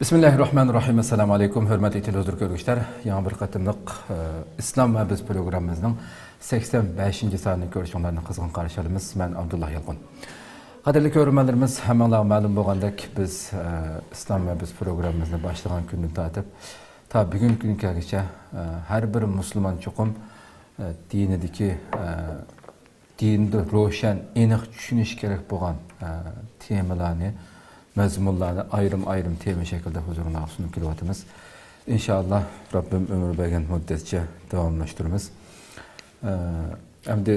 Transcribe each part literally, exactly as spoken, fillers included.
بىسمىللاھىررەھمانىررەھىم. ئەسسالامۇ ئەلەيكۇم، ھۆرمەتلىك تېلېۋىزور كۆرگۈچىلەر. يېڭى بىر قېتىملىق، ئە، ئىسلام ۋە بىز پروگراممىمىزنىڭ سەكسەن بەشىنچى سانىنى كۆرۈشۈڭلارنى قىزغىن قارشى ئالىمىز. مەن ئابدۇللا يالقۇن. قەدىرلىك كۆرۈرمەنلىرىمىز، ھەممىڭلارغا مەلۇم بولغاندەك، بىز، ئە، ئىسلام ۋە بىز پروگراممىمىزنى باشلىغان كۈندىن تارتىپ تا بۈگۈنكى كۈنگە كەلگۈچە، ئە، ھەر بىر مۇسۇلمان چوقۇم، ئە، دىنىدىكى، ئە، دىندا روشەن، ئېنىق چۈشىنىش كېرەك بولغان، ئە، تېمىلارنى، مەزمۇنلارنى ئايرىم-ئايرىم تېما شەكلىدە ھۇزۇرۇڭلارغا سۇنۇپ كېلىۋاتىمىز. ئىنشائاللا، رەببىم ئۆمۈر بەرگەن مۇددەتچە داۋاملاشتۇرىمىز. ئە، ئەمدى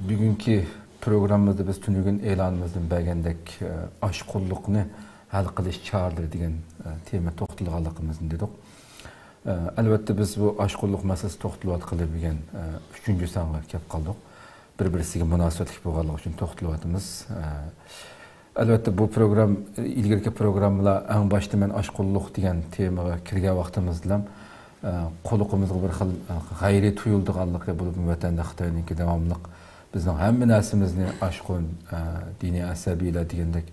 بۈگۈنكى پروگراممىمىزدا بىز تۈنۈگۈن ئېلانىمىزدىن بەرگەندەك، ئە، ئاشقۇنلۇقنى ھەل قىلىش چارىلىرى دېگەن، ئە، تېما توختالغانلىقىمىزنى دېدۇق. ئە، ئەلۋەتتە، بىز بۇ ئاشقۇنلۇق مەسىلىسى توختىلىۋاتقىلى بۈگۈن، ئە، ئۈچىنچى سانغا كەپ قالدۇق. بىر-بىرسىگە مۇناسىۋەتلىك بولغانلىقى ئۈچۈن توختىلىۋاتىمىز. ئە، ئەلۋەتتە، بۇ پروگرام، ئىلگىرىكى پروگراممىلار ئەڭ باشتا مەن ئاشقۇنلۇق دېگەن تېمىغا كىرگەن ۋاقتىمىزدىلا، ئە، قۇلىقىمىزغا بىر خىل، ئە، غەيرىي تۇيۇلىدىغانلىقى، بولۇپمۇ ۋەتەندە خىتاينىڭكى داۋاملىق بىزنىڭ ھەممە نەرسىمىزنى ئاشقۇن، ئە، دىنىي ئەسەبىيلەر دېگەندەك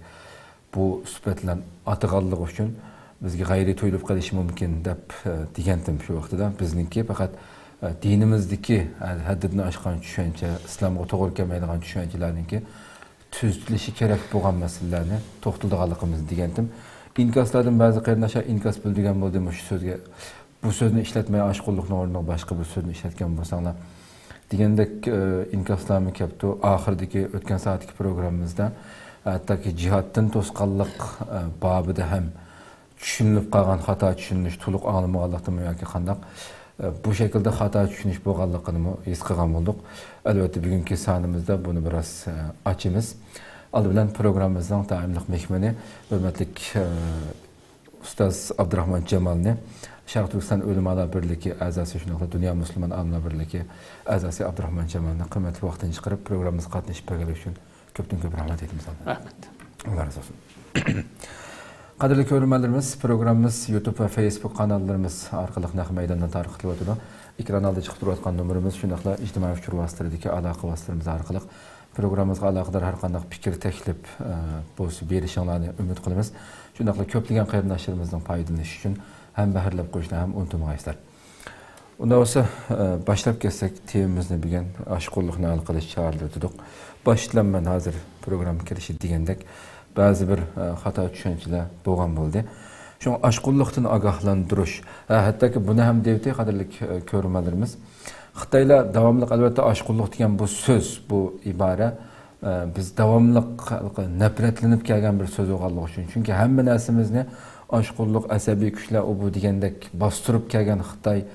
بۇ سۈپەت بىلەن ئاتىغانلىقى ئۈچۈن بىزگە غەيرىي تۇيۇلۇپ قېلىشى مۇمكىن دەپ، ئە، دېگەنتىم شۇ ۋاقتىدا. بىزنىڭكى پەقەت، ئە، دىنىمىزدىكى، ئە، ھەددىدىن ئاشقان چۈشەنچە، ئىسلامغا توغرا كەلمەيدىغان چۈشەنچىلەرنىڭكى تۈزىتىلىشى كېرەك بولغان مەسىلىلەرنى توختىلىدىغانلىقىمىزنى دېگەنتىم. ئىنكاسلاردىن بەزى قېرىنداشلار ئىنكاس بىلدۈرگەن بولدى مۇشۇ سۆزگە. بۇ سۆزنى ئىشلەتمەي، ئاشقۇنلۇقنىڭ ئورنىغا باشقا بىر سۆزنى ئىشلەتكەن بولساڭلار، دېگەندەك، ئە، ئىنكاسلارمۇ كەپتۇ. ئاخىرىدىكى ئۆتكەن سائەتتىكى پروگراممىمىزدا، ھەتتاكى جىھادتىن توسقانلىق، ئە، بابىدا ھەم چۈشىنىلىپ قالغان خاتا چۈشىنىش، تولۇق ئاڭلىمىغانلىقتىنمۇ ياكى قانداق، ئە، بۇ شەكىلدە خاتا چۈشىنىش بولغانلىقىنىمۇ ھېس قىلغان بولدۇق. ئەلۋەتتە، بۈگۈنكى سانىمىزدا بۇنى بىراز، ئە، ئاچىمىز. ئالدى بىلەن پروگراممىمىزنىڭ دائىملىق مېھمىنى، ھۆرمەتلىك، ئە، ئۇستاز ئابدۇراخمان جامالنى، شەرقىي تۈركىستان ئۆلىمالار بىرلىكى ئەزاسى، شۇنداقلا دۇنيا مۇسۇلمان ئالىملار بىرلىكى ئەزاسى ئابدۇراخمان جامالنى قىممەتلىك ۋاقتىنى چىقىرىپ، پروگراممىمىزغا قاتنىشىپ بەرگەنلىكى ئۈچۈن كۆپتىن كۆپ رەھمەت ئېيتىمىز. رەھمەت. ئاللا رازى بولسۇن. قەدىرلىك كۆرۈرمەنلىرىمىز، پروگراممىمىز يۇتۇب ۋە فېيسبۇك قاناللىرىمىز ئارقىلىق نەق مەيداندا تارقىتىلىۋاتىدۇ. ئېكران ئالدىدا چىقىپ تۇرۇۋاتقان نومۇرىمىز، شۇنداقلا ئىجتىمائىي ئۇچۇر ۋاسىتىلىرىدىكى ئالاقە ۋاسىتىلىرىمىز ئارقىلىق پروگراممىمىزغا ئالاقىدار ھەر قانداق پىكىر، تەكلىپ، ئە، بولسا بېرىشىڭلارنى ئۈمىد قىلىمىز. شۇنداقلا كۆپلىگەن قېرىنداشلىرىمىزنىڭ پايدىلىنىشى ئۈچۈن ھەم بەھرىلەپ قويۇشنى ھەم ئۇنتۇمىغايسىلەر. ئۇنداق بولسا، ئە، باشلاپ كەتسەك، تېمىمىزنى بۈگۈن ئاشقۇنلۇقنى ھەل قىلىش چارىلىرى دېدۇق. باشتىلا مەن ھازىر پروگرامما كىرىشى دېگەندەك بەزى بىر، ئە، خاتا چۈشەنچىلەر بولغان بولدى. شۇڭا ئاشقۇنلۇقتىن ئاگاھلاندۇرۇش، ھە، ھەتتاكى بۇنى ھەم دەيۋېتى، قەدىرلىك، ئە، كۆرۈرمەنلىرىمىز. خىتايلار داۋاملىق، ئەلۋەتتە، ئاشقۇنلۇق دېگەن بۇ سۆز، بۇ ئىبارە، ئە، بىز داۋاملىق نەپرەتلىنىپ كەلگەن بىر سۆز بولغانلىقى ئۈچۈن. چۈنكى ھەممە نەرسىمىزنى ئاشقۇنلۇق، ئەسەبىي كۈچلەر، ئۇ بۇ دېگەندەك باستۇرۇپ كەلگەن خىتاي،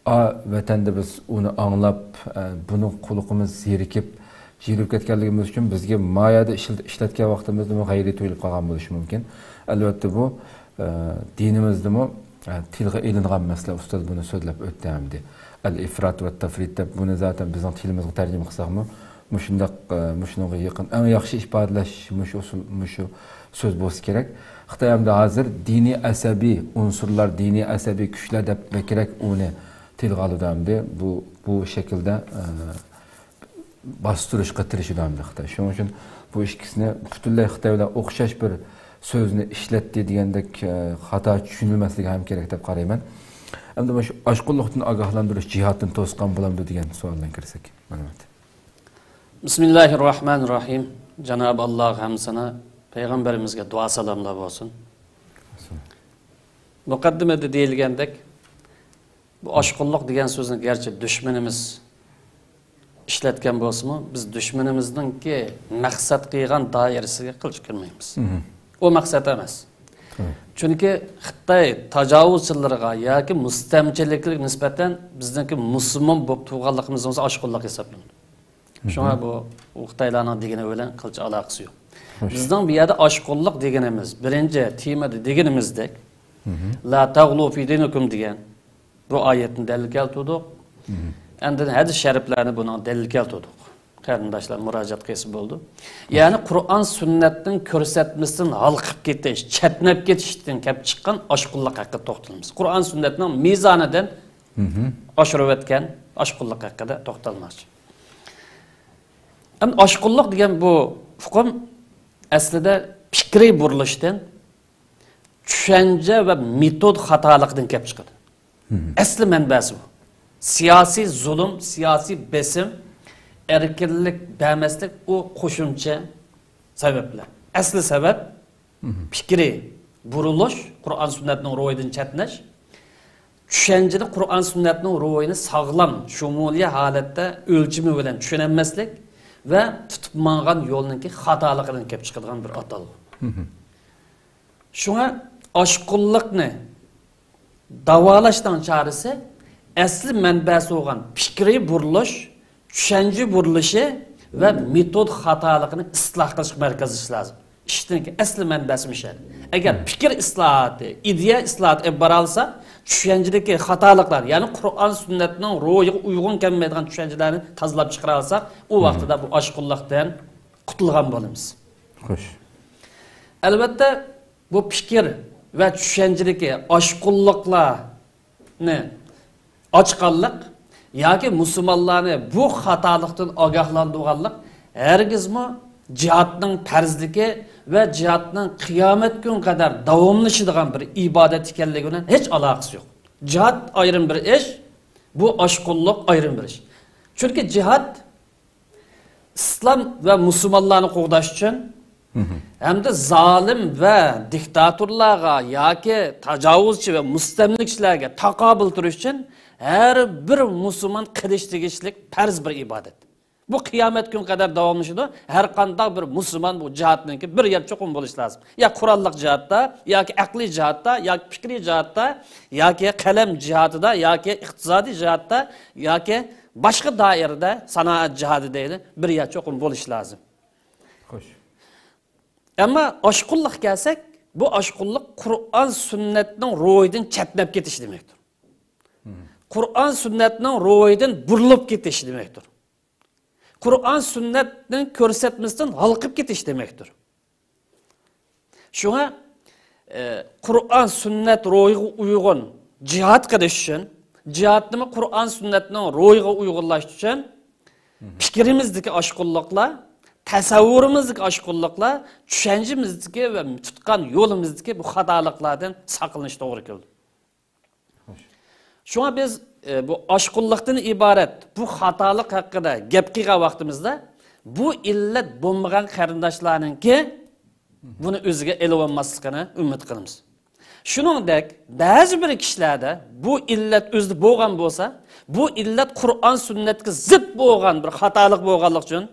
ئا، ۋەتەندە بىز ئۇنى ئاڭلاپ، ئە، بۇنىڭ قۇلىقىمىز زېرىكىپ، جىرىپ كەتكەنلىكىمىز ئۈچۈن بىزگە ما يەردە ئىشل-، ئىشلەتكەن ۋاقتىمىزدىمۇ غەيرىي تۇيۇلۇپ قالغان بولۇشى مۇمكىن. ئەلۋەتتە، بۇ، ئە، دىنىمىزدىمۇ، ئە، تىلغا ئېلىنغان مەسىلە، ئۇستاز بۇنى سۆزلەپ ئۆتتى ئەمدى. ئەل ئىفرات ۋە تەفرىت دەپ بۇنى زاتەن بىزنىڭ تىلىمىزغا تەرجىمە قىلساقمۇ، مۇشۇنداق، ئە، مۇشۇنىڭغا يېقىن، ئەڭ ياخشى ئىپادىلەش مۇشۇ ئۇسۇل، مۇشۇ سۆز بولسا كېرەك. خىتاي ئەمدى ھازىر دىنىي ئەسەبىي ئۇنسۇرلار، دىنىي ئەسەبىي كۈچلەر دەپ بەكرەك ئۇنى تىلغا ئالىدۇ ئەمدى. بۇ، بۇ شەكىلدە، ئە، باستۇرۇشقا تىرىشىدۇ ئەمدى خىتاي. شۇنىڭ ئۈچۈن بۇ ئىككىسىنى پۈتۈنلەي خىتاي بىلەن ئوخشاش بىر سۆزنى ئىشلەتتى دېگەندەك، ئە، خاتا چۈشىنىلمەسلىكى ھەم كېرەك دەپ قارايمەن. ئەمدى مۇشۇ ئاشقۇنلۇقتىن ئاگاھلاندۇرۇش جىھادتىن توسقان بولامدۇ دېگەن سوئال بىلەن كىرسەك. مەلۇمات. بىسمىللاھىررەھمانىررەھىم. جانابى ئاللاغا ھەمدۇ سانا، پەيغەمبىرىمىزگە دۇئا سالاملار بولسۇن. مۇقەددىمىدە دېيىلگەندەك، بۇ ئاشقۇنلۇق دېگەن سۆزنى گەرچە دۈشمىنىمىز ئىشلەتكەن بولسىمۇ، بىز دۈشمىنىمىزنىڭكى مەقسەت قىلغان دائىرىسىگە قىلچە كىرمەيمىز. مم. ئۇ مەقسەت ئەمەس. مم. چۈنكى خىتاي تاجاۋۇزچىلىرىغا ياكى مۇستەملىكىلىرىگە نىسبەتەن بىزنىڭكى مۇسۇلمان بولۇپ تۇرغانلىقىمىز بولسا ئاشقۇنلۇق ھېسابلىنىدۇ. شۇڭا بۇ، بۇ خىتايلارنىڭ دېگىنى بىلەن قىلچە ئالاقىسى يوق. خوش. بىزنىڭ بۇ يەردە ئاشقۇنلۇق دېگىنىمىز، بىرىنچى تېمىدا دېگىنىمىزدەك، لا تغلوا في دينكم دېگەن بۇ ئايەتنى دەلىل كەلتۈردۇق. ئاندىن ھەدىس شەرىپلەرنى بۇنىڭ دەلىل كەلتۈردۇق. قېرىنداشلار مۇراجىئەت قىلسا بولىدۇ. يەنى قۇرئان سۈننەتنىڭ كۆرسەتمىسىدىن ھالقىپ كېتىش، چەتنەپ كېتىشتىن كەپ چىققان ئاشقۇنلۇق ھەققىدە توختىلىمىز. قۇرئان سۈننەتنىڭ مىزانىدىن ئاشۇرۇۋەتكەن ئاشقۇنلۇق ھەققىدە توختالماقچى. ئەمدى ئاشقۇنلۇق دېگەن بۇ ئۇقۇم ئەسلىدە پىكرىي بۇرۇلۇشتىن چۈشەنچە ۋە مېتود خاتالىقىدىن كەپ چىقىدۇ. ئەسلى مەنبەسى بۇ. سىياسىي زۇلۇم، سىياسىي بېسىم، ئەركىنلىك بەرمەسلىك، ئۇ قوشۇمچە سەۋەبلەر. ئەسلى سەۋەب پىكرىي بۇرۇلۇش، قۇرئان سۈننەتنىڭ روھىدىن چەتنەش، چۈشەنچىدە قۇرئان سۈننەتنىڭ روھىنى ساغلام، شۇمۇلىيە ھالەتتە ئۆلچىمى بىلەن چۈشىنەلمەسلىك ۋە تۇتۇپ ماڭغان يولنىڭكى خاتالىقىدىن كەپ چىقىدىغان بىر ئاتالغۇ. شۇڭا ئاشقۇنلۇقنى داۋالاشنىڭ چارىسى ئەسلى مەنبەسى بولغان پىكرىي بۇرۇلۇش، چۈشەنچە بۇرۇلۇشى ۋە مېتود خاتالىقىنى ئىسلاھ قىلىشقا مەركەزلىشىش لازىم. ئىشنىڭكى ئەسلى مەنبەسى مۇشۇ. ئەگەر پىكىر ئىسلاھاتى، ئىدىيە ئىسلاھاتى ئېلىپ بارالىسا، چۈشەنچىدىكى خاتالىقلار، يەنى قۇرئان سۈننەتنىڭ روھىغا ئۇيغۇن كەلمەيدىغان چۈشەنچىلەرنى تازىلاپ چىقىرالساق، ئۇ ۋاقتىدا بۇ ئاشقۇنلۇقتىن قۇتۇلغان بولىمىز. خوش. ئەلۋەتتە، بۇ پىكىر ۋە چۈشەنچىدىكى ئاشقۇنلۇقلارنى ئاچقانلىق ياكى مۇسۇلمانلارنى بۇ خاتالىقتىن ئاگاھلاندۇرغانلىق ھەرگىزمۇ جىھادنىڭ پەرزلىكى ۋە جىھادنىڭ قىيامەت كۈنى قەدەر داۋاملىشىدىغان بىر ئىبادەت ئىكەنلىكى بىلەن ھېچ ئالاقىسى يوق. جىھاد ئايرىم بىر ئىش، بۇ ئاشقۇنلۇق ئايرىم بىر ئىش. چۈنكى جىھاد ئىسلام ۋە مۇسۇلمانلارنى قوغداش ئۈچۈن ھەمدە زالىم ۋە دىكتاتورلارغا ياكى تاجاۋۇزچى ۋە مۇستەملىكىچىلەرگە تاقابىل تۇرۇش ئۈچۈن ھەر بىر مۇسۇلمان قىلىش تېگىشلىك پەرز بىر ئىبادەت. بۇ قىيامەت كۈنى قەدەر داۋاملىشىدۇ. ھەر قانداق بىر مۇسۇلمان بۇ جىھادنىڭكى بىر يەر چوقۇم بولۇشى لازىم. يا قوراللىق جىھادتا، ياكى ئەقلىي جىھادتا، ياكى پىكرىي جىھادتا، ياكى قەلەم جىھادىدا، ياكى ئىقتىسادىي جىھادتا، ياكى باشقا دائىرىدە سانائەت جىھادى دەيلى، بىر يەر چوقۇم بولۇشى لازىم. خوش. ئەمما ئاشقۇنلۇق كەلسەك، بۇ ئاشقۇنلۇق قۇرئان سۈننەتنىڭ روھىدىن چەتنەپ كېتىش دېمەكتۇر. قۇرئان سۈننەتنىڭ روھىدىن بۇرۇلۇپ كېتىش دېمەكتۇر. قۇرئان سۈننەتنىڭ كۆرسەتمىسىدىن ھالقىپ كېتىش دېمەكتۇر. شۇڭا، ئە، قۇرئان سۈننەت روھىغا ئۇيغۇن جىھاد قىلىش ئۈچۈن، جىھادنىمۇ قۇرئان سۈننەتنىڭ روھىغا ئۇيغۇنلاشتۇرۇش ئۈچۈن پىكرىمىزدىكى ئاشقۇنلۇقلار، تەسەۋۋۇرىمىزدىكى ئاشقۇنلۇقلار، چۈشەنچىمىزدىكى ۋە تۇتقان يولىمىزدىكى بۇ خاتالىقلاردىن ساقلىنىش توغرا كېلىدۇ. شۇڭا بىز، ئە، بۇ ئاشقۇنلۇقتىن ئىبارەت بۇ خاتالىق ھەققىدە گەپ قىلغان ۋاقتىمىزدا، بۇ ئىللەت بولمىغان قېرىنداشلارنىڭكى بۇنى ئۆزىگە ئېلىۋالماسلىقىنى ئۈمىد قىلىمىز. شۇنىڭدەك، بەزى بىر كىشىلەردە بۇ ئىللەت ئۆزىدە بولغان بولسا، بۇ ئىللەت قۇرئان سۈننەتكە زىت بولغان بىر خاتالىق بولغانلىقى ئۈچۈن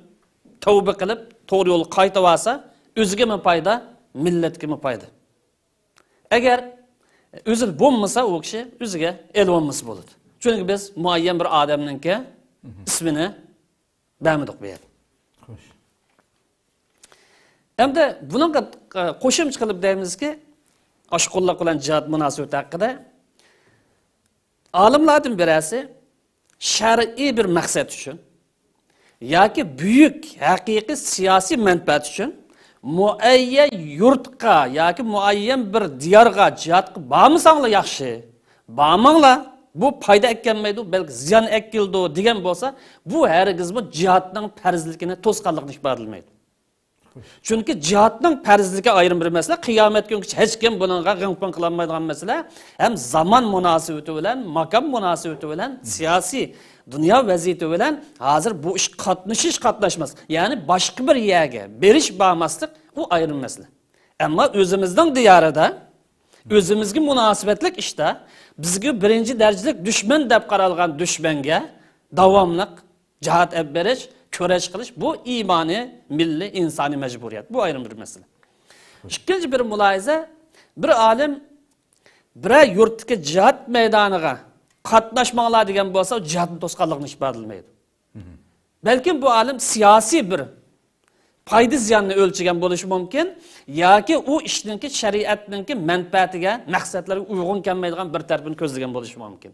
تەۋبە قىلىپ، توغرا يولغا قايتىۋالسا، ئۆزىگىمۇ پايدا، مىللەتكىمۇ پايدا. ئەگەر ئۆزىدە بولمىسا، ئۇ كىشى ئۆزىگە ئېلىۋالمىسا بولىدۇ. چۈنكى بىز مۇئەييەن بىر ئادەمنىڭكى ئىسمىنى بەرمىدۇق بۇ يەردە. خوش. ئەمدى بۇنىڭغا، ئە، قوشۇمچە قىلىپ دەيمىزكى، ئاشقۇنلۇق بىلەن جىھاد مۇناسىۋىتى ھەققىدە ئالىملاردىن بىرەرسى شەرئىي بىر مەقسەت ئۈچۈن ياكى بۈيۈك ھەقىقىي سىياسىي مەنپەئەت ئۈچۈن مۇئەييەن يۇرتقا ياكى مۇئەييەن بىر دىيارغا جىھادقا بارمىساڭلار ياخشى، بارماڭلار، بۇ پايدا ئەكەلمەيدۇ، بەلكى زىيان ئەكېلىدۇ دېگەن بولسا، بۇ ھەرگىزمۇ جىھادنىڭ پەرزلىكىنى توسقانلىقىنى ئىپادىلىمەيدۇ. چۈنكى جىھادنىڭ پەرزلىكى ئايرىم بىر مەسىلە، قىيامەت كۈنگىچە ھېچكىم بۇنىڭغا غىڭ-پىڭ قىلالمايدىغان مەسىلە، ھەم زامان مۇناسىۋىتى بىلەن، ماكان مۇناسىۋىتى بىلەن، سىياسىي دۇنيا ۋەزىيىتى بىلەن ھازىر بۇ ئىش قاتنىشىش، قاتناشماس، يەنى باشقا بىر يەرگە بېرىش، بارماسلىق، ئۇ ئايرىم مەسىلە. ئەمما ئۆزىمىزنىڭ دىيارىدا، ئۆزىمىزگە مۇناسىۋەتلىك ئىشتا بىزگە بىرىنچى دەرىجىلىك دۈشمەن دەپ قارالغان دۈشمەنگە داۋاملىق جىھاد ئېلىپ بېرىش، كۈرەش قىلىش، بۇ ئىمانىي، مىللىي، ئىنسانىي مەجبۇرىيەت. بۇ ئايرىم بىر مەسىلە. ئىككىنچى بىر مۇلاھىزە، بىر ئالىم بىرەر يۇرتتىكى جىھاد مەيدانىغا قاتناشماڭلار دېگەن بولسا، ئۇ جىھادنى توسقانلىقىنى ئىپادىلىمەيدۇ. بەلكىم بۇ ئالىم سىياسىي بىر پايدا زىياننى ئۆلچىگەن بولۇشى مۇمكىن، ياكى ئۇ ئىشنىڭكى شەرىئەتنىڭكى مەنپەئەتىگە، مەقسەتلىرىگە ئۇيغۇن كەلمەيدىغان بىر تەرىپىنى كۆزلىگەن بولۇشى مۇمكىن.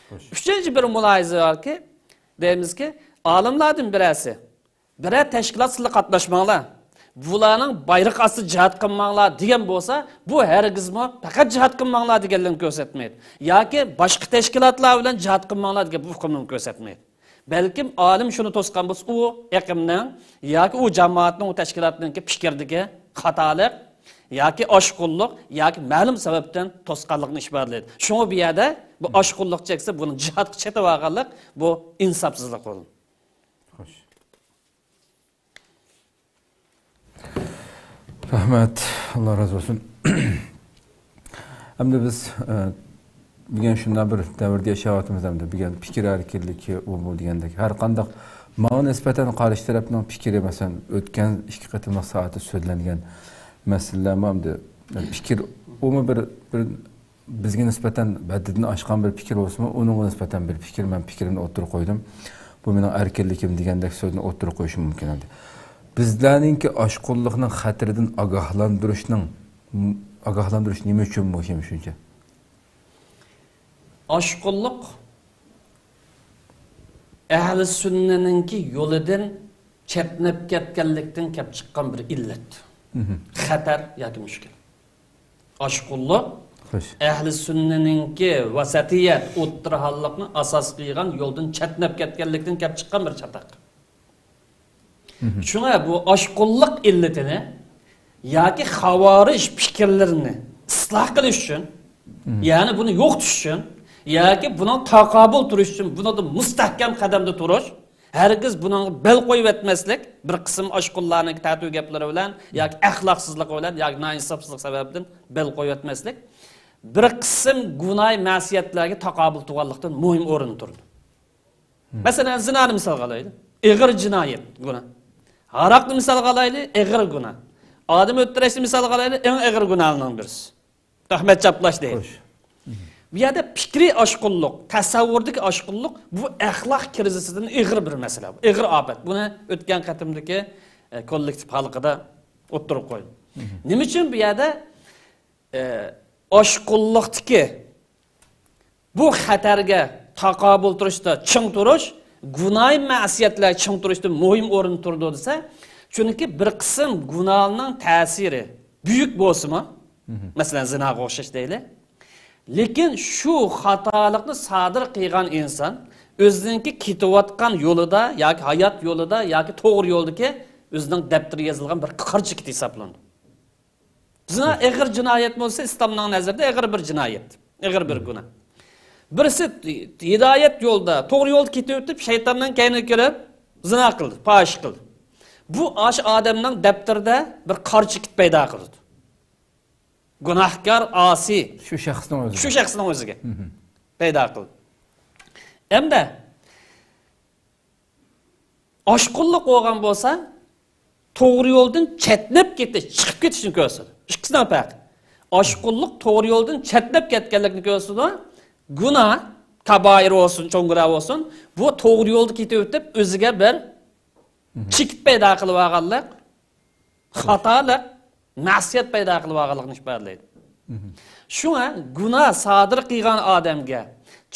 خوش. ئۈچىنچى بىر مۇلاھىزە باركى، دەيمىزكى، ئالىملاردىن بىرەرسى، بىرەر تەشكىلات سىلەر قاتناشماڭلار، بۇلارنىڭ بايرىقى ئاستىدا جىھاد قىلماڭلار دېگەن بولسا، بۇ ھەرگىزمۇ پەقەت جىھاد قىلماڭلار دېگەنلىكنى كۆرسەتمەيدۇ. ياكى باشقا تەشكىلاتلار بىلەن جىھاد قىلماڭلار دېگەن بۇ ئۇقۇمنى كۆرسەتمەيدۇ. بەلكىم ئالىم شۇنى توسقان بولسا، ئۇ ئېقىمنىڭ ياكى ئۇ جامائەتنىڭ، ئۇ تەشكىلاتنىڭكى پىكرىدىكى خاتالىق، ياكى ئاشقۇنلۇق ياكى مەلۇم سەۋەبتىن توسقانلىقنى ئىپادىلەيدۇ. شۇڭا بۇ يەردە بۇ ئاشقۇنلۇق چەكسە، بۇنى جىھادقا چېتىۋالغانلىق، بۇ ئىنساپسىزلىق بولىدۇ. خوش. رەھمەت، ئاللا رازى بولسۇن. ئەمدى بىز، ئە، بۈگۈن شۇنداق بىر دەۋردە ياشاۋاتىمىز ئەمدى. بۈگۈن پىكىر ئەركىنلىكى ئۇ بۇ دېگەندەك. ھەر قانداق ماڭا نىسبەتەن قارشى تەرەپنىڭ پىكرى، مەسىلەن، ئۆتكەن ئىككى قېتىملىق سائەتتە سۆزلەنگەن مەسىلىلەرمۇ ئەمدى پىكىر، ئۇمۇ بىر، بىر بىزگە نىسبەتەن ھەددىدىن ئاشقان بىر پىكىر بولسىمۇ، ئۇنىڭغا نىسبەتەن بىر پىكىر، مەن پىكرىمنى ئوتتۇرىغا قويدۇم. بۇ مېنىڭ ئەركىنلىكىم دېگەندەك سۆزنى ئوتتۇرىغا قويۇشۇم مۇمكىن ئەمدى. بىزلەرنىڭكى ئاشقۇنلۇقنىڭ خەتىرىدىن ئاگاھلاندۇرۇشنىڭ، ئاگاھلاندۇرۇش نېمە ئۈچۈن مۇھىم شۇنچە؟ ئاشقۇنلۇق ئەھلى سۈننىنىڭكى يولىدىن چەتنەپ كەتكەنلىكتىن كەپ چىققان بىر ئىللەت. مھم. خەتەر ياكى مۈشكۈل. ئاشقۇنلۇق خوش. ئەھلى سۈننىنىڭكى ۋەسەتىيەت، ئوتتۇرا ھاللىقنى ئاساس قىلغان يولدىن چەتنەپ كەتكەنلىكتىن كەپ چىققان بىر چاتاق. مھم. شۇڭا بۇ ئاشقۇنلۇق ئىللىتىنى ياكى خاۋارىج پىكىرلىرىنى ئىسلاھ قىلىش ئۈچۈن، مھم. يەنى بۇنى يوقىتىش ئۈچۈن، ياكى بۇنىڭ تاقابىل تۇرۇش ئۈچۈن بۇنىڭدا مۇستەھكەم قەدەمدە تۇرۇش، ھەرگىز بۇنىڭغا بەل قويۇۋەتمەسلىك، بىر قىسىم ئاشقۇنلارنىڭ تەتۈر گەپلىرى بىلەن ياكى ئەخلاقسىزلىقى بىلەن ياكى نائىنساپسىزلىق سەۋەبىدىن بەل قويۇۋەتمەسلىك، بىر قىسىم گۇناھ مەسىيەتلەرگە تاقابىل تۇرغانلىقتىن مۇھىم ئورۇندا تۇرىدۇ. مم. مەسىلەن، زىنانى مىسالغا ئالايلى. ئېغىر جىنايەت، گۇناھ. ھاراقنى مىسالغا ئالايلى، ئېغىر گۇناھ. ئادەم ئۆلتۈرۈشنى مىسالغا ئالايلى، ئەڭ ئېغىر گۇناھلارنىڭ بىرسى. تۆھمەت چاپلاش دەيدۇ. خوش. بۇ يەردە پىكرىي ئاشقۇنلۇق، تەسەۋۋۇردىكى ئاشقۇنلۇق، بۇ ئەخلاق كىرىزىسىدىن ئېغىر بىر مەسىلە. بۇ ئېغىر ئاپەت. بۇنى ئۆتكەن قېتىمدىكى، ئە، كوللېكتىپ ھالقىدا ئوتتۇرىغا قويدۇم. مم. نېمە ئۈچۈن بۇ يەردە، ئە، ئاشقۇنلۇقتىكى بۇ خەتەرگە تاقابىل تۇرۇشتا چىڭ تۇرۇش، گۇناھ مەسىيەتلەرگە چىڭ تۇرۇشتا مۇھىم ئورۇندا تۇرىدۇ دېسە، چۈنكى بىر قىسىم گۇناھنىڭ تەسىرى بۈيۈك بولسىمۇ، مھم. مەسىلەن، زىناغا ئوخشاش دەيلى. لېكىن شۇ خاتالىقنى سادىر قىلغان ئىنسان ئۆزىنىڭكى كېتىۋاتقان يولىدا ياكى ھايات يولىدا ياكى توغرا يولدىكى ئۆزىنىڭ دەپتىرىگە يېزىلغان بىر قارا چېكىت ھېسابلىنىدۇ. زىنا ئېغىر جىنايەت بولسا، ئىسلامنىڭ نەزىرىدە ئېغىر بىر جىنايەت، ئېغىر بىر گۇناھ. بىرسى ھىدايەت يولدا، توغرا يولدا كېتىۋېتىپ، شەيتاننىڭ كەينىگە كىرىپ، زىنا قىلدى، پاھىشە قىلدى. بۇ ئاشۇ ئادەمنىڭ دەپتىرىدە بىر قارا چېكىت پەيدا قىلىدۇ. گۇناھكار، ئاسىي. شۇ شەخسنىڭ ئۆزىگە. شۇ شەخسنىڭ ئۆزىگە مھم. پەيدا قىلدى. ئەمدى ئاشقۇنلۇق بولغان بولسا، توغرا يولدىن چەتنەپ كېتىش، چىقىپ كېتىشنى كۆرسىتىدۇ. ئىككىسىنىڭ پەرقى. ئاشقۇنلۇق توغرا يولدىن چەتنەپ كەتكەنلىكنى كۆرسىتىدۇ. گۇناھ، كابائىر بولسۇن، چوڭ گۇناھ بولسۇن، بۇ توغرا يولدا كېتىۋېتىپ، ئۆزىگە بىر مھم. چېكىت پەيدا قىلىپ ئالغانلىق، خاتالىق، مەسىيەت پەيدا قىلىپ ئالغانلىقىنى ئىپادىلەيدۇ. مھم. شۇڭا گۇناھ سادىر قىلغان ئادەمگە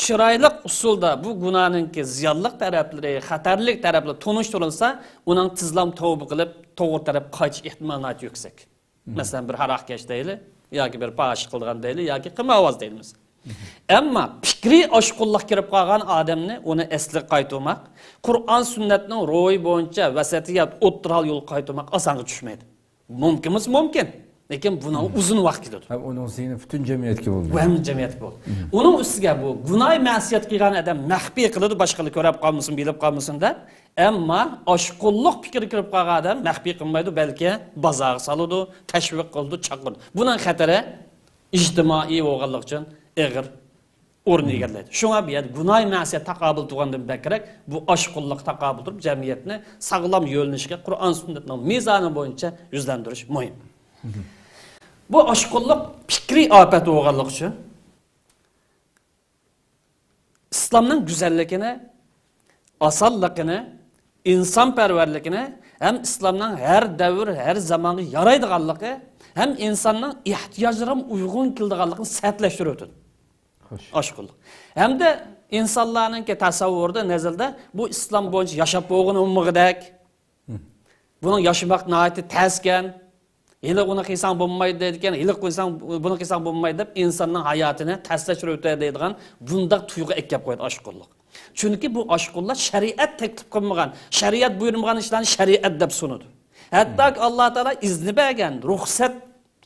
چىرايلىق ئۇسۇلدا بۇ گۇناھنىڭكى زىيانلىق تەرەپلىرى، خەتەرلىك تەرەپلىرى تونۇشتۇرۇلسا، ئۇنىڭ تېزلا تەۋبە قىلىپ، توغرا تەرەپكە قايتىش ئېھتىمالى ناھايىتى يۈكسەك. مھم. مەسىلەن، بىر ھاراقكەش دەيلى، ياكى بىر پاھىشە قىلىدىغان دەيلى، ياكى قىمارۋاز دەيلى، مەسىلەن. مھم. ئەمما پىكرىي ئاشقۇنلۇق كىرىپ قالغان ئادەمنى ئۇنى ئەسلىگە قايتۇرماق، قۇرئان سۈننەتنىڭ روھى بويىچە ۋەسەتىيەت، ئوتتۇرا ھال يولغا قايتۇرماق ئاسانغا چۈشمەيدۇ. مۇمكىنمۇ؟ مۇمكىن. لېكىن بۇنىڭ مھم. ئۇزۇن ۋاقىت كېتىدۇ. ھەم ئۇنىڭ زىيىنى پۈتۈن جەمئىيەتكە بولىدۇ. ھەم جەمئىيەتكە بولىدۇ. مھم. ئۇنىڭ ئۈستىگە بۇ گۇناھ مەسىيەت قىلغان ئادەم مەخپىي قىلىدۇ، باشقىلار كۆرۈپ قالمىسۇن، بىلىپ قالمىسۇن دەپ. ئەمما ئاشقۇنلۇق پىكرى كىرىپ قالغان ئادەم مەخپىي قىلمايدۇ، بەلكى بازارغا سالىدۇ، تەشۋىق قىلىدۇ، چاقىرىدۇ. بۇنىڭ خەتىرى ئىجتىمائىي بولغانلىقى ئۈچۈن ئېغىر ئورۇن مھم. ئىگىلەيدۇ. شۇڭا بۇ يەردە گۇناھ مەسىيەت تاقابىل تۇرغاندىن بەكرەك، بۇ ئاشقۇنلۇق تاقابىل تۇرۇپ، جەمئىيەتنى ساغلام يۆنىلىشكە، قۇرئان سۈننەتنىڭ مىزانى بويىچە يۈزلەندۈرۈش مۇھىم. مھم. بۇ ئاشقۇنلۇق پىكرىي ئاپەت بولغانلىقى ئۈچۈن، ئىسلامنىڭ گۈزەللىكىنى، ئاسانلىقىنى، ئىنسانپەرۋەرلىكىنى ھەم ئىسلامنىڭ ھەر دەۋر، ھەر زامانغا يارايدىغانلىقى ھەم ئىنساننىڭ ئېھتىياجلىرىغا ئۇيغۇن كېلىدىغانلىقىنى سەتلەشتۈرۈۋېتىدۇ. خوش. ئاشقۇنلۇق. ھەمدە ئىنسانلارنىڭكى تەسەۋۋۇرىدا، نەزىرىدە بۇ ئىسلام بويىچە ياشاپ بولغىنى بولمىغۇدەك. مم. بۇنىڭ ياشىماق ناھايىتى تەسكەن. ھېلى ئۇنى قىلساڭ بولمايدۇ دەيدىكەن، ھېلى قىلساڭ، بۇنى قىلساڭ بولمايدۇ دەپ ئىنساننىڭ ھاياتىنى تەسلەشتۈرۈۋېتەلەيدىغان بۇنداق تۇيغۇ ئەكەپ قويىدۇ ئاشقۇنلۇق. چۈنكى بۇ ئاشقۇنلار شەرىئەت تەكلىپ قىلمىغان، شەرىئەت بۇيرۇمىغان ئىشلارنى شەرىئەت دەپ سۇنىدۇ. ھەتتاكى ئاللا تائالا ئىزنى بەرگەن، رۇخسەت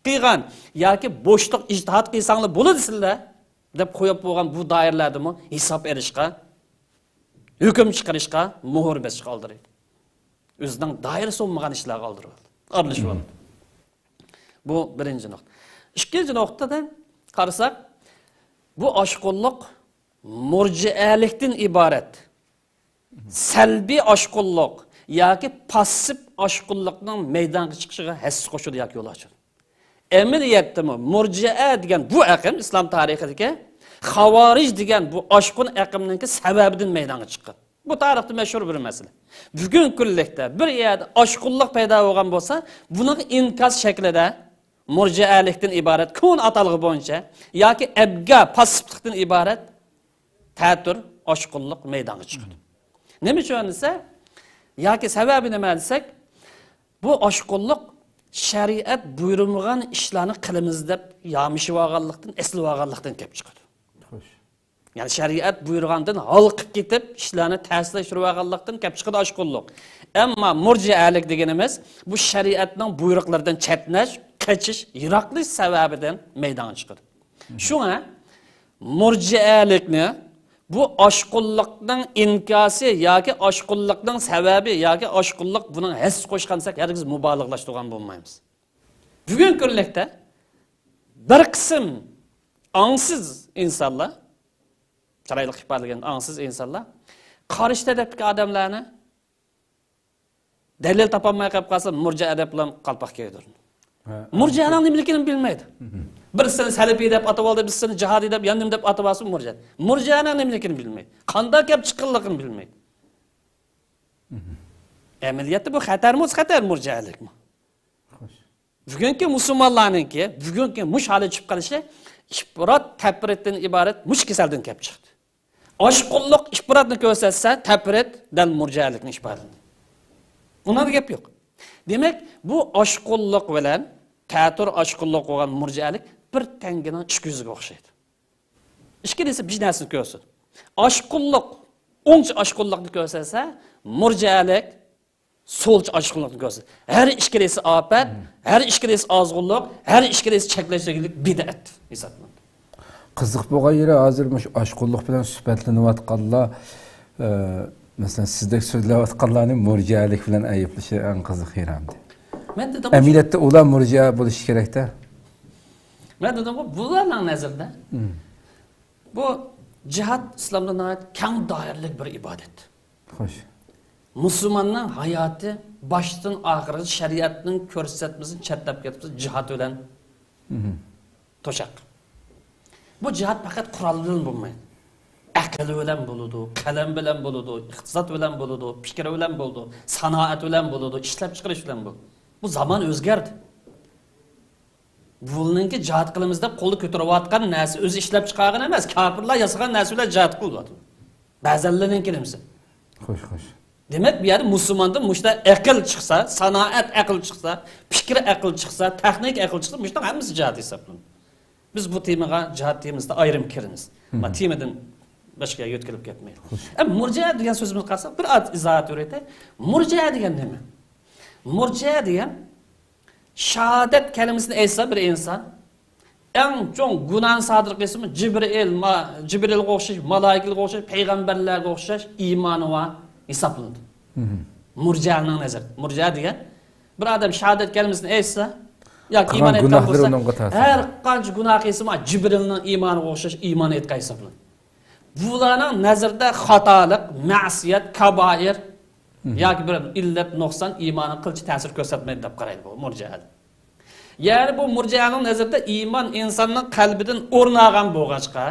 قىلغان ياكى بوشلۇق ئىجتىھات قىلساڭلار بولىدۇ سىلەر دەپ قويۇپ بولغان بۇ دائىرىلەردىمۇ ھېساب ئېلىشقا، ھۆكۈم چىقىرىشقا، مۆھۈر بېسىشقا ئالدىرايدۇ. ئۆزىنىڭ دائىرىسى بولمىغان ئىشلارغا ئالدىرايدۇ. ئارىلىشىۋالىدۇ. بۇ بىرىنچى نۇقتا. ئىككىنچى نۇقتىدىن قارىساق، بۇ ئاشقۇنلۇق مۇرجىئەلىكتىن ئىبارەت سەلبىي ئاشقۇنلۇق ياكى پاسسىپ ئاشقۇنلۇقنىڭ مەيدانغا چىقىشىغا ھەسسە قوشىدۇ ياكى يول ئاچىدۇ. ئەمەلىيەتتىمۇ مۇرجىئە دېگەن بۇ ئەقىم ئىسلام تارىخىدىكى خاۋارىج دېگەن بۇ ئاشقۇن ئەقىمنىڭكى سەۋەبىدىن مەيدانغا چىققان. بۇ تارىختا مەشھۇر بىر مەسىلە. بۈگۈنكى كۈنلۈكتە بىر يەردە ئاشقۇنلۇق پەيدا بولغان بولسا، بۇنىڭ ئىنكاس شەكلىدە مۇرجىئەلىكتىن ئىبارەت كونا ئاتالغۇ بويىچە ياكى ئەبگە پاسسىپلىقتىن ئىبارەت تەتۈر ئاشقۇنلۇق مەيدانغا چىقىدۇ. نېمە ئۈچۈن دېسە، ياكى سەۋەبى نېمە دېسەك، بۇ ئاشقۇنلۇق شەرىئەت بۇيرۇمىغان ئىشلارنى قىلىمىز دەپ يامىشىۋالغانلىقتىن، ئېسىلىۋالغانلىقتىن كېلىپ چىقىدۇ. خوش. يەنى شەرىئەت بۇيرۇغاندىن ھالقىپ كېتىپ، ئىشلارنى تەسلەشتۈرۈۋالغانلىقتىن كەپ چىقىدۇ ئاشقۇنلۇق. ئەمما مۇرجىئەلىك دېگىنىمىز بۇ شەرىئەتنىڭ بۇيرۇقلىرىدىن چەتنەش، قېچىش، يىراقلىشىش سەۋەبىدىن مەيدانغا چىقىدۇ. شۇڭا مۇرجىئەلىكنى بۇ ئاشقۇنلۇقنىڭ ئىنكاسى ياكى ئاشقۇنلۇقنىڭ سەۋەبى ياكى ئاشقۇنلۇق بۇنىڭ ھەسسە قوشقان دېسەك، ھەرگىز مۇبالىغىلەشتۈرگەن بولمايمىز. بۈگۈنكى كۈنلۈكتە بىر قىسىم ئاڭسىز ئىنسانلار، چىرايلىق ئىپادىلىگەن ئاڭسىز ئىنسانلار، قارشى تەرەپتىكى ئادەملەرنى دەلىل تاپالماي قېلىپ قالسا، مۇرجىئە دەپ بىلەن قالپاق كىيدۈرىدۇ. ھە، مۇرجىئەنىڭ نېمىلىكىنى بىلمەيدۇ. مم. بىرسىنى سەلىپىي دەپ ئاتىۋالدى، بىرسىنى جىھادىي دەپ، يەنە نېمە دەپ ئاتىۋالسا مۇرجىئە. مۇرجىئەنىڭ نېمىلىكىنى بىلمەيدۇ. قانداق كەپ چىققانلىقىنى بىلمەيدۇ. مم. ئەمەلىيەتتە بۇ خەتەرمۇ خەتەر مۇرجىئەلىكمۇ. خوش. بۈگۈنكى مۇسۇلمانلارنىڭكى بۈگۈنكى مۇش ھالى چۈشۈپ قېلىشى ئىپرات تەپرىتتىن ئىبارەت مۇش كېسەلدىن كەپ چىقتى. ئاشقۇنلۇق ئىپراتنى كۆرسەتسە، تەپرىت دەل مۇرجىئەلىكنى ئىپادىلىدى. ئۇنىڭدا گەپ يوق. دېمەك، بۇ ئاشقۇنلۇق بىلەن تەتۈر ئاشقۇنلۇق بولغان مۇرجىئەلىك بىر تەڭگىنىڭ ئىككى يۈزىگە ئوخشايدۇ. ئىككىلىسى بىر نەرسىنى كۆرسىتىدۇ. ئاشقۇنلۇق، ئوڭچە ئاشقۇنلۇقنى كۆرسەتسە، مۇرجىئەلىك سولچە ئاشقۇنلۇقنى كۆرسىتىدۇ. ھەر ئىككىلىسى ئاپەت، ھەر ئىككىلىسى ئازغۇنلۇق، ھەر ئىككىلىسى چەكلەشتۈرگۈنلۈك بىدئەت ھېسابلىنىدۇ. قىزىق بولغان يېرى، ھازىر مۇشۇ ئاشقۇنلۇق بىلەن سۈپەتلىنىۋاتقانلار، ئە، مەسىلەن، سىزدەك سۆزلەۋاتقانلارنى مۇرجىئەلىك بىلەن ئەيىبلىشى ئەڭ قىزىق يېرى ئەمدى. مەن دېدىمغۇ، ئەمەلىيەتتە ئۇلار مۇرجىئە بولۇشى كېرەكتە. مەن دېدىمغۇ، بۇلارنىڭ نەزىرىدە بۇ جىھاد ئىسلامدا ناھايىتى كەڭ دائىرىلىك بىر ئىبادەت. خوش. مۇسۇلماننىڭ ھاياتى باشتىن ئاخىرغىچە شەرىئەتنىڭ كۆرسەتمىسىنى چەتلەپ كەتمىسە، جىھاد بىلەن توشاق. بۇ جىھاد پەقەت قورال بىلەن بولمايدۇ. ئەقىل بىلەن بولىدۇ، قەلەم بىلەن بولىدۇ، ئىقتىساد بىلەن بولىدۇ، پىكىر بىلەن بولىدۇ، سانائەت بىلەن بولىدۇ، ئىشلەپچىقىرىش بىلەن بولىدۇ. بۇ زامان ئۆزگەردى. بۇنىڭكى جىھاد قىلىمىز دەپ قولدا كۆتۈرۈۋاتقان نەرسە ئۆزى ئىشلەپچىقارغان ئەمەس، كاپىرلار ياسىغان نەرسە بىلەن جىھاد قىلىۋاتىدۇ. بەزەنلەرنىڭ كېلىمىسى. خوش، خوش. دېمەك، بۇ يەردە مۇسۇلماندىن مۇشۇنداق ئەقىل چىقسا، سانائەت ئەقىل چىقسا، پىكىر ئەقىل چىقسا، تېخنىكا ئەقىل چىقسا، مۇشۇنىڭ ھەممىسى جىھاد ھېسابلىنىدۇ. بىز بۇ تېمىغا، جىھاد تېمىسىدا ئايرىم كىرىمىز. ما تېمىدىن باشقا يەرگە يۆتكىلىپ كەتمەيلى. خوش. ئەمما مۇرجىئە دېگەن سۆزىمىزگە قارىساق، بىر ئاز ئىزاھات بېرەيلى. مۇرجىئە دېگەن نېمە؟ مۇرجىئە دېگەن شاھادەت كەلىمىسىنى ئېيتسا بىر ئىنسان، ئەڭ چوڭ گۇناھنى سادىر قىلسىمۇ، جىبرىئىل، ما-، جىبرىئىلغا ئوخشاش، مالايىكىلەرگە ئوخشاش، پەيغەمبەرلەرگە ئوخشاش ئىمانى بار ھېسابلىنىدۇ. مۇرجىئەنىڭ نەزىرىدە. مۇرجىئە دېگەن، بىر ئادەم شاھادەت كەلىمىسىنى ئېيتسا، ياكى ئىمان ئېيتقان بولسا، ھەر قانچە گۇناھ قىلسىمۇ، جىبرىئىلنىڭ ئىمانىغا ئوخشاش ئىمان ئېيتقان ھېسابلىنىدۇ. بۇلارنىڭ نەزىرىدە خاتالىق، مەسىيەت، كابائىر ياكى بىر ئىللەت، نۇقسان ئىماننىڭ قىلچە تەسىر كۆرسەتمەيدۇ دەپ قارايدۇ بۇ مۇرجىئەلەر. يەنى بۇ مۇرجىئەنىڭ نەزىرىدە ئىمان ئىنساننىڭ قەلبىدىن ئورۇن ئالغان بولغاچقا،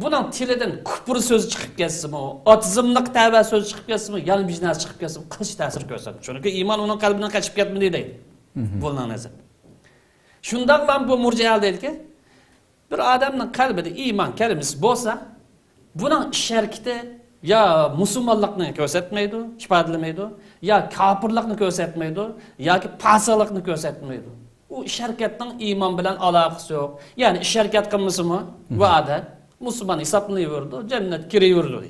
بۇنىڭ تىلىدىن كۇپۇر سۆزى چىقىپ كەتسىمۇ، ئاتىزملىققا تەۋە سۆز چىقىپ كەتسىمۇ، يەنە بىر نەرسە چىقىپ كەتسىمۇ، قىلچە تەسىر كۆرسەتمەيدۇ. چۈنكى ئىمان ئۇنىڭ قەلبىدىن قېچىپ كەتمىدى دەيدۇ. بۇنىڭ نەزىرىدە. شۇنداقلا بۇ مۇرجىئەلەر دەيدىكى، بىر ئادەمنىڭ قەلبىدە ئىمان كەلىمىسى بولسا، بۇنىڭ ئىش ھەرىكىتى يا مۇسۇلمانلىقنى كۆرسەتمەيدۇ، ئىپادىلىمەيدۇ، يا كاپىرلىقنى كۆرسەتمەيدۇ، ياكى پاسىقلىقنى كۆرسەتمەيدۇ. ئۇ ئىش ھەرىكەتنىڭ ئىمان بىلەن ئالاقىسى يوق. يەنى ئىش ھەرىكەت قىلمىسىمۇ، بۇ ئادەم مۇسۇلمان ھېسابلىنىۋېرىدۇ، جەننەتكە كىرىۋېرىدۇ.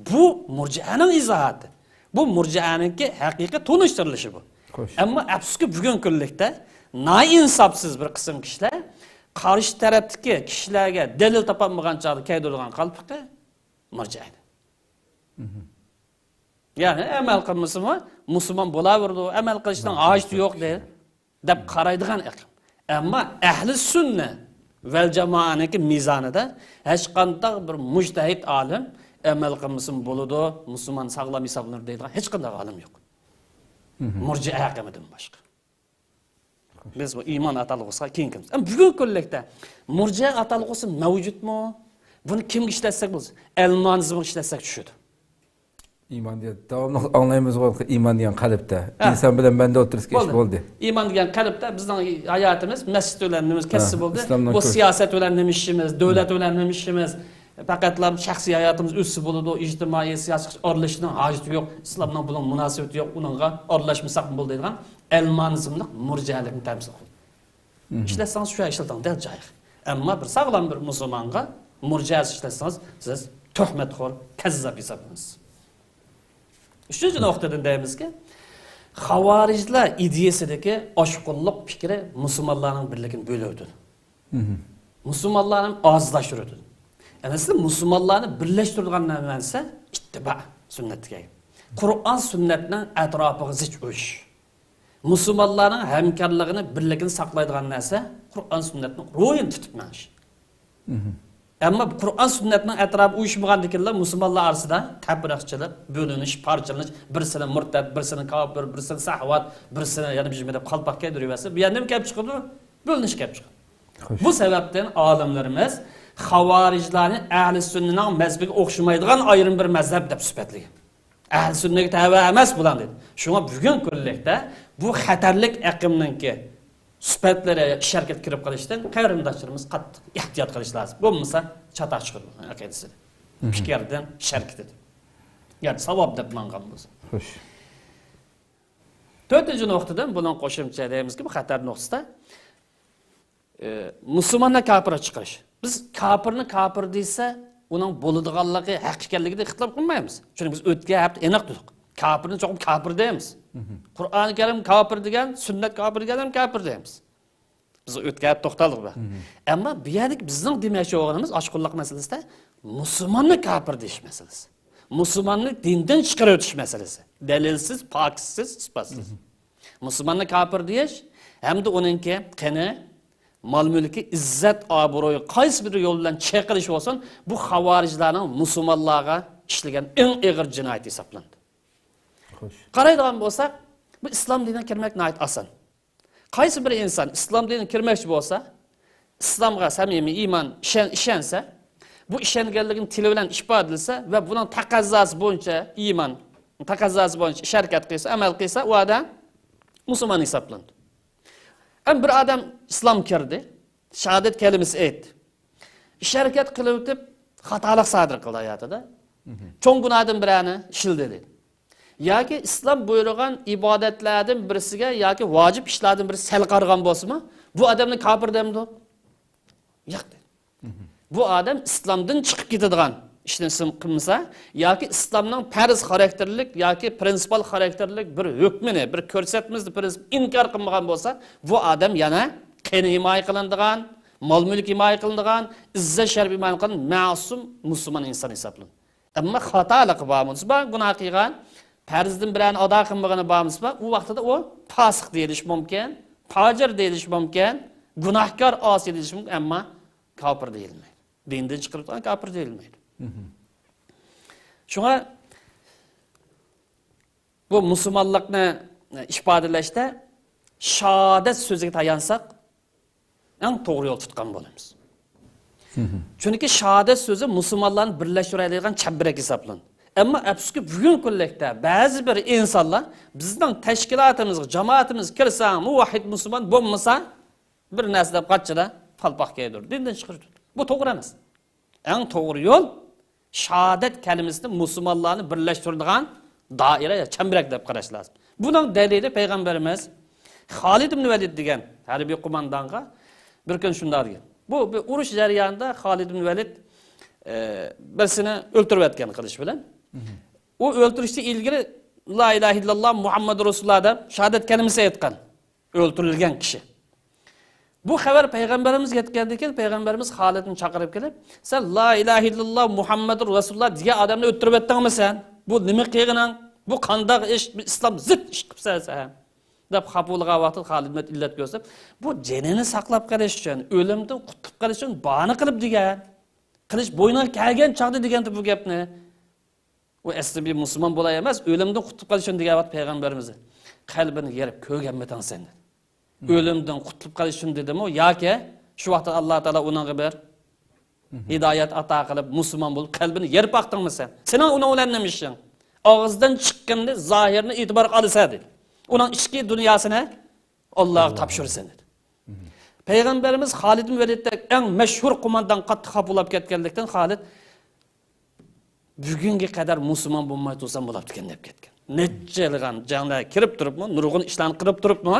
بۇ مۇرجىئەنىڭ ئىزاھاتى. بۇ مۇرجىئەنىڭكى ھەقىقىي تونۇشتۇرۇلۇشى بۇ. خوش. ئەمما ئەپسۇسكى، بۈگۈنكى كۈنلۈكتە نائىنساپسىز بىر قىسىم كىشىلەر قارشى تەرەپتىكى كىشىلەرگە دەلىل تاپالمىغان چاغدا كىيدۈرىدىغان قالپىقى مۇرجىئە. يەنى ئەمەل قىلمىسىمۇ مۇسۇلمان بولاۋېرىدۇ، ئەمەل قىلىشنىڭ ھاجىتى يوق دەيدۇ، دەپ قارايدىغان ئەقىم. ئەمما ئەھلى سۈننە ۋەل جامائەنىڭكى مىزانىدا ھېچقانداق بىر مۇجتەھىد ئالىم ئەمەل قىلمىسىمۇ بولىدۇ، مۇسۇلمان ساغلام ھېسابلىنىدۇ دەيدىغان ھېچقانداق ئالىم يوق. مۇرجىئە ئەقىمىدىن باشقا. بىز بۇ ئىمان ئاتالغۇسىغا كېيىن كىرىمىز. ئەمما بۈگۈنكى كۈنلۈكتە مۇرجىئە ئاتالغۇسى مەۋجۇتمۇ؟ بۇنى كىمگە ئىشلەتسەك بولىدۇ؟ ئەلمانىزمغا ئىشلەتسەك چۈشىدۇ. ئىمان دېگەن، داۋاملىق ئاڭلايمىزغۇ، ئىمان دېگەن قەلبتە. ھە. ئىنسان بىلەن بەندە ئوتتۇرىسىدىكى ئىش بولدى. ئىمان دېگەن قەلبتە بىزنىڭ ھاياتىمىز مەسچىت بىلەن نېمىمىز كەتسە بولدى. بۇ سىياسەت بىلەن نېمە ئىشىمىز، دۆلەت بىلەن نېمە ئىشىمىز، پەقەتلا شەخسىي ھاياتىمىز ئۆتسە بولىدۇ، ئىجتىمائىي، سىياسىي ئارىلىشىشنىڭ ھاجىتى يوق، ئىسلامنىڭ بۇنىڭ مۇناسىۋىتى يوق، ئۇنىڭغا ئارىلاشمىساقمۇ بولىدۇ دەيدىغان ئەلمانىزملىق مۇرجىئەلىكنى تەمسىل قىلىدۇ. ئىشلەتسىڭىز شۇ يەرگە ئىشلىتىڭ، دەل جايىغا. ئەمما بىر ساغلام بىر مۇسۇلمانغا مۇرجىئە ئىشلەتسىڭىز، سىز تۆھمەتخور، كەززاپ ھېسابلىنىسىز. ئۈچىنچى نۇقتىدىن دەيمىزكى، خاۋارىجلار ئىدىيىسىدىكى ئاشقۇنلۇق پىكرى مۇسۇلمانلارنىڭ بىرلىكىنى بۆلۈۋېتىدۇ. مۇسۇلمانلارنى ئازلاشتۇرىدۇ. يەنى سىز مۇسۇلمانلارنى بىرلەشتۈرىدىغان نەرسە ئىتتىبا سۈننەتكە. قۇرئان سۈننەتنىڭ ئەتراپىغا زىچ ئۇيۇشۇش. مۇسۇلمانلارنىڭ ھەمكارلىقىنى، بىرلىكىنى ساقلايدىغان نەرسە قۇرئان سۈننەتنىڭ روھىنى تۇتۇپ مېڭىش. ئەمما قۇرئان سۈننەتنىڭ ئەتراپى ئۇيۇشمىغاندىكىنلا مۇسۇلمانلار ئارىسىدا تەپرىقىچىلىك، بۆلۈنۈش، پارچىلىنىش، بىرسىنى مۇرتەت، بىرسىنى كاپىر، بىرسىنى سەھۋات، بىرسىنى يەنە بىر نېمە دەپ قالپاق كىيدۈرۈۋەرسە، بۇ يەردە نېمە كەپ چىقىدۇ؟ بۆلۈنۈش كەپ چىقىدۇ. بۇ سەۋەبتىن ئالىملىرىمىز خاۋارىجلارنى ئەھلى سۈننىنىڭ مەزھىپىگە ئوخشىمايدىغان ئايرىم بىر مەزھەپ دەپ سۈپەتلىگەن. ئەھلى سۈننىگە تەۋە ئەمەس بۇلار دېدى. شۇڭا بۈگۈنكى كۈنلۈكتە بۇ خەتەرلىك ئېقىمنىڭكى سۈپەتلىرى، ئىش ھەرىكەتكە كىرىپ قېلىشتىن قېرىنداشلىرىمىز قاتتىق ئېھتىيات قىلىش لازىم. بولمىسا چاتاق چىقىدۇ ئەقىدىسىدە. پىكىردىن، ئىش ھەرىكىتىدىن. يەنى ساۋاب دەپ ماڭغان بولسا. خوش. تۆتىنچى نۇقتىدىن بۇنىڭ قوشۇمچە دەيمىزكى، بۇ خەتەر نۇقتىسىدا ئى، مۇسۇلماننى كاپىرغا چىقىرىش. بىز كاپىرنى كاپىر دېسە، ئۇنىڭ بولىدىغانلىقى، ھەق ئىكەنلىكىدە ئىختىلاپ قىلمايمىز. چۈنكى بىز ئۆتكەن ھەپتە ئېنىق دېدۇق. كاپىرنى چوقۇم كاپىر دەيمىز. قۇرئانى كەرىم كاپىر دېگەن، سۈننەت كاپىر دېگەن ھەم كاپىر دەيمىز. بىز ئۆتكەن ھەپتە توختالدۇق بۇ. ئەمما بۇ يەردىكى بىزنىڭ دېمەكچى بولغىنىمىز ئاشقۇنلۇق مەسىلىسىدە مۇسۇلماننى كاپىر دېيىش مەسىلىسى. مۇسۇلماننى دىندىن چىقىرىۋېتىش مەسىلىسى. دەلىلسىز، پاكىتسىز، ئىسپاتسىز. مۇسۇلماننى كاپىر دېيىش ھەمدە ئۇنىڭكى قېنى، مال-مۈلكى، ئىززەت-ئابرۇيى قايسى بىر يول بىلەن چېقىلىش بولسۇن، بۇ خاۋارىجلارنىڭ مۇسۇلمانلارغا ئىشلىگەن ئەڭ ئېغىر جىنايىتى ھېسابلىنىدۇ. خوش. قارايدىغان بولساق، بۇ ئىسلام دىنىغا كىرمەك ناھايىتى ئاسان. قايسى بىر ئىنسان ئىسلام دىنىغا كىرمەكچى بولسا، ئىسلامغا سەمىمىي ئىمان، ئىشەن-، ئىشەنسە، بۇ ئىشەنگەنلىكىنى تىلى بىلەن ئىپادىلىسە ۋە بۇنىڭ تەقەززاسى بويىچە ئىمان، تەقەززاسى بويىچە ئىش ھەرىكەت قىلسا، ئەمەل قىلسا، ئۇ ئادەم مۇسۇلمان ھېسابلىنىدۇ. ئەمما بىر ئادەم ئىسلام كىردى، شاھادەت كەلىمىسى ئېيتتى. ئىش ھەرىكەت قىلىۋېتىپ، خاتالىق سادىر قىلدى ھاياتىدا. چوڭ گۇناھدىن بىرەرنى ئىشلىدى دېدى. ياكى ئىسلام بۇيرۇغان ئىبادەتلەردىن بىرسىگە ياكى ۋاجىپ ئىشلاردىن بىرسى سەل قارىغان بولسىمۇ، بۇ ئادەمنى كاپىر دەمدۇ؟ ياق دېدى. بۇ ئادەم ئىسلامدىن چىقىپ كېتىدىغان ئىشنى قىلمىسا، ياكى ئىسلامنىڭ پەرز خاراكتېرلىك ياكى پرىنسىپال خاراكتېرلىك بىر ھۆكمىنى، بىر كۆرسەتمىسىنى، پرىنسىپىنى ئىنكار قىلمىغان بولسا، بۇ ئادەم يەنە قېنى ھىمايە قىلىنىدىغان، مال-مۈلكى ھىمايە قىلىنىدىغان، ئىززەت-شەرىپى ھىمايە قىلىنىدىغان مەسۇم مۇسۇلمان ئىنسان ھېسابلىنىدۇ. ئەمما خاتالىقى بارمۇ بار، گۇناھ قىلغان، پەرزدىن بىرەرنى ئادا قىلمىغىنى بارمۇ بار، ئۇ ۋاقتىدا ئۇ پاسىق دېيىلىشى مۇمكىن، پاجىر دېيىلىشى مۇمكىن، گۇناھكار، ئاسىي دېيىلىشى مۇمكىن، ئەمما كاپىر دېيىلمەيدۇ. دىندىن چىقىرىۋېتىدىغان كاپىر دېيىلمەيدۇ. شۇڭا بۇ مۇسۇلمانلىقنى ئىپادىلەشتە شاھادەت سۆزىگە تايانساق، ئەڭ توغرا يول تۇتقان بولىمىز. چۈنكى شاھادەت سۆزى مۇسۇلمانلارنى بىرلەشتۈرەلەيدىغان چەمبىرەك ھېسابلىنىدۇ. ئەمما ئەپسۇسكى، بۈگۈنكى كۈنلۈكتە بەزى بىر ئىنسانلار بىزنىڭ تەشكىلاتىمىزغا، جامائىتىمىزگە كىرسەڭ، مۇۋەھھىد مۇسۇلمان، بولمىسا بىر نەرسە دەپ قاچىلا پالپاق كىيدۈرىدۇ، دىندىن چىقىرىدۇ. بۇ توغرا ئەمەس. ئەڭ توغرا يول شاھادەت كەلىمىسىنى مۇسۇلمانلارنى بىرلەشتۈرىدىغان دائىرە يا چەمبىرەك دەپ قاراش لازىم. بۇنىڭ دەلىلى پەيغەمبىرىمىز خالىد ئىبن ۋەلىد دېگەن ھەربىي قوماندانغا بىر كۈن شۇنداق دېگەن. بۇ بىر ئۇرۇش جەريانىدا خالىد ئىبن ۋەلىد، ئە، بىرسىنى ئۆلتۈرۈۋەتكەن قىلىچ بىلەن. ئۇ ئۆلتۈرۈشتىن ئىلگىرى لا ئىلاھە ئىللاللا مۇھەممەدۇر رەسۇلۇللا دەپ شاھادەت كەلىمىسى ئېيتقان. ئۆلتۈرۈلگەن كىشى. بۇ خەۋەر پەيغەمبىرىمىزگە يەتكەندىن كېيىن، پەيغەمبىرىمىز خالىدنى چاقىرىپ كېلىپ، سەن لا ئىلاھە ئىللاللا مۇھەممەدۇر رەسۇلۇللا دېگەن ئادەمنى ئۆلتۈرۈۋەتتىڭمۇ سەن؟ بۇ نېمە قىلغىنىڭ؟ بۇ قانداق ئىش؟ بۇ ئىسلام زىت ئىش قىپسەن سەن، دەپ خاپا بولغان ۋاقتىدا خالىد بىن ئىللەت كۆرسىتىپ، بۇ جېنىنى ساقلاپ قېلىش ئۈچۈن، ئۆلۈمدىن قۇتۇلۇپ قېلىش ئۈچۈن باھانە قىلىپ دېگەن. قىلىش بوينىغا كەلگەن چاغدا دېگەنتى بۇ گەپنى. ئۇ ئەسلى بىر مۇسۇلمان بولاي ئەمەس، ئۆلۈمدىن قۇتۇلۇپ قېلىش ئۈچۈن دېگەن ۋاقىت پەيغەمبىرىمىز، قەلبىنى يېرىپ كۆرگەنمىدىڭ سەن، دېدى. ئۆلۈمدىن قۇتۇلۇپ قېلىش ئۈچۈن دېدىمۇ ياكى شۇ ۋاقىتتا ئاللا تائالا ئۇنىڭغا بىر ھىدايەت ئاتا قىلىپ، مۇسۇلمان بولۇپ، قەلبىنى يېرىپ باقتىڭمۇ سەن؟ سېنىڭ ئۇنىڭ بىلەن نېمە ئىشىڭ؟ ئاغزىدىن چىققىنىنى، زاھىرىنى ئېتىبارغا ئالىسەن، دېدى. ئۇنىڭ ئىچكى دۇنياسىنى ئاللاغا تاپشۇرىسەن، دېدى. پەيغەمبىرىمىز خالىد بىن ۋەلىدتەك ئەڭ مەشھۇر قوماندان قاتتىق خاپا بولۇپ كەتكەنلىكتىن، خالىد بۈگۈنگە قەدەر مۇسۇلمان بولماي تۇرسام بولاپتىكەن دەپ كەتكەن. نەچچە يىلغان جەڭلەرگە كىرىپ تۇرۇپمۇ، نۇرغۇن ئىشلارنى قىلىپ تۇرۇپمۇ،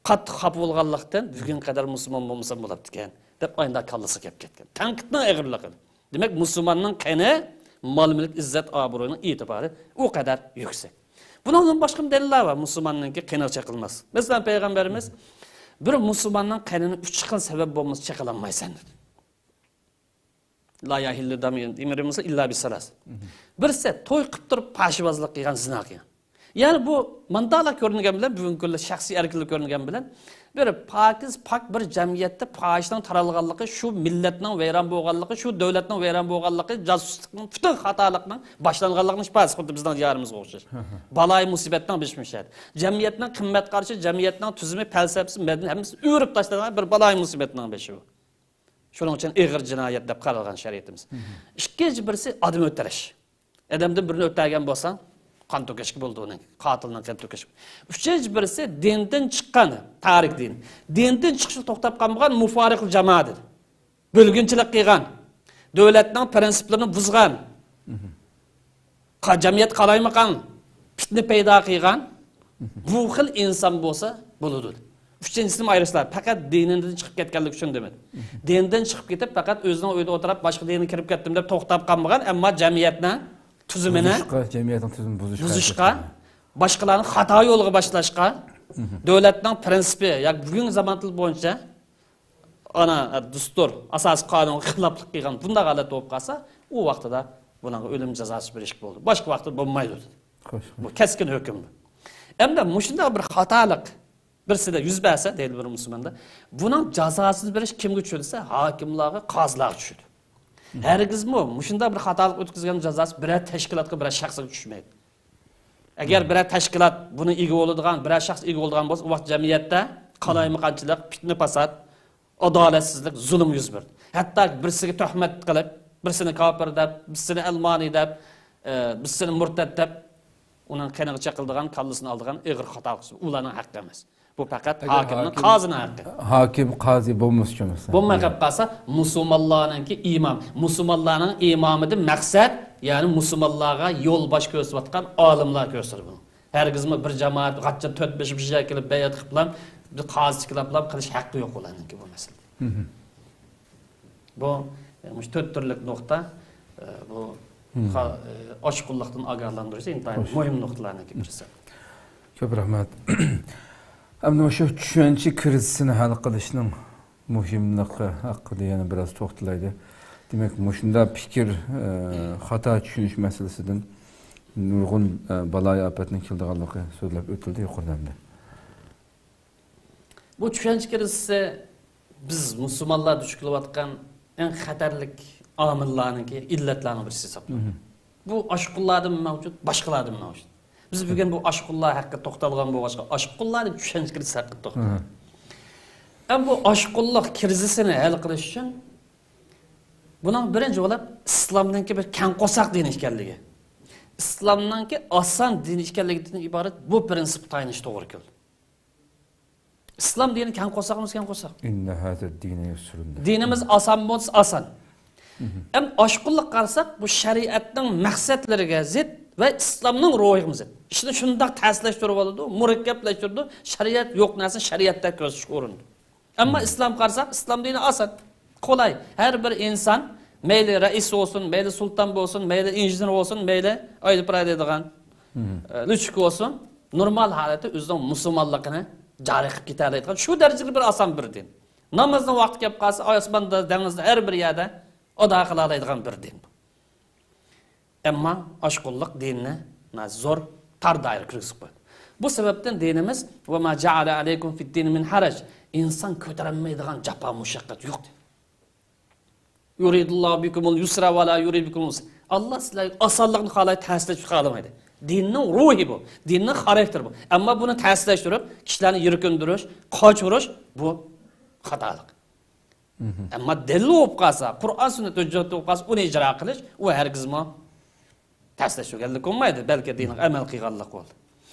قاتتىق خاپا بولغانلىقتىن، بۈگۈنگە قەدەر مۇسۇلمان بولمىسام بولاپتىكەن دەپ ئاينىدا كاللىسىغا كەپ كەتكەن. تەنقىدنىڭ ئېغىرلىقىنى. دېمەك، مۇسۇلماننىڭ قېنى، مال-مۈلۈك، ئىززەت-ئابرۇيىنىڭ ئېتىبارى ئۇ قەدەر يۈكسەك. بۇنىڭدىن باشقىمۇ دەلىللەر بار، مۇسۇلماننىڭكى قېنىغا چېقىلماس. مەسىلەن، پەيغەمبىرىمىز، بىر مۇسۇلماننىڭ قېنىنى ئۈچ خىل سەۋەب بولمىسا چېقىلالمايسەن، دېدى. لا يەھىللۇ دەمۇ ئىمرىئىن مۇسلىمىن ئىللا بىسسالاس. بىرسى توي قىلىپ تۇرۇپ پاھىشىبازلىق قىلغان، زىنا قىلغان. يەنى بۇ ماندالا كۆرۈنگەن بىلەن، بۈگۈنكى كۈندە شەخسىي ئەركىنلىك كۆرۈنگەن بىلەن، بىر پاكىز، پاك بىر جەمئىيەتتە پاھىشىنىڭ تارالغانلىقى، شۇ مىللەتنىڭ ۋەيران بولغانلىقى، شۇ دۆلەتنىڭ ۋەيران بولغانلىقى، جاسۇسلۇقنىڭ، پۈتۈن خاتالىقنىڭ باشلانغانلىقىنىڭ ئىپادىسى، خۇددى بىزنىڭ دىيارىمىزغا ئوخشاش. بالايىن مۇسىبەتنىڭ بېشى مۇشۇ يەردە. جەمئىيەتنىڭ قىممەت قارىشى، جەمئىيەتنىڭ تۈزۈمى، پەلسەپىسى، مەدەنىيىتى، ھەممىسى ئۆرۈپ تاشلانغان بىر بالايىن مۇسىبەتنىڭ بېشى بۇ. شۇنىڭ ئۈچۈن ئېغىر جىنايەت دەپ قارالغان شەرىئىتىمىز. ئىككىنچى بىرسى ئادەم ئۆلتۈرۈش. ئادەمدىن بىرنى ئۆلتۈرگەن بولساڭ، قان تۆكۈشكە بولىدۇ ئۇنىڭ. قاتىلنىڭ قان تۆكۈشى. ئۈچىنچى بىرسى دىندىن چىققان، تارىك دىن. دىندىن چىقىشقا توختاپ قالمىغان مۇفارىقۇل جامائە دېدى. بۆلگۈنچىلىك قىلغان، دۆلەتنىڭ پىرىنسىپلىرىنى بۇزغان، قا-، جەمئىيەت قالايمىقان، پىتنە پەيدا قىلغان بۇ خىل ئىنسان بولسا بولىدۇ. ئۈچىنچىسىنى ئايرىسىلار، پەقەت دىنىدىن چىقىپ كەتكەنلىكى ئۈچۈن دېمىدى. دىندىن چىقىپ كېتىپ، پەقەت ئۆزىنىڭ ئۆيىدە ئولتۇرۇپ، باشقا دىنغا كىرىپ كەتتىم دەپ توختاپ قالمىغان، ئەمما جەمئىيەتنىڭ تۈزۈمىنى بۇزۇشقا، جەمئىيەتنىڭ تۈزۈمىنى بۇزۇشقا، بۇزۇشقا، باشقىلارنى خاتا يولغا باشلاشقا، دۆلەتنىڭ پىرىنسىپى ياكى بۈگۈنكى زامان تىلى بويىچە ئانا، دۇستۇر، ئاساسىي قانۇنغا خىلاپلىق قىلغان بۇنداق ھالەت بولۇپ قالسا، ئۇ ۋاقتىدا بۇنىڭغا ئۆلۈم جازاسى بېرىشكە بولىدۇ. باشقا ۋاقىتتا بولمايدۇ، دېدى. خوش. بۇ كەسكىن ھۆكۈم. ئەمدى مۇشۇنداق بىر خاتالىق بىرسىدە يۈز بەرسە، دەيدۇ بىر مۇسۇلماندا، بۇنىڭ جازاسىنى بېرىش كىمگە چۈشىدۇ دېسە، ھاكىملارغا، قازىلارغا چۈشىدۇ. ھەرگىزمۇ مۇشۇنداق بىر خاتالىق ئۆتكۈزگەن جازاسى بىرەر تەشكىلاتقا، بىرەر شەخسكە چۈشمەيدۇ. ئەگەر بىرەر تەشكىلات بۇنى ئىگە بولىدىغان، بىرەر شەخس ئىگە بولىدىغان بولسا، ئۇ ۋاقىت جەمئىيەتتە قالايمىقانچىلىق، پىتنە-پاسات، ئادالەتسىزلىك، زۇلۇم يۈز بېرىدۇ. ھەتتا بىرسىگە تۆھمەت قىلىپ، بىرسىنى كاپىر دەپ، بىرسىنى ئەلمانىي دەپ، ئە، بىرسىنى مۇرتەت دەپ، ئۇنىڭ قېنىغا چېقىلىدىغان، كاللىسىنى ئالىدىغان ئېغىر خاتا قىلسا، ئۇلارنىڭ ھەققى ئەمەس. بۇ پەقەت ئەگەر ھاكىمنىڭ، ھاكىم، قازىنىڭ ھەققى. ھاكىم، قازى بولمىسىچۇ مەسىلەن؟ بولماي قېلىپ قالسا، مۇسۇلمانلارنىڭكى ئىمامى، مۇسۇلمانلارنىڭ ئىمامىدىن مەقسەت، يەنى مۇسۇلمانلارغا يول باش كۆرسىتىۋاتقان ئالىملار كۆرسىتىدۇ بۇنى. ھەرگىزمۇ بىر جامائەت غاچچا تۆت بېشى بىر يەرگە كېلىپ بەيئەت قىلىپلا، بىر قازى چېكىلاپلا قىلىش ھەققى يوق ئۇلارنىڭكى بۇ مەسىلىدە. بۇ، ئە، مۇشۇ تۆت تۈرلۈك نۇقتا، ئە، بۇ خا-، ئە، ئاشقۇنلۇقتىن ئاگاھلاندۇرۇش ئىنتايىن مۇھىم نۇقتىلارنىڭكى بىرسى. كۆپ رەھمەت. ئەمدى مۇشۇ چۈشەنچە كىرىزىسىنى ھەل قىلىشنىڭ مۇھىملىقى ھەققىدە يەنە بىراز توختىلايلى. دېمەك، مۇشۇنداق پىكىر، ئە، خاتا چۈشىنىش مەسىلىسىدىن نۇرغۇن، ئە، بالايىئاپەتنىڭ كېلىدىغانلىقى سۆزلەپ ئۆتۈلدى يۇقىرىدا ئەمدى. بۇ چۈشەنچە كىرىزىسى بىز مۇسۇلمانلار دۇچ كېلىۋاتقان ئەڭ خەتەرلىك ئامىللارنىڭكى، ئىللەتلەرنىڭ بىرسى ھېسابلىنىدۇ. بۇ ئاشقۇنلاردىمۇ مەۋجۇت، باشقىلاردىمۇ مەۋجۇت. بىز بۈگۈن بۇ ئاشقۇنلار ھەققىدە توختالغان بولغاچقا، ئاشقۇنلار دەپ چۈشەنچە كىرىزىسى ھەققىدە توختالدۇق. ئەمما بۇ ئاشقۇنلۇق كىرىزىسىنى ھەل قىلىش ئۈچۈن بۇنىڭ بىرىنچى بولۇپ ئىسلامنىڭكى بىر كەڭ قورساق دىن ئىكەنلىكى، ئىسلامنىڭكى ئاسان دىن ئىكەنلىكىدىن ئىبارەت بۇ پىرىنسىپقا تايىنىش توغرا كېلىدۇ. ئىسلام دىنى كەڭ قورساقمۇ كەڭ قورساق؟ إن هذا الدين يسر. دىنىمىز ئاسان بولسا ئاسان. ئەمما ئاشقۇنلۇق قارىساق، بۇ شەرىئەتنىڭ مەقسەتلىرىگە زىت ۋە ئىسلامنىڭ روھىغىمۇ زىت. ئىشنى شۇنداق تەسلەشتۈرۈۋالىدۇ، مۇرەككەپلەشتۈرىدۇ، شەرىئەت يوق نەرسىنى شەرىئەتتەك كۆرسىتىشكە ئۇرۇنىدۇ. ئەمما ئىسلام قارىساق، ئىسلام دىنى ئاسان، قولاي. ھەر بىر ئىنسان، مەيلى رەئىس بولسۇن، مەيلى سۇلتان بولسۇن، مەيلى ئىنژېنېر بولسۇن، مەيلى ئايروپىلان ھەيدەيدىغان، ئە، لۈچۈك بولسۇن، نورمال ھالەتتە ئۆزىنىڭ مۇسۇلمانلىقىنى جارى قىلىپ كېتەلەيدىغان، شۇ دەرىجىدە بىر ئاسان بىر دىن. نامازنىڭ ۋاقتى كەپ قالسا، ئاسماندا، دېڭىزدا، ھەر بىر يەردە ئادا قىلالايدىغان بىر دىن. ئەمما ئاشقۇنلۇق دىننى زور، تار دائىرە كىرگۈزۈپ قويدى. بۇ سەۋەبتىن دىنىمىز، «وما جعل عليكم في الدين من حرج»، ئىنسان كۆتۈرەلمەيدىغان جاپا مۇشەققەت يوق دېدى. «يريد الله بكم اليسر ولا يريد بكم العسر». ئاللا سىلەرگە ئاسانلىقنى خالايدۇ، تەسلەشنى خالىمايدۇ. دىننىڭ روھى بۇ، دىننىڭ خاراكتېرى بۇ. ئەمما بۇنى تەسلەشتۈرۈپ، كىشىلەرنى يىركىندۈرۈش، قاچۇرۇش، بۇ خاتالىق. ئەمما دەلىل بولۇپ قالسا، قۇرئان سۈننەت ھۆججەت بولۇپ قالسا، ئۇنى ئىجرا قىلىش، ئۇ ھەرگىزمۇ تەسلەشتۈرگەنلىك بولمايدۇ، بەلكى دىنغا ئەمەل قىلغانلىق بولىدۇ.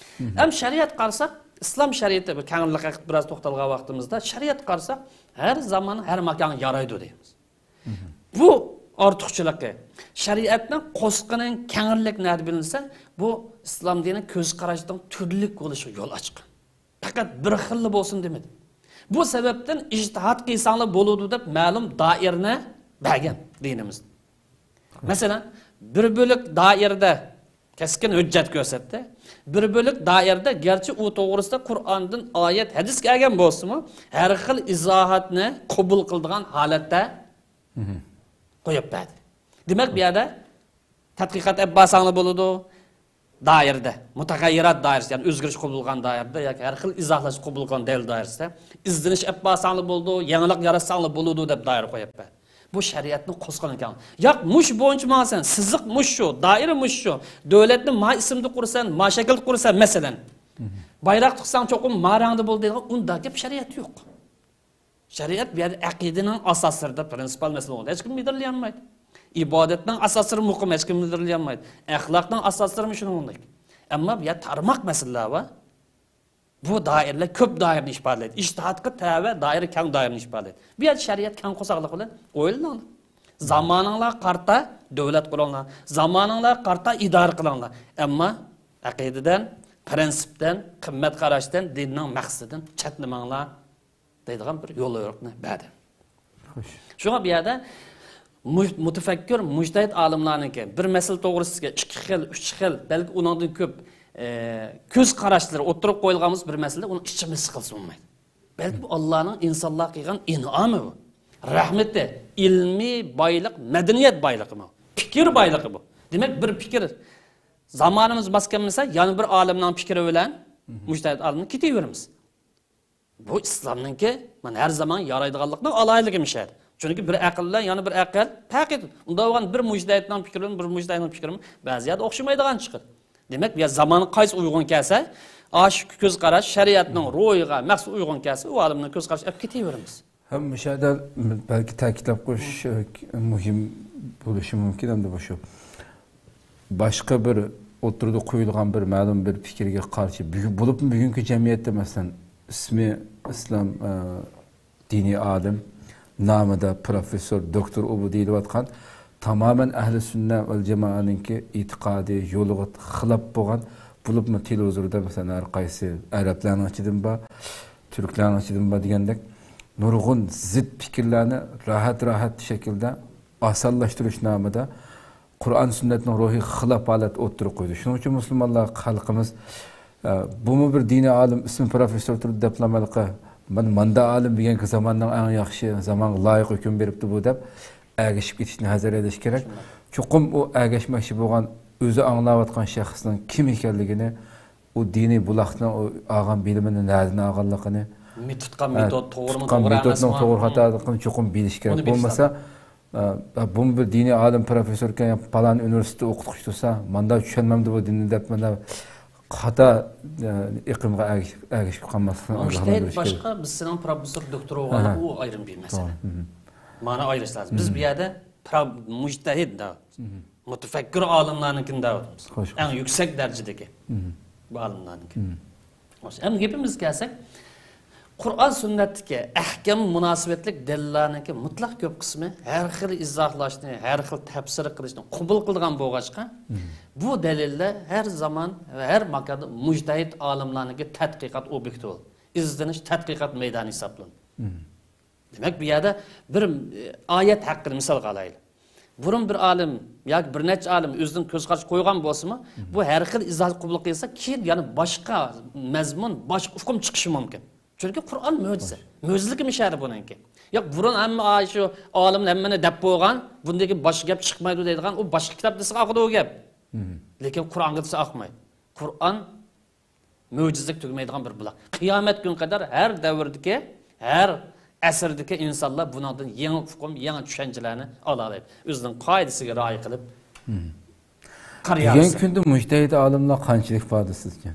ھەم شەرىئەت قارىساق، ئىسلام شەرىئىتى، بۇ كەڭرىلىك ھەققىدە بىراز توختالغان ۋاقتىمىزدا، شەرىئەت قارىساق، ھەر زامان، ھەر ماكانغا يارايدۇ دەيمىز. بۇ ئارتۇقچىلىقى، شەرىئەتنىڭ قوسقىنىڭ كەڭرىلىكى نەدە بىلىنسە، بۇ ئىسلام دىنى كۆز قاراشنىڭ تۈرلۈك بولۇشىغا يول ئاچقان. پەقەت بىر خىللا بولسۇن دېمىدى. بۇ سەۋەبتىن ئىجتىھات قىلساڭلار بولىدۇ دەپ مەلۇم دائىرىنى بەرگەن دىنىمىز. مەسىلەن، بىر بۆلەك دائىرىدە، كەسكىن ھۆججەت كۆرسەتتى. بىر بۆلەك دائىرىدە گەرچە ئۇ توغرىسىدا قۇرئاندىن ئايەت، ھەدىس كەلگەن بولسىمۇ، ھەر خىل ئىزاھاتنى قوبۇل قىلىدىغان ھالەتتە قويۇپ بەردى. دېمەك، بۇ يەردە تەتقىقات ئېلىپ بارساڭلار بولىدۇ. دائىرىدە، مۇتەغەييىرات دائىرىسى، يەنى ئۆزگىرىش قوبۇل قىلغان دائىرىدە ياكى ھەر خىل ئىزاھلاش قوبۇل قىلغان دەلىل دائىرىسىدە ئىزدىنىش ئېلىپ بارساڭلار بولىدۇ، يېڭىلىق ياراتساڭلار بولىدۇ دەپ دائىرە قويۇپ بەر. بۇ شەرىئەتنى قوسقىنى كەڭ. ياق، مۇشۇ بويىچە ماڭسەن، سىزىق مۇشۇ، دائىرە مۇشۇ، دۆلەتنى ما ئىسىمدا قۇرىسەن، ما شەكىلدە قۇرىسەن، مەسىلەن. بايراق تىقساڭ چوقۇم ما رەڭدە بول دەيدىغان ئۇنداق گەپ شەرىئەتتە يوق. شەرىئەت بۇ يەردە ئەقىدىنىڭ ئاساسلىرىدا، پرىنسىپال مەسىلە بولغاندا ھېچكىم مىدىرلىيالمايدۇ. ئىبادەتنىڭ ئاساسلىرى مۇقىم، ھېچكىم مىدىرلىيالمايدۇ. ئەخلاقنىڭ ئاساسلىرىمۇ شۇنىڭدەك. ئەمما بۇ يەردە تارماق مەسىلىلەر بار. بۇ دائىرىلەر كۆپ دائىرىنى ئىپادىلەيدۇ. ئىجتىھادقا تەۋە دائىرە كەڭ دائىرىنى ئىپادىلەيدۇ. بۇ يەردە شەرىئەت كەڭ قورساقلىق بىلەن ئويلىنىڭلار. زامانىڭلارغا قارىتا دۆلەت قۇرۇڭلار. زامانىڭلارغا قارىتا ئىدارە قىلىڭلار. ئەمما ئەقىدىدىن، پرىنسىپتىن، قىممەت قاراشتىن، دىننىڭ مەقسىتىدىن چەتنىمەڭلار. دەيدىغان بىر يول يورۇقنى بەردى. خوش. شۇڭا بۇ يەردە مۇ-، مۇتەپەككۇر، مۇجتەھىد ئالىملارنىڭكى بىر مەسىلە توغرىسىدا ئىككى خىل، ئۈچ خىل، بەلكى ئۇنىڭدىن كۆپ، ئە، كۆز قاراشلىرى ئوتتۇرىغا قويۇلغان بولسا بىر مەسىلىدە، ئۇنىڭ ئىچىمىز سىقىلسا بولمايدۇ. بەلكى بۇ ئاللانىڭ ئىنسانلارغا قىلغان ئىنئامى بۇ. رەھمىتى، ئىلمىي بايلىق، مەدەنىيەت بايلىقى بۇ. پىكىر بايلىقى بۇ. دېمەك، بىر پىكىر زامانىمىز ماس كەلمىسە، يەنە بىر ئالىمنىڭ پىكرى بىلەن، مۇجتەھىد ئالىمنى كېتىۋېرىمىز. بۇ ئىسلامنىڭكى، مانا، ھەر زامان يارايدىغانلىقنىڭ ئالاھىدىلىكى مۇشۇ يەردە. چۈنكى بىر ئەقىل بىلەن يەنە بىر ئەقىل پەرقى. ئۇنداق بولغان بىر مۇجتەھىدنىڭ پىكرى بىلەن بىر مۇجتەھىدنىڭ پىكرى بەزى يەردە ئوخشىمايدىغان چىقىدۇ. دېمەك، بۇ يەر زامانغا قايسى ئۇيغۇن كەلسە، ئاشۇ كۆز قاراش شەرىئەتنىڭ روھىغا، مەقسىتىگە ئۇيغۇن كەلسە، ئۇ ئالىمنىڭ كۆز قارىشىنى ئېلىپ كېتىۋېرىمىز. ھەم مۇشۇ يەردە بەلكى تەكىتلەپ قويۇش مۇھىم بولۇشى مۇمكىن، ئەمدى بۇ شۇ. باشقا بىر ئوتتۇرىدا قويۇلغان بىر مەلۇم بىر پىكىرگە قارشى، بۈگۈن، بولۇپمۇ بۈگۈنكى جەمئىيەتتە، مەسىلەن، ئىسمى ئىسلام، ئە، دىنىي ئالىم، نامىدا پروفېسسور، دوكتور ئۇ بۇ دېيىلىۋاتقان تامامەن ئەھلى سۈننە ۋەل جامائەنىڭكى ئېتىقادى، يولىغا خىلاپ بولغان، بولۇپمۇ تېلېۋىزوردا، مەسىلەن، ھەر قايسى ئەرەبلەرنىڭ ئىچىدىمۇ بار، تۈركلەرنىڭ ئىچىدىمۇ بار دېگەندەك، نۇرغۇن زىت پىكىرلەرنى راھەت-راھەت شەكىلدە ئاسانلاشتۇرۇش نامىدا قۇرئان سۈننەتنىڭ روھىغا خىلاپ ھالەتتە ئوتتۇرىغا قويدى. شۇنىڭ ئۈچۈن مۇسۇلمانلار، خەلقىمىز، ئە، بۇمۇ بىر دىنىي ئالىم، ئىسمى پروفېسسور تۇرۇپ دەپلا مەنقە، مانا ماندا ئالىم بۈگۈنكى زاماننىڭ ئەڭ ياخشى، زامانغا لايىق ھۆكۈم بېرىپتۇ بۇ دەپ ئەگىشىپ كېتىشنى ھەزەر ئېلىش كېرەك. چوقۇم ئۇ ئەگەشمەكچى بولغان، ئۆزى ئاڭلاۋاتقان شەخسنىڭ كىم ئىكەنلىكىنى، ئۇ دىنىي بۇلاقنىڭ ئۇ ئالغان بىلىمىنى نەدىن ئالغانلىقىنى، مېتودقا، ھە، مېتود توغرىمۇ، تۇتقان توغرا مېتودنىڭ ئەمەسمۇ؟ توغرا خاتالىقىنى چوقۇم بىلىش كېرەك. بۇنى بىلىش بولمىسا، لازىم. ئە، بۇمۇ بىر دىنىي ئالىم، پروفېسسوركەن، يا پالان ئۇنىۋېرسىتېتتا ئوقۇتقۇچى تۇرسا، ماندا چۈشەنمەمدۇ بۇ دىننى دەپ، مانا خاتا، ئە، ئېقىمغا ئەگىشىپ، ئەگىشىپ قالماسلىقنى ئاگاھلاندۇرۇش كېرەك. مۇجتەھىد باشقا، بىز سېنىڭ پروفېسسور، دوكتور بولغانلىق، ئاھا، ئۇ ئايرىم بىر مەسىلە. توغرا. مھم. مانا ئايرىش لازىم. بىز بۇ يەردە پرا-، مۇجتەھىد دە، مھم، مۇتەپەككۇر ئالىملارنىڭكىنى دەۋاتىمىز. خوش، خوش. ئەڭ يۈكسەك دەرىجىدىكى، مھم، بۇ ئالىملارنىڭكى. مھم. خوش، ئەمدى گېپىمىزگە كەلسەك، قۇرئان سۈننەتتىكى ئەھكام مۇناسىۋەتلىك دەلىللەرنىڭكى مۇتلەق كۆپ قىسمى ھەر خىل ئىزاھلاشنى، ھەر خىل تەپسىر قىلىشنى قوبۇل قىلىدىغان بولغاچقا، مھم، بۇ دەلىللەر ھەر زامان ۋە ھەر ماكاندا مۇجتەھىد ئالىملارنىڭكى تەتقىقات ئوبيېكتى بولدى. ئىزدىنىش، تەتقىقات مەيدانى ھېسابلىنىدۇ. مھم. دېمەك، بۇ يەردە بىر، ئە، ئايەت ھەققىدە مىسالغا ئالايلى. بۇرۇن بىر ئالىم ياكى بىر نەچچە ئالىم ئۆزىنىڭ كۆز قارىشى قويغان بولسىمۇ، مھم، بۇ ھەر خىل ئىزاھ قوبۇل قىلسا، كېيىن يەنە باشقا مەزمۇن، باشقا ئۇقۇم چىقىشى مۇمكىن. چۈنكى قۇرئان مۆجىزە. مۆجىزىلىك مىشەدە بۇنىڭكى. ياق، بۇرۇن ھەممە ئاي شۇ ئالىملار ھەممىنى دەپ بولغان، بۇندىن كېيىن باشقا گەپ چىقمايدۇ دەيدىغان، ئۇ باشقا كىتاب دېسە ئاقىدۇ ئۇ گەپ. لېكىن قۇرئانغا دېسە ئاقمايدۇ. قۇرئان مۆجىزىلىك تۈگىمەيدىغان بىر بۇلاق. قىيامەت كۈنى قەدەر ھەر دەۋردىكى، ھەر ئەسىردىكى ئىنسانلار بۇنىڭدىن يېڭى ئۇقۇم، يېڭى چۈشەنچىلەرنى ئالالايدۇ. ئۆزىنىڭ قائىدىسىگە رىئايە قىلىپ قارىيالىسا. بۈگۈنكى كۈندە مۇجتەھىد ئالىملار قانچىلىك بار دەيسىزكى؟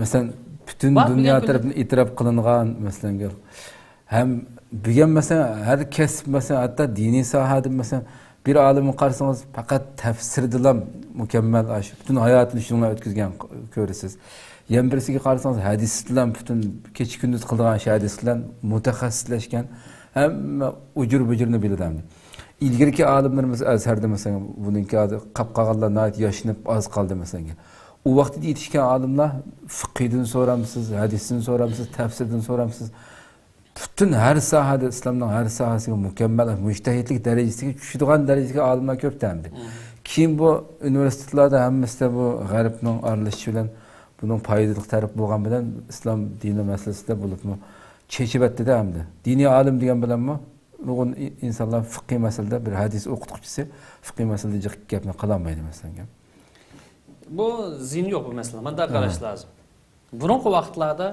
مەسىلەن، پۈتۈن بار، دۇنيا بۈگۈن كۈن- تەرىپىدىن ئېتىراپ قىلىنغان، مەسىلەن، ھەم بۈگۈن، مەسىلەن، ھەر كەسىپ، مەسىلەن، ھەتتا دىنىي ساھەدە، مەسىلەن، بىر ئالىمنى قارىسىڭىز، پەقەت تەپسىردىلا مۇكەممەل، ئاشۇ پۈتۈن ھاياتىنى شۇنىڭغا ئۆتكۈزگەن كۆرىسىز. يەنە بىرسىگە قارىسىڭىز، ھەدىس بىلەن پۈتۈن كېچە-كۈندۈز قىلىدىغان ئىش ھەدىس بىلەن مۇتەخەسسىسلەشكەن، ھەممە ئۇجۇر-بۇجۇرنى بىلىدۇ ئەمدى. ئىلگىرىكى ئالىملىرىمىز ئەزھەردە، مەسىلەن، بۇنىڭكى ھازىر قاپ قالغانلار ناھايىتى ياشىنىپ ئاز قالدى، مەسىلەن. ئۇ ۋاقىتتا يېتىشكەن ئالىملار فىقھىدىن سورامسىز، ھەدىستىن سورامسىز، تەپسىردىن سورامسىز، پۈتۈن ھەر ساھەدە، ئىسلامنىڭ ھەر ساھەسىگە مۇكەممەل مۇجتەھىدلىك دەرىجىسىگە چۈشىدىغان دەرىجىدىكى ئالىملار كۆپ ئەمدى. كېيىن بۇ ئۇنىۋېرسىتېتلاردا ھەممىسىدە بۇ غەربنىڭ ئارىلىشىشى بىلەن بۇنىڭ پايدىلىق تەرىپى بولغان بىلەن ئىسلام دىنى مەسىلىسىدە بولۇپمۇ چېچىۋەتتىدە ئەمدى. دىنىي ئالىم دېگەن بىلەنمۇ نۇرغۇن ئى-، ئىنسانلار فىقھىي مەسىلىدە بىر ھەدىس ئوقۇتقۇچىسى فىقھىي مەسىلىدە جىق گەپنى قىلالمايدۇ، مەسىلەن. بۇ زىيىنى يوق بۇ مەسىلە. مۇنداق قاراش لازىم. بۇرۇنقى ۋاقىتلاردا،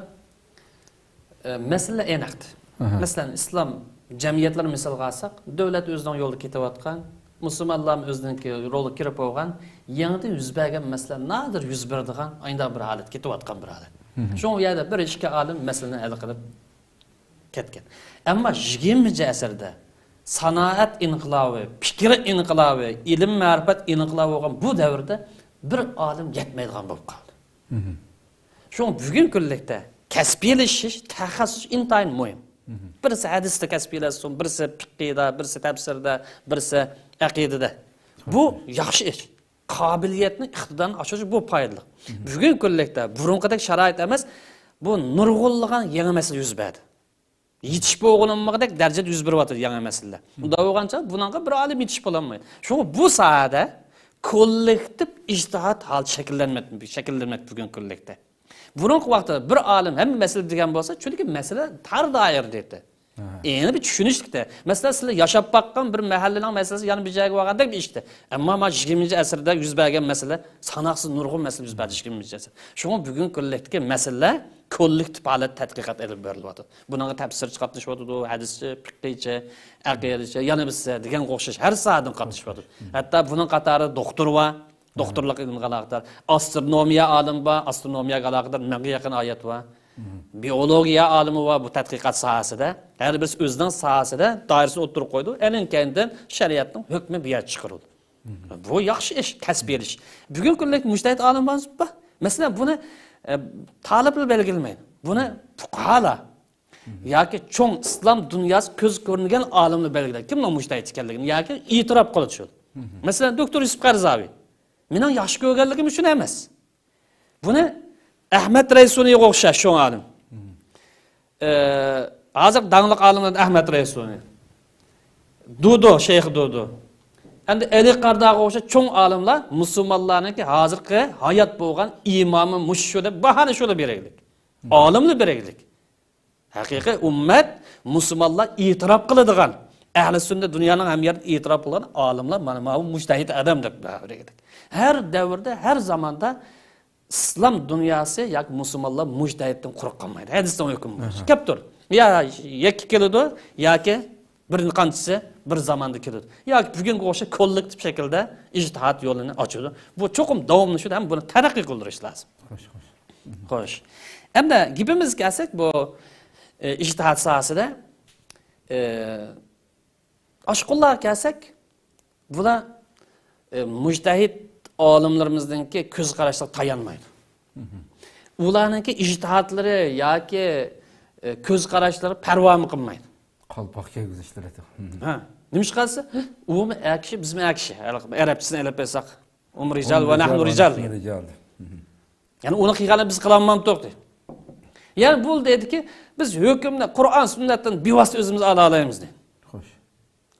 ئە، مەسىلە ئېنىقتى. مەسىلەن، ئىسلام جەمئىيەتلىرىنى مىسالغا ئالساق، دۆلەت ئۆزىنىڭ يولىدا كېتىۋاتقان، مۇسۇلمانلارمۇ ئۆزىنىڭكى رولىغا كىرىپ بولغان، يېڭىدىن يۈز بەرگەن مەسىلە نادىر يۈز بېرىدىغان، ئاينداق بىر ھالەت كېتىۋاتقان بىر ھالەت. شۇڭا ئۇ يەردە بىر ئىككى ئالىم مەسىلىنى ھەل قىلىپ كەتكەن. ئەمما يىگىرمىنچى ئەسىردە سانائەت ئىنقىلابى، پىكىر ئىنقىلابى، ئىلىم-مەرىپەت ئىنقىلابى بولغان بۇ دەۋردە بىر ئالىم يەتمەيدىغان بولۇپ قالدى. شۇڭا بۈگۈنكى كۈنلۈكتە كەسىپلىشىش، تەخەسسۇس ئىنتايىن مۇھىم. بىرسى ھەدىستە كەسىپلەشسۇن، بىرسى پىقھىدا، بىرسى تەپسىردە، بىرسى ئەقىدىدە. بۇ ياخشى ئىش. قابىلىيەتنى، ئىقتىدارنى ئاشۇرۇش بۇ پايدىلىق. بۈگۈنكى كۈنلۈكتە بۇرۇنقىدەك شارائىت ئەمەس، بۇ نۇرغۇنلىغان يېڭى مەسىلە يۈز بەردى. يېتىشىپ بولغىنىمىزدەك دەرىجىدە يۈز بېرىۋاتىدۇ يېڭى مەسىلىلەر. ئۇنداق بولغانچە بۇنىڭغا بىر ئالىم يېتىشىپ بولالمايدۇ. شۇڭا بۇ ساھەدە كوللېكتىپ ئىجتىھات ھال شەكىللەنمەكتە، شەكىللەنمەكتە بۈگۈنكى كۈنلۈكتە. بۇرۇنقى ۋاقىتتا بىر ئالىم ھەممە مەسىلە دېگەن بولسا، چۈنكى مەسىلە تار دائىرىدە ئىدى. ئەنە بىر چۈشىنىشلىكتە. مەسىلەن، سىلەر ياشاپ باققان بىر مەھەللىنىڭ مەسىلىسى يەنە بىر جايغا بارغاندەك بىر ئىشتە. ئەمما مانا يىگىرمىنچى ئەسىردە يۈز بەرگەن مەسىلە، ساناقسىز نۇرغۇن مەسىلە يۈز بەردى يىگىرمىنچى ئەسىر. شۇڭا بۈگۈنكى كۈنلۈكتىكى مەسىلىلەر كوللېكتىپ ھالەتتە تەتقىقات ئېلىپ بېرىلىۋاتىدۇ. بۇنىڭغا تەپسىرچى قاتنىشىۋاتىدۇ، ھەدىسچى، پىقھىچى، ئەقىدىچى، يەنە بىرسى دېگەنگە ئوخشاش ھەر ساھەدىن قاتنىشىۋاتىدۇ. ھەتتا بۇنىڭ قاتارىدا دوختۇر بار، دوختۇرلۇق ئىلمىغا ئالاقىدار. ئاسترونومىيە ئالىمى بار، ئاسترونومىيەگە ئالاقىدار مىڭغا يېقىن ئايەت بار. بىئولوگىيە ئالىمى بار بۇ تەتقىقات ساھەسىدە. ھەر بىرسى ئۆزىنىڭ ساھەسىدە دائىرىسىنى ئوتتۇرىغا قويىدۇ. ئەنىڭ كەينىدىن شەرىئەتنىڭ ھۆكمى بۇ يەردە چىقىرىلىدۇ. بۇ ياخشى ئىش، كەسىپ ئېلىش. بۈگۈنكى كۈنلۈك مۇجتەھىد ئالىم بار. مەسىلەن، بۇنى، ئە، تالىپلار بەلگىلىمەيدۇ. بۇنى پۇقھالار ياكى چوڭ ئىسلام دۇنياسى كۆز كۆرمىگەن ئالىملار بەلگىلەيدۇ. كىمنىڭ مۇجتەھىد ئىكەنلىكىنى ياكى ئېتىراپ قىلىدۇ شۇ. مەسىلەن، دوكتور يۈسۈپ قەرزاۋى. مېنىڭ ياخشى كۆرگەنلىكىم ئۈچۈن ئەمەس. بۇنى ئەھمەد رەيسۇنىغا ئوخشاش چوڭ ئالىم. ئە، ھازىر داڭلىق ئالىملاردىن ئەھمەد رەيسۇنى. دۇدۇ، شەيخ دۇدۇ. ئەمدى ئەلى قارىداغا ئوخشاش چوڭ ئالىملار مۇسۇلمانلارنىڭكى ھازىرقى ھايات بولغان ئىمامى مۇشۇ دەپ باھانى شۇلا بېرەيلىك. ئالىملا بېرەيلىك. ھەقىقىي ئۈممەت، مۇسۇلمانلار ئېتىراپ قىلىدىغان، ئەھلى سۈننە دۇنيانىڭ ھەممە يەردە ئېتىراپ قىلغان ئالىملار، مانا ماۋۇ مۇجتەھىد ئادەم دەپ بەرگەن. ھەر دەۋردە، ھەر زاماندا ئىسلام دۇنياسى ياكى مۇسۇلمانلار مۇجتەھىدتىن قۇرۇق قالمايدۇ. ھەدىستىن ھۆكۈم بولۇش. كەپ تۇر. يا يەككە كېلىدۇ، ياكى بىر قانچىسى بىر زاماندا كېلىدۇ. ياكى بۈگۈنگە ئوخشاش كوللېكتىپ شەكىلدە ئىجتىھاد يولىنى ئاچىدۇ. بۇ چوقۇم داۋاملىشىدۇ ھەم بۇنى تەرەققىي قىلدۇرۇش لازىم. خوش، خوش. خوش. ئەمدى گېپىمىزگە كەلسەك، بۇ، ئى، ئىجتىھاد ساھەسىدە، ئى، ئاشۇ قوللارغا كەلسەك، بۇلار، ئى، مۇجتەھىد ئالىملىرىمىزنىڭكى كۆز قاراشلىرىغا تايانمايدۇ. ئۇلارنىڭكى ئىجتىھادلىرى ياكى، ئى، كۆز قاراشلىرى پەرۋامۇ قىلمايدۇ. قالپاق كىيگۈزۈشلىرى. ھە، نېمىشقا دېسە، ئۇمۇ ئەر كىشى، بىزمۇ ئەر كىشى. ئەرەبچىسىنى ئېلىپ بەرسەك، ھۇم رىجال ۋە نەھنۇ رىجال دېگەن. يەنى ئۇنى قىلغاننى بىز قىلالمامدۇق دەيدۇ. يەنى بۇ دەيدۇكى، بىز ھۆكۈمنى قۇرئان سۈننەتتىن بىۋاسىتە ئۆزىمىز ئالالايمىز دەيدۇ. خوش.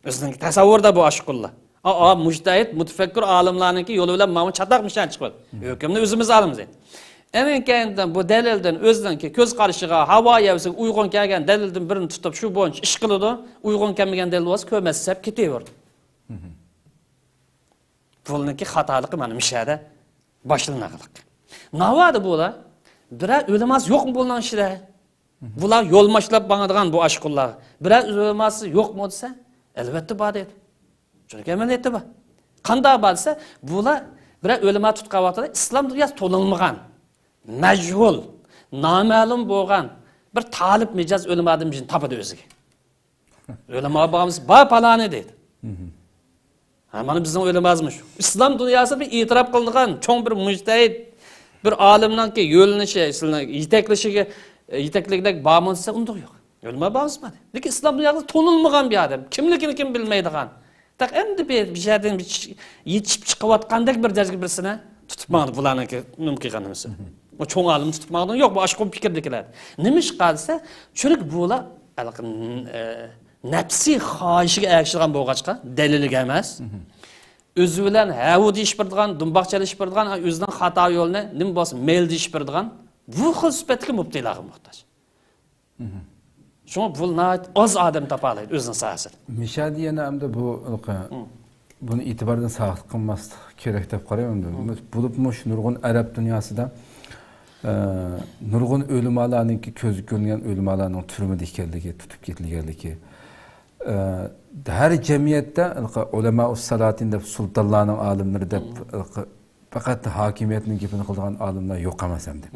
ئۆزىنىڭ تەسەۋۋۇرىدا بۇ ئاشۇ قوللار. ئا، ئا، مۇجتەھىد، مۇتەپەككۇر ئالىملارنىڭكى يولى بىلەن ماۋۇ چاتاق مىشەن چىقىۋاتىدۇ. ھۆكۈمنى ئۆزىمىز ئالىمىز دەيدۇ. ئەنىڭ كەينىدىن بۇ دەلىلدىن ئۆزىنىڭكى كۆز قارىشىغا، ھاۋا-ھەۋىسىگە ئۇيغۇن كەلگەن دەلىلدىن بىرىنى تۇتۇپ، شۇ بويىچە ئىش قىلىدۇ. ئۇيغۇن كەلمىگەن دەلىل بولسا، كۆرمەس دەپ كېتىۋېرىدۇ. بۇنىڭكى خاتالىقى مانا مۇشۇ يەردە باشلىنىدىغانلىق. ناۋادا بۇلار، بىرەر ئۆلىماسى يوقمۇ بۇلارنىڭ ئىچىدە؟ بۇلار يولماشلاپ ماڭىدىغان بۇ ئاشقۇنلار، بىرەر ئۆلىماسى يوقمۇ دېسە، ئەلۋەتتە بار دەيدۇ. چۈنكى ئەمەلىيەتتە بار. قانداق بار دېسە، بۇلار بىرەر ئۆلىما تۇتقان ۋاقتىدا ئىسلام دۇنياسى تونۇلمىغان، مەجھۇل، نامەلۇم بولغان بىر تالىپ مىجەز ئۆلىمادىن بىرىنى تاپىدۇ ئۆزىگە. ئۆلىما بارمىسا، بار پالانى دەيدۇ. ھە، مانا بىزنىڭ ئۆلىمامىز مۇشۇ. ئىسلام دۇنياسىدا بىر ئېتىراپ قىلىنغان چوڭ بىر مۇجتەھىد، بىر ئالىمنىڭكى يۆنىلىشى، يېتەكلىشىگە، يېتەكلىكىدەك بارمۇ دېسە، ئۇنداق يوق. ئۆلىما بارمىسا بار. لېكىن ئىسلام دۇنياسىدا تونۇلمىغان بىر ئادەم. كىملىكىنى كىم بىلمەيدىغان. تاق ئەمدى بىر، بىر يەردىن بىر چىق-، يېتىشىپ چىقىۋاتقاندەك بىر دەرىجىگە بىرسىنى تۇتۇپ ماڭدى. بۇلارنىڭكى نېمە قىلغان نېمىسى. ئۇ چوڭ ئالىمنى تۇتۇپ ماڭدىمۇ؟ يوق، بۇ ئاشقۇن پىكىردىكىلەر. نېمىشقا دېسە، چۈنكى بۇلار ھېلىقى، ئە، نەپسىي خاھىشىگە ئەگىشىدىغان بولغاچقا، دەلىلىگە ئەمەس. ئۆزى بىلەن ھەۋۇ دېيىشىپ بېرىدىغان، دۇمباق چېلىشىپ بېرىدىغان، ئۆزىنىڭ خاتا يولىنى نېمە بولسا مەيلى دېيىشىپ بېرىدىغان، بۇ خىل سۈپەتتىكى مۇپتىلارغا موھتاج. شۇڭا بۇ ناھايىتى ئاز ئادەم تاپالايدۇ ئۆزىنىڭ ساھەسىدە. مىشادى يەنە ئەمدى بۇ، بۇنى ئېتىباردىن ساقىت قىلماسلىق كېرەك دەپ قارايمەن. بولۇپمۇ شۇ نۇرغۇن ئەرەب دۇنياسىدا، ئە، نۇرغۇن ئۆلىمالارنىڭكى، كۆزگە كۆرۈنگەن ئۆلىمالارنىڭ تۈرمىدە ئىكەنلىكى، تۇتۇپ كېتىلگەنلىكى، ئە، ھەر جەمئىيەتتە ھېلىقى ئۇلەما ئۇسسالاتىن دەپ، سۇلتانلارنىڭ ئالىملىرى دەپ، ھېلىقى پەقەت ھاكىمىيەتنىڭ گېپىنى قىلىدىغان ئالىملار يوق ئەمەس ئەمدى.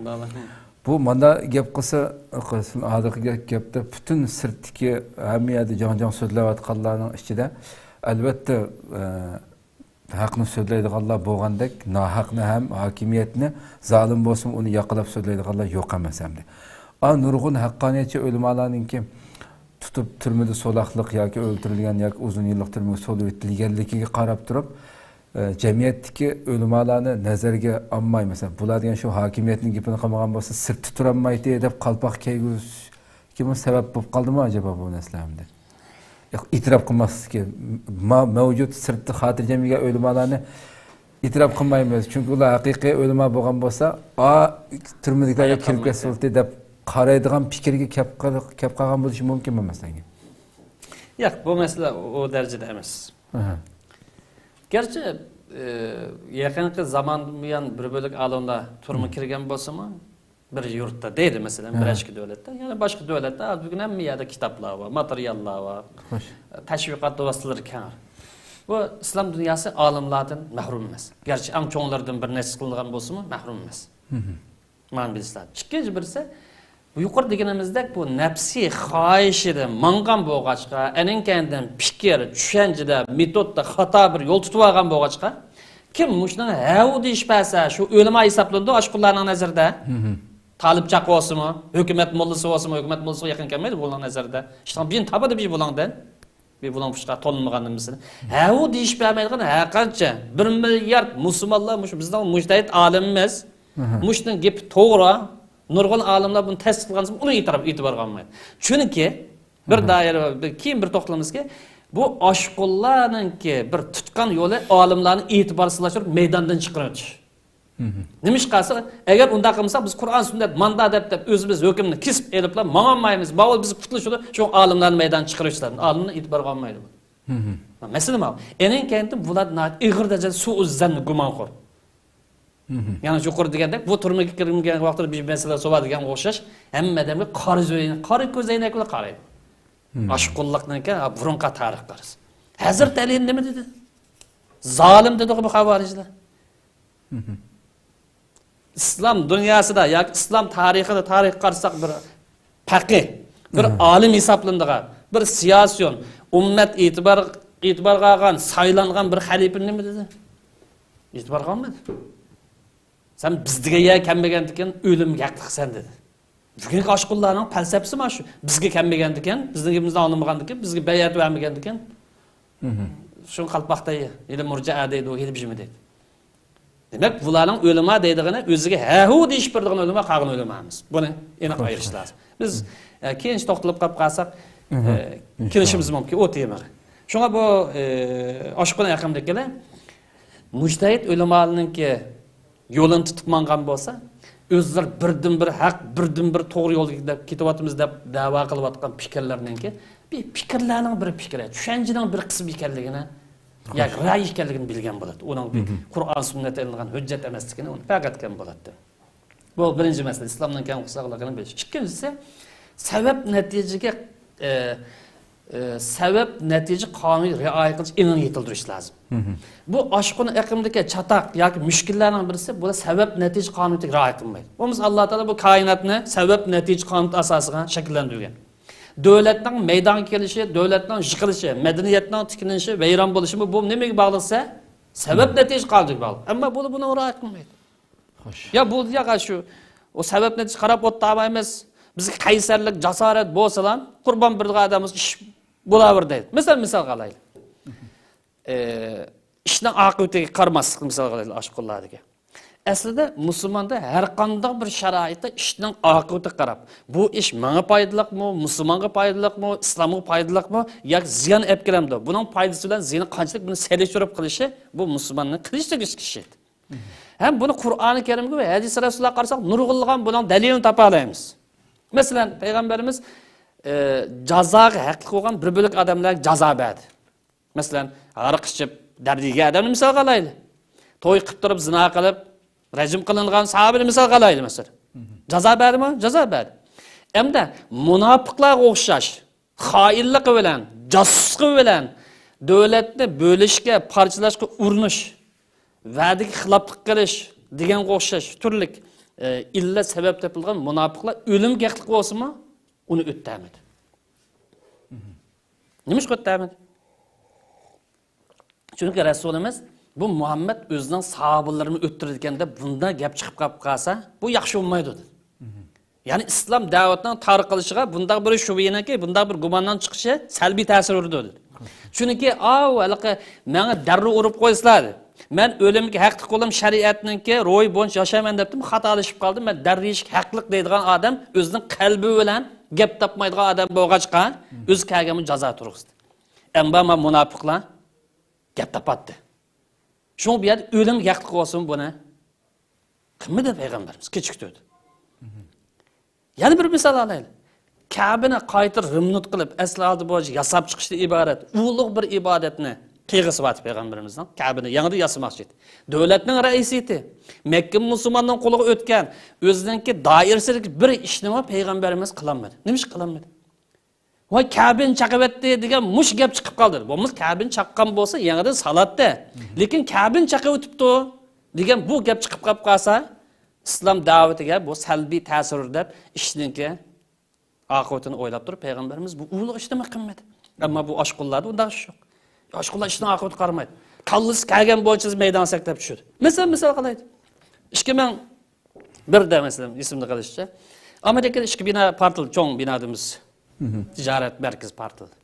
بۇ ماندا گەپ قىلسا، ھازىرقى گەپ، گەپتە پۈتۈن سىرتتىكى ھەممە يەردە جاڭ-جاڭ سۆزلەۋاتقانلارنىڭ ئىچىدە، ئەلۋەتتە، ئە، ھەقنى سۆزلەيدىغانلار بولغاندەك، ناھەقنى ھەم ھاكىمىيەتنى، زالىم بولسىمۇ ئۇنى ياقلاپ سۆزلەيدىغانلار يوق ئەمەس ئەمدى. ئا، نۇرغۇن ھەققانىيەتچى ئۆلىمالارنىڭكى تۇتۇپ تۈرمىدە سولاقلىق ياكى ئۆلتۈرۈلگەن ياكى ئۇزۇن يىللىق تۈرمىگە سولىۋېتىلگەنلىكىگە قاراپ تۇرۇپ، ئە، جەمئىيەتتىكى ئۆلىمالارنى نەزەرگە ئالماي، مەسىلەن، بۇلار دېگەن شۇ ھاكىمىيەتنىڭ گېپىنى قىلمىغان بولسا، سىرتتا تۇرالمايتتى دەپ قالپاق كىيگۈزۈشكىمۇ سەۋەب بولۇپ قالدىمۇ ئەجەبا بۇ نەرسىلەر ئەمدى؟ ياق، ئېتىراپ قىلماسلىقى، ما-، مەۋجۇت سىرتتا خاتىرجەم يۈرگەن ئۆلىمالارنى ئېتىراپ قىلمايمىز. چۈنكى ئۇلار ھەقىقىي ئۆلىما بولغان بولسا، ئا، تۈرمىدىكىلەرگە كىرىپ كەتسە بولدى دەپ قارايدىغان پىكىرگە كەپ قال-، كەپ قالغان بولۇشى مۇمكىنمۇ مەسىلەن؟ ياق، بۇ مەسىلە ئۇ دەرىجىدە ئەمەس. ئەھە. گەرچە، ئى، يېقىنقى زاماندىن بۇيان بىر بۆلەك ئالىملار تۈرمىگە كىرگەن بولسىمۇ، بىر يۇرتتا دەيلى، مەسىلەن، بىر ئىككى دۆلەتتە، يەنە باشقا دۆلەتتە، ھازىر بۈگۈن ھەممە يەردە كىتابلار بار، ماتېرىياللار بار، تەشۋىقات ۋاسىتىلىرى كەڭ. بۇ ئىسلام دۇنياسى ئالىملاردىن مەھرۇم ئەمەس. گەرچە ئەڭ چوڭلىرىدىن بىر نەچچىسى قىلىنغان بولسىمۇ، مەھرۇم ئەمەس. مانا بىلىسىلەر. ئىككىنچى بىرسى، بۇ يۇقىرى دېگىنىمىزدەك بۇ نەپسىي خاھىشىدا ماڭغان بولغاچقا، ئەنىڭ كەينىدىن پىكىر، چۈشەنچىدە، مېتودتا خاتا بىر يول تۇتۇپ ئالغان بولغاچقا، كىم مۇشۇنىڭ ھەۋۇ دېيىش بەرسە، شۇ ئۆلىما ھېسابلىنىدۇ ئاشۇ قۇللارنىڭ نەزىرىدە. تالىپ چاقا بولسىمۇ، ھۆكۈمەت موللىسى بولسىمۇ، ھۆكۈمەت موللىسىغا يېقىن كەلمەيدۇ بۇنىڭ نەزىرىدە. ئىشتىن بىر تاپىدۇ بىر بۇلاڭدىن. بىر بۇلاڭ پۇچقا تولۇنمىغان نېمىسىنى. ھەۋۇ دېيىش بەرمەيدىغان ھەر قانچە بىر مىليارد مۇسۇلمانلار، مۇشۇ بىزنىڭ مۇجتەھىد ئالىمىمىز، مۇشۇنىڭ گېپى توغرا، نۇرغۇن ئالىملار بۇنى تەستىقلىغان، ئۇنى ئېتىراپ، ئېتىبارغا ئالمايدۇ. چۈنكى بىر دائىرە، بىر، كېيىن بىر توختىلىمىزكى، بۇ ئاشقۇنلارنىڭكى بىر تۇتقان يولى ئالىملارنى ئېتىبارسىزلاشتۇرۇپ مەيداندىن چىقىرىۋېتىش. نېمىشقا دېسە، ئەگەر ئۇنداق قىلمىساق، بىز قۇرئان سۈننەت ماندا دەپ، دەپ ئۆزىمىز ھۆكۈمنى كېسىپ ئېلىپلا ماڭالمايمىز. ماۋۇ بىز پۇتلىشىدۇ، شۇ ئالىملارنى مەيدانغا چىقىرىۋېتىشلار. ئالىمنى ئېتىبارغا ئالمايدۇ. مەسىلە ماۋۇ. ئەنىڭ كەينىدىن بۇلار ناھايىتى ئېغىر دەرىجىدە سۇئۇززەن، گۇمانخور. يەنى يۇقىرىدا دېگەندەك، بۇ تۈرمىگە كىرگەن ۋاقتىدا بىر مەسىلە سوۋا دېگەنگە ئوخشاش، ھەممە ئادەمگە قارا كۆز ئەينەك، قارا كۆز ئەينەك بىلەن قارايدۇ. ئاشقۇنلۇقنىڭكى بۇرۇنقى تارىخ قارىسا. ھەزرىتى ئەلى نېمە دېدى؟ زالىم دېدىغۇ بۇ خاۋارىجلار. ئىسلام دۇنياسىدا ياكى ئىسلام تارىخىدا، تارىخقا قارىساق، بىر پەقىھ، بىر ئالىم ھېسابلىنىدىغان، بىر سىياسىيون، ئۈممەت ئېتىبار، ئېتىبارغا ئالغان، سايلانغان بىر خەلىپە نېمە دېدى؟ ئېتىبارغا ئالمىدى. سەن بىز دېگەن يەرگە كەلمىگەندىكىن ئۆلۈمگە ھەقلىقسەن دېدى. بۈگۈنكى ئاشقۇنلارنىڭ پەلسەپىسى مانا شۇ. بىزگە كەلمىگەندىكىن، بىزنىڭ گېپىمىزنى ئاڭلىمىغاندىكىن، بىزگە بەيئەت بەرمىگەندىكىن، شۇڭا قالپاقتا ھېلى مۇرجىئە دەيدۇ، ھېلى بىژىمى دەيدۇ. دېمەك، بۇلارنىڭ ئۆلىما دەيدىغىنى ئۆزىگە ھەھۇ دېيىش بېرىدىغان ئۆلىما، قالغان ئۆلىما ئەمەس. بۇنى ئېنىق ئايرىش لازىم. بىز، ئە، كېيىنچە توختىلىپ قاپ قالساق، ئە، كېلىشىمىز مۇمكىن ئۇ تېمىغا. شۇڭا بۇ، ئە، ئاشقۇن ئېقىمدىكىلەر مۇجتەھىد ئۆلىمالارنىڭكى يولىنى تۇتۇپ ماڭغان بولسا، ئۆزلىرى بىردىنبىر ھەق، بىردىنبىر توغرا يولدا دەپ كېتىۋاتىمىز دەپ دەۋا قىلىۋاتقان پىكىرلەرنىڭكى بىر پىكىرلەرنىڭ بىر پىكرى، چۈشەنچىنىڭ بىر قىسمى ئىكەنلىكىنى، ياكى رايى ئىكەنلىكىنى بىلگەن بولاتتى. ئۇنىڭ بىر قۇرئان سۈننەتتە ئېلىنغان ھۆججەت ئەمەسلىكىنى ئۇنى پەرق ئەتكەن بولاتتى. بۇ بىرىنچى مەسىلە، ئىسلامنىڭ كەڭ قورساقلىقىنى بىلىش. ئىككىنچىسى، سەۋەب نەتىجىگە، ئە، ئە، سەۋەب نەتىجە قانۇنىغا رىئايە قىلىش ئېڭىنى يېتىلدۈرۈش لازىم. بۇ ئاشقۇنىڭ ئېقىمىدىكى چاتاق ياكى مۈشكۈللەرنىڭ بىرسى، بۇ سەۋەب نەتىجە قانۇنىغا رىئايە قىلمايدۇ. بولمىسا ئاللا تائالا بۇ كائىناتنى سەۋەب نەتىجە قانۇنى ئاساسىغا شەكىللەندۈرگەن. دۆلەتنىڭ مەيدانغا كېلىشى، دۆلەتنىڭ يىقىلىشى، مەدەنىيەتنىڭ تىكلىنىشى، ۋەيران بولۇشى، بۇ نېمىگە باغلىق دېسە، سەۋەب نەتىجە قانۇنىغا باغلىق. ئەمما بۇ بۇنىڭغا رىئايە قىلمايدۇ. خوش. يا بۇ ياقا شۇ، ئۇ سەۋەب نەتىجە قاراپ ئولتۇرمايمىز. بىزگە قەيسەرلىك، جاسارەت بولسىلا، قۇربان بېرىدىغان ئادەممىز ئىش بولاۋېرىدۇ دەيدۇ. مىسال، مىسالغا ئالايلى. ئى، ئىشنىڭ ئاقىۋىتىگە قارىماسلىق، مىسالغا ئالايلى، ئاشۇ قۇللاردىكى. ئەسلىدە مۇسۇلماندا ھەر قانداق بىر شارائىتتا ئىشنىڭ ئاقىۋىتىگە قاراپ، بۇ ئىش ماڭا پايدىلىقمۇ، مۇسۇلمانغا پايدىلىقمۇ، ئىسلامغا پايدىلىقمۇ ياكى زىيان ئەپ كېلەمدۇ؟ بۇنىڭ پايدىسى بىلەن زىيىنى قانچىلىك، بۇنى سېلىشتۇرۇپ قىلىشى، بۇ مۇسۇلماننىڭ قىلىشى تېگىشلىك ئىش. ھەم بۇنى قۇرئانى كەرىمگە ۋە ھەدىس رەسۇللارغا قارىساق، نۇرغۇنلىغان بۇنىڭ دەلىلىنى تاپالايمىز. مەسىلەن، پەيغەمبىرىمىز، ئى، جازاغا ھەقلىق بولغان بىر بۆلەك ئادەملەرگە جازا بەردى. مەسىلەن، ھاراق ئىچىپ دەرد يېگەن ئادەمنى مىسالغا ئالايلى. توي قىلىپ تۇرۇپ زىنا قىلىپ، رەجىم قىلىنغان ساھابىنى مىسالغا ئالايلى، مەسىلەن. جازا بەردىمۇ؟ جازا بەردى. ئەمدى مۇناپىقلارغا ئوخشاش خائىنلىقى بىلەن، جاسۇسلۇقى بىلەن دۆلەتنى بۆلۈشكە، پارچىلاشقا ئۇرۇنۇش، ۋەدىگە خىلاپلىق قىلىش دېگەنگە ئوخشاش تۈرلۈك، ئى، ئىللەت سەۋەب تېپىلغان مۇناپىقلار ئۆلۈمگە ھەقلىق بولسىمۇ، ئۇنى ئۆتەلمىدى. نېمىشقا ئۆتەلمىدى؟ چۈنكى رەسۇلىمىز، بۇ مۇھەممەد ئۆزىنىڭ ساھابىلىرىنى ئۆلتۈرىدىكەن دەپ بۇنداق گەپ چىقىپ قاپ قالسا، بۇ ياخشى بولمايدۇ دېدى. يەنى ئىسلام دەۋىتىنىڭ تارقىلىشىغا بۇنداق بىر شۈبھىنىڭكى، بۇنداق بىر گۇماننىڭ چىقىشى سەلبىي تەسىر ئۇرىدۇ دېدى. چۈنكى ئاۋۇ ھېلىقى ماڭا دەررۇ ئۇرۇپ قويسىلا، مەن ئۆلۈمگە ھەقلىق بولۇم، شەرىئەتنىڭكى روھى بويىچە ياشايمەن دەپتىمۇ خاتالىشىپ قالدىم. مەن دەررۇ يېيىشكە ھەقلىق دەيدىغان ئادەم ئۆزىنىڭ قەلبى بىلەن گەپ تاپمايدىغان ئادەم بولغاچقا، ئۆزى كەلگەنمۇ جازا تۇرغۇزدى. ئەمما مۇناپىقلار گەپ تاپاتتى. شۇڭا بۇ يەردە ئۆلۈمگە ھەقلىق بولسىمۇ بۇنى قىلمىدى پەيغەمبىرىمىز، كېچىكتۈردى. يەنە بىر مىسال ئالايلى. كەبىنى قايتا رېمونت قىلىپ، ئەسلى ھالدا بويىچە ياساپ چىقىشتىن ئىبارەت ئۇلۇغ بىر ئىبادەتنى قىلغۇسى بار پەيغەمبىرىمىزنىڭ. كەبىنى يېڭىدىن ياسىماقچى ئىدى. دۆلەتنىڭ رەئىسى ئىدى. مەككە مۇسۇلماننىڭ قولىغا ئۆتكەن، ئۆزىنىڭكى دائىرىسىدىكى بىر ئىشنىمۇ پەيغەمبىرىمىز قىلالمىدى. نېمىشقا قىلالمىدى؟ ۋاي، كەبىنى چېقىۋەتتى دېگەن مۇشۇ گەپ چىقىپ قالدى. بولمىسا كەبىنى چاققان بولسا يېڭىدىن سالاتتى. لېكىن كەبىنى چېقىۋېتىپتۇ دېگەن بۇ گەپ چىقىپ قاپ قالسا، ئىسلام دەۋىتىگە بۇ سەلبىي تەسىر دەپ ئىشنىڭكى ئاقىۋىتىنى ئويلاپ تۇرۇپ پەيغەمبىرىمىز بۇ ئۇلۇغ ئىشنىمۇ قىلمىدى. ئەمما بۇ ئاشقۇنلاردا ئۇنداق ئىش يوق. ئاشقۇنلار ئىشنىڭ ئاقىۋىتىگە قارىمايدۇ. كاللىسى كەلگەن بويىچە مەيدانغا سەكرەپ چۈشىدۇ. مىسال، مىسال قىلايلى. ئىككى مىڭ بىردە، مەسىلەن، ئېسىمدە قېلىشىچە، ئامېرىكىدا ئىككى بىنا پارتلىدى، چوڭ بىنا دەيمىز. تىجارەت مەركىزى پارتلىدى.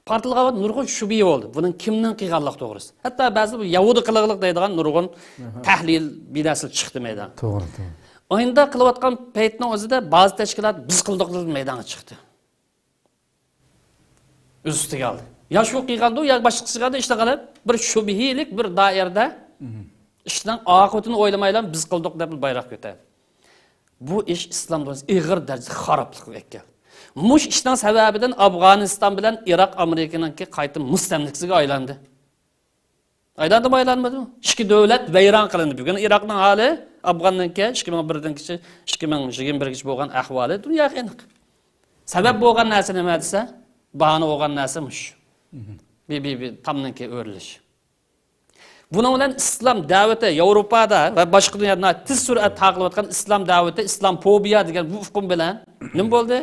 پارتلىغان ۋاقىت نۇرغۇن شۈبھە بولدى. بۇنىڭ كىمنىڭ قىلغانلىقى توغرىسىدا. ھەتتا بەزىلەر بۇ يەھۇدىي قىلغانلىق دەيدىغان نۇرغۇن تەھلىل بىناسى چىقتى مەيدانغا. توغرا، توغرا. ئاينىدا قىلىۋاتقان پەيتنىڭ ئۆزىدە بەزى تەشكىلات بىز قىلدۇق دەپ مەيدانغا چىقتى. ئۆز ئۈستىگە ئالدى. يا شۇ قىلغاندۇ، يا باشقىسى قىلغاندۇ، ئىشنى قىلىپ، بىر شۈبھىلىك بىر دائىرىدە ئىشنىڭ ئاقىۋىتىنى ئويلىمايلا بىز قىلدۇق دەپ بايراق كۆتەردى. بۇ ئىش ئىسلام دۇنياسىغا ئېغىر دەرىجىدە خارابلىققا ئەكەلدى. مۇشۇ ئىشنىڭ سەۋەبىدىن ئافغانىستان بىلەن ئىراق ئامېرىكىنىڭكى قايتا مۇستەملىكىسىگە ئايلاندى. ئايلاندىمۇ، ئايلانمىدىمۇ؟ ئىككى دۆلەت ۋەيران قىلىندى. بۈگۈن ئىراقنىڭ ھالى ئافغاننىڭكى ئىككى مىڭ بىردىن كېچە، ئىككى مىڭ يىگىرمە بىرگىچە بولغان ئەھۋالى دۇنياغا ئېنىق. سەۋەب بولغان نەرسە نېمە دېسە، باھانە بولغان نەرسە مۇشۇ. بىر، بىر، بىر تامنىڭكى ئۆرۈلۈش. بۇنىڭ بىلەن ئىسلام دەۋىتى ياۋروپادا ۋە باشقا دۇنيادا تېز سۈرئەتتە تارقىلىۋاتقان ئىسلام دەۋىتى، ئىسلامفوبىيە دېگەن بۇ ئۇقۇم بىلەن نېمە بولدى؟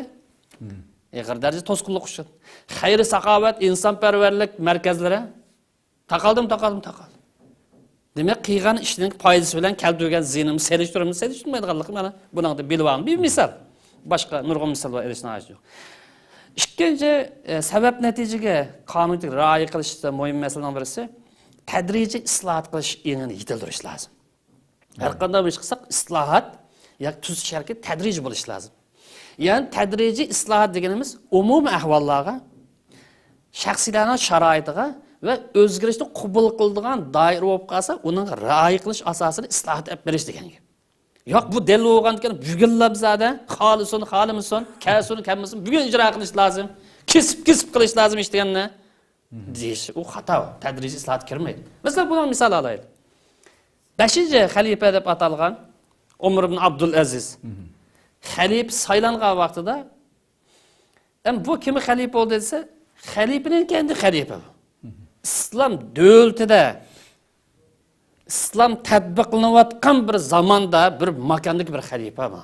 ئېغىر دەرىجىدە توسقۇنلۇققا ئۇچرىدى. خەير-ساخاۋەت، ئىنسانپەرۋەرلىك مەركەزلىرى تاقالدىمۇ، تاقالدىمۇ، تاقالدى. دېمەك، قىلغان ئىشنىڭ پايدىسى بىلەن كەلتۈرگەن زىيىنىمۇ سېلىشتۇرۇلمىسا سېلىشتۇرمايدىغانلىقى مانا بۇنىڭدا بىلىۋالغان بىر مىسال. باشقا نۇرغۇن مىساللار ئېلىشنىڭ ھاجىتى يوق. ئىككىنچى، ئە، سەۋەب نەتىجىگە قانۇنىيەتكە رىئايە قىلىشتا مۇھىم مەسىلىنىڭ بىرسى، تەدرىجىي ئىسلاھات قىلىش ئېڭىنى يېتىلدۈرۈش لازىم. ھەر قانداق بىر ئىش قىلساق، ئىسلاھات ياكى تۈزىتىش ھەرىكىتى تەدرىجىي بولۇشى لازىم. يەنى تەدرىجىي ئىسلاھات دېگىنىمىز ئومۇمىي ئەھۋاللارغا، شەخسلەرنىڭ شارائىتىغا ۋە ئۆزگىرىشنى قوبۇل قىلىدىغان دائىرە بولۇپ قالسا، ئۇنىڭغا رىئايە قىلىش ئاساسىدا ئىسلاھات ئېلىپ بېرىش دېگەن گەپ. ياق، بۇ دەل بولغاندىكىن بۈگۈنلا بىزادە خالىسۇن، خالىمىسۇن، كەلسۇن، كەلمىسۇن، بۈگۈن ئىجرا قىلىش لازىم. كېسىپ، كېسىپ قىلىش لازىم ئىش دېگەننى دېيىش، ئۇ خاتا، تەدرىجىي ئىسلاھات كىرمەيدۇ. مەسىلەن، بۇنىڭ مىسالى ئالايلى. بەشىنچى خەلىپە دەپ ئاتالغان ئۆمەر ئىبن ئابدۇلئەزىز خەلىپە سايلانغان ۋاقتىدا، ئەم، بۇ كىم خەلىپە بولدى دېسە، خەلىپىنىڭ كەينىدە خەلىپە بۇ. ئىسلام دۆلىتىدە، ئىسلام تەتبىقلىنىۋاتقان بىر زاماندا، بىر ماكاندىكى بىر خەلىپە بۇ.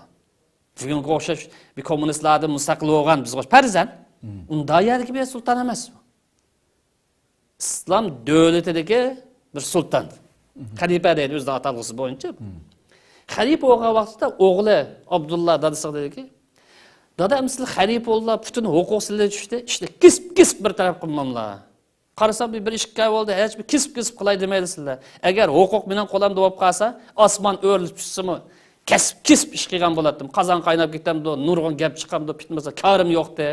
بۈگۈنگە ئوخشاش بىر كوممۇنىستلاردىن مۇستەقىل بولغان بىزگە ئوخشاش پەرزەنت. ئۇنداق يەردىكى بىر سۇلتان ئەمەس. ئىسلام دۆلىتىدىكى بىر سۇلتان. خەلىپە دەيدۇ ئۆزىنىڭ ئاتالغۇسى بويىچە. خەلىپە بولغان ۋاقتىدا ئوغلى ئابدۇللا دادىسىغا دېدىكى، دادا، ئەمدى سىلەر خەلىپە بولدىلا، پۈتۈن ھوقۇق سىلەرگە چۈشتى، ئىشلار كېسىپ كېسىپ بىر تەرەپ قىلماملا. قارىسام، بىر، بىر ئىككى ئاي بولدى، ھېچ بىر كېسىپ كېسىپ قىلاي دېمەيلا سىلەر. ئەگەر ھوقۇق مېنىڭ قولۇمدا بولۇپ قالسا، ئاسمان ئۆرۈلۈپ چۈشسىمۇ، كېسىپ كېسىپ ئىش قىلغان بولاتتىم. قازان قايناپ كېتەمدۇ، نۇرغۇن گەپ چىقامدۇ، پۈتمىسە كارىم يوقتى.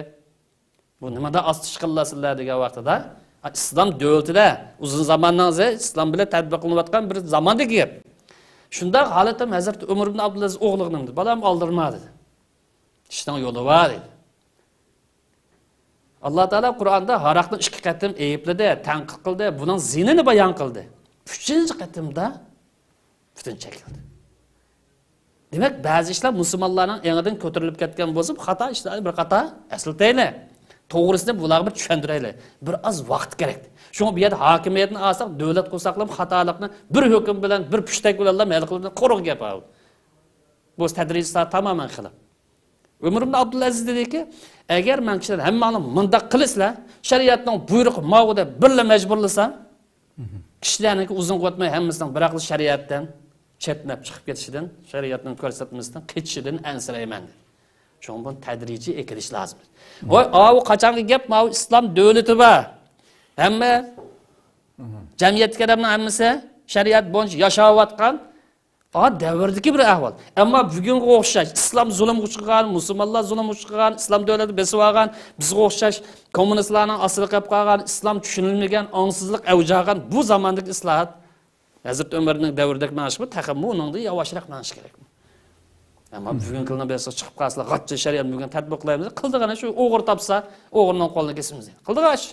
بۇ نېمانداق ئاستا ئىش قىلىسىلەر دېگەن ۋاقتىدا، ئا، ئىسلام دۆلىتىدە ئۇزۇن زاماننىڭ ئىسلام بىلەن تەتبىقلىنىۋاتقان بىر زاماندىكى گەپ. شۇنداق ھالەتتە ھەزرىتى ئۆمەر ئىبن ئابدۇلئەزىز ئوغلىغا نېمە دېدى؟ بالام، ئالدىرىما دېدى. ئىشنىڭ يولى بار دېدى. ئاللا تائالا قۇرئاندا ھاراقنى ئىككى قېتىم ئەيىبلىدى، تەنقىد قىلدى، بۇنىڭ زىيىنىنى بايان قىلدى. ئۈچىنچى قېتىمدا پۈتۈن چەكلىدى. دېمەك، بەزى ئىشلار مۇسۇلمانلارنىڭ ئېڭىدىن كۆتۈرۈلۈپ كەتكەن بولسا، بۇ خاتا ئىشلارنى بىر قاتا ئەسلىتەيلى. توغرىسىنى بۇلارغا بىر چۈشەندۈرەيلى. بىر ئاز ۋاقىت كېرەك. شۇڭا بۇ يەردە ھاكىمىيەتنى ئالساق، دۆلەت قۇرساقلام خاتالىقنى بىر ھۆكۈم بىلەن، بىر پۇشتەك بىلەنلا ھەل قىلىدىغان قۇرۇق گەپ ئاۋۇ. بۇ تەدرىجىي ئىسلاھات تامامەن خىلاپ. ئۆمەر ئىبن ئابدۇلئەزىز دېدىكى، ئەگەر مەن كىشىلەرنى ھەممەڭلار مۇنداق قىلىسىلەر، شەرىئەتنىڭ بۇيرۇقى ماۋۇ دەپ بىرلا مەجبۇرلىسام، كىشىلەرنىڭكى ئۇزۇنغا ئۆتمەي ھەممىسىنىڭ بىراقلا شەرىئەتتىن چەتنەپ چىقىپ كېتىشىدىن، شەرىئەتنىڭ كۆرسەتمىسىدىن قېچىشىدىن ئەنسىرەيمەن دېدى. شۇڭا بۇنى تەدرىجىي ئېكىلىش لازىم. ۋاي، ئاۋۇ قاچانقى گەپ، ماۋۇ ئىسلام دۆلىتى بار. ھەممە جەمئىيەتتىكى ئادەمنىڭ ھەممىسى شەرىئەت بويىچە ياشاۋاتقان، ئا، دەۋردىكى بىر ئەھۋال. ئەمما بۈگۈنگە ئوخشاش ئىسلام زۇلۇمغا ئۇچرىغان، مۇسۇلمانلار زۇلۇمغا ئۇچرىغان، ئىسلام دۆلىتى بېسىپ ئالغان، بىزگە ئوخشاش كوممۇنىستلارنىڭ ئاستىدا قېلىپ قالغان، ئىسلام چۈشىنىلمىگەن، ئاڭسىزلىق ئەۋج ئالغان بۇ زاماندىكى ئىسلاھات ھەزرىتى ئۆمەرنىڭ دەۋرىدەك مېڭىشمۇ، تېخىمۇ ئۇنىڭدىن ياۋاشراق مېڭىش كېرەك. ئەمما بۈگۈنكىلەرنىڭ بىرسى چىقىپ قالسىلا، غاچچا شەرىئەتنى بۈگۈن تەتبىقلايمىز. قىلىدىغىنى شۇ، ئوغرى تاپسا، ئوغرىنىڭ قولىنى كېسىمىز. قىلىدىغان ئىش.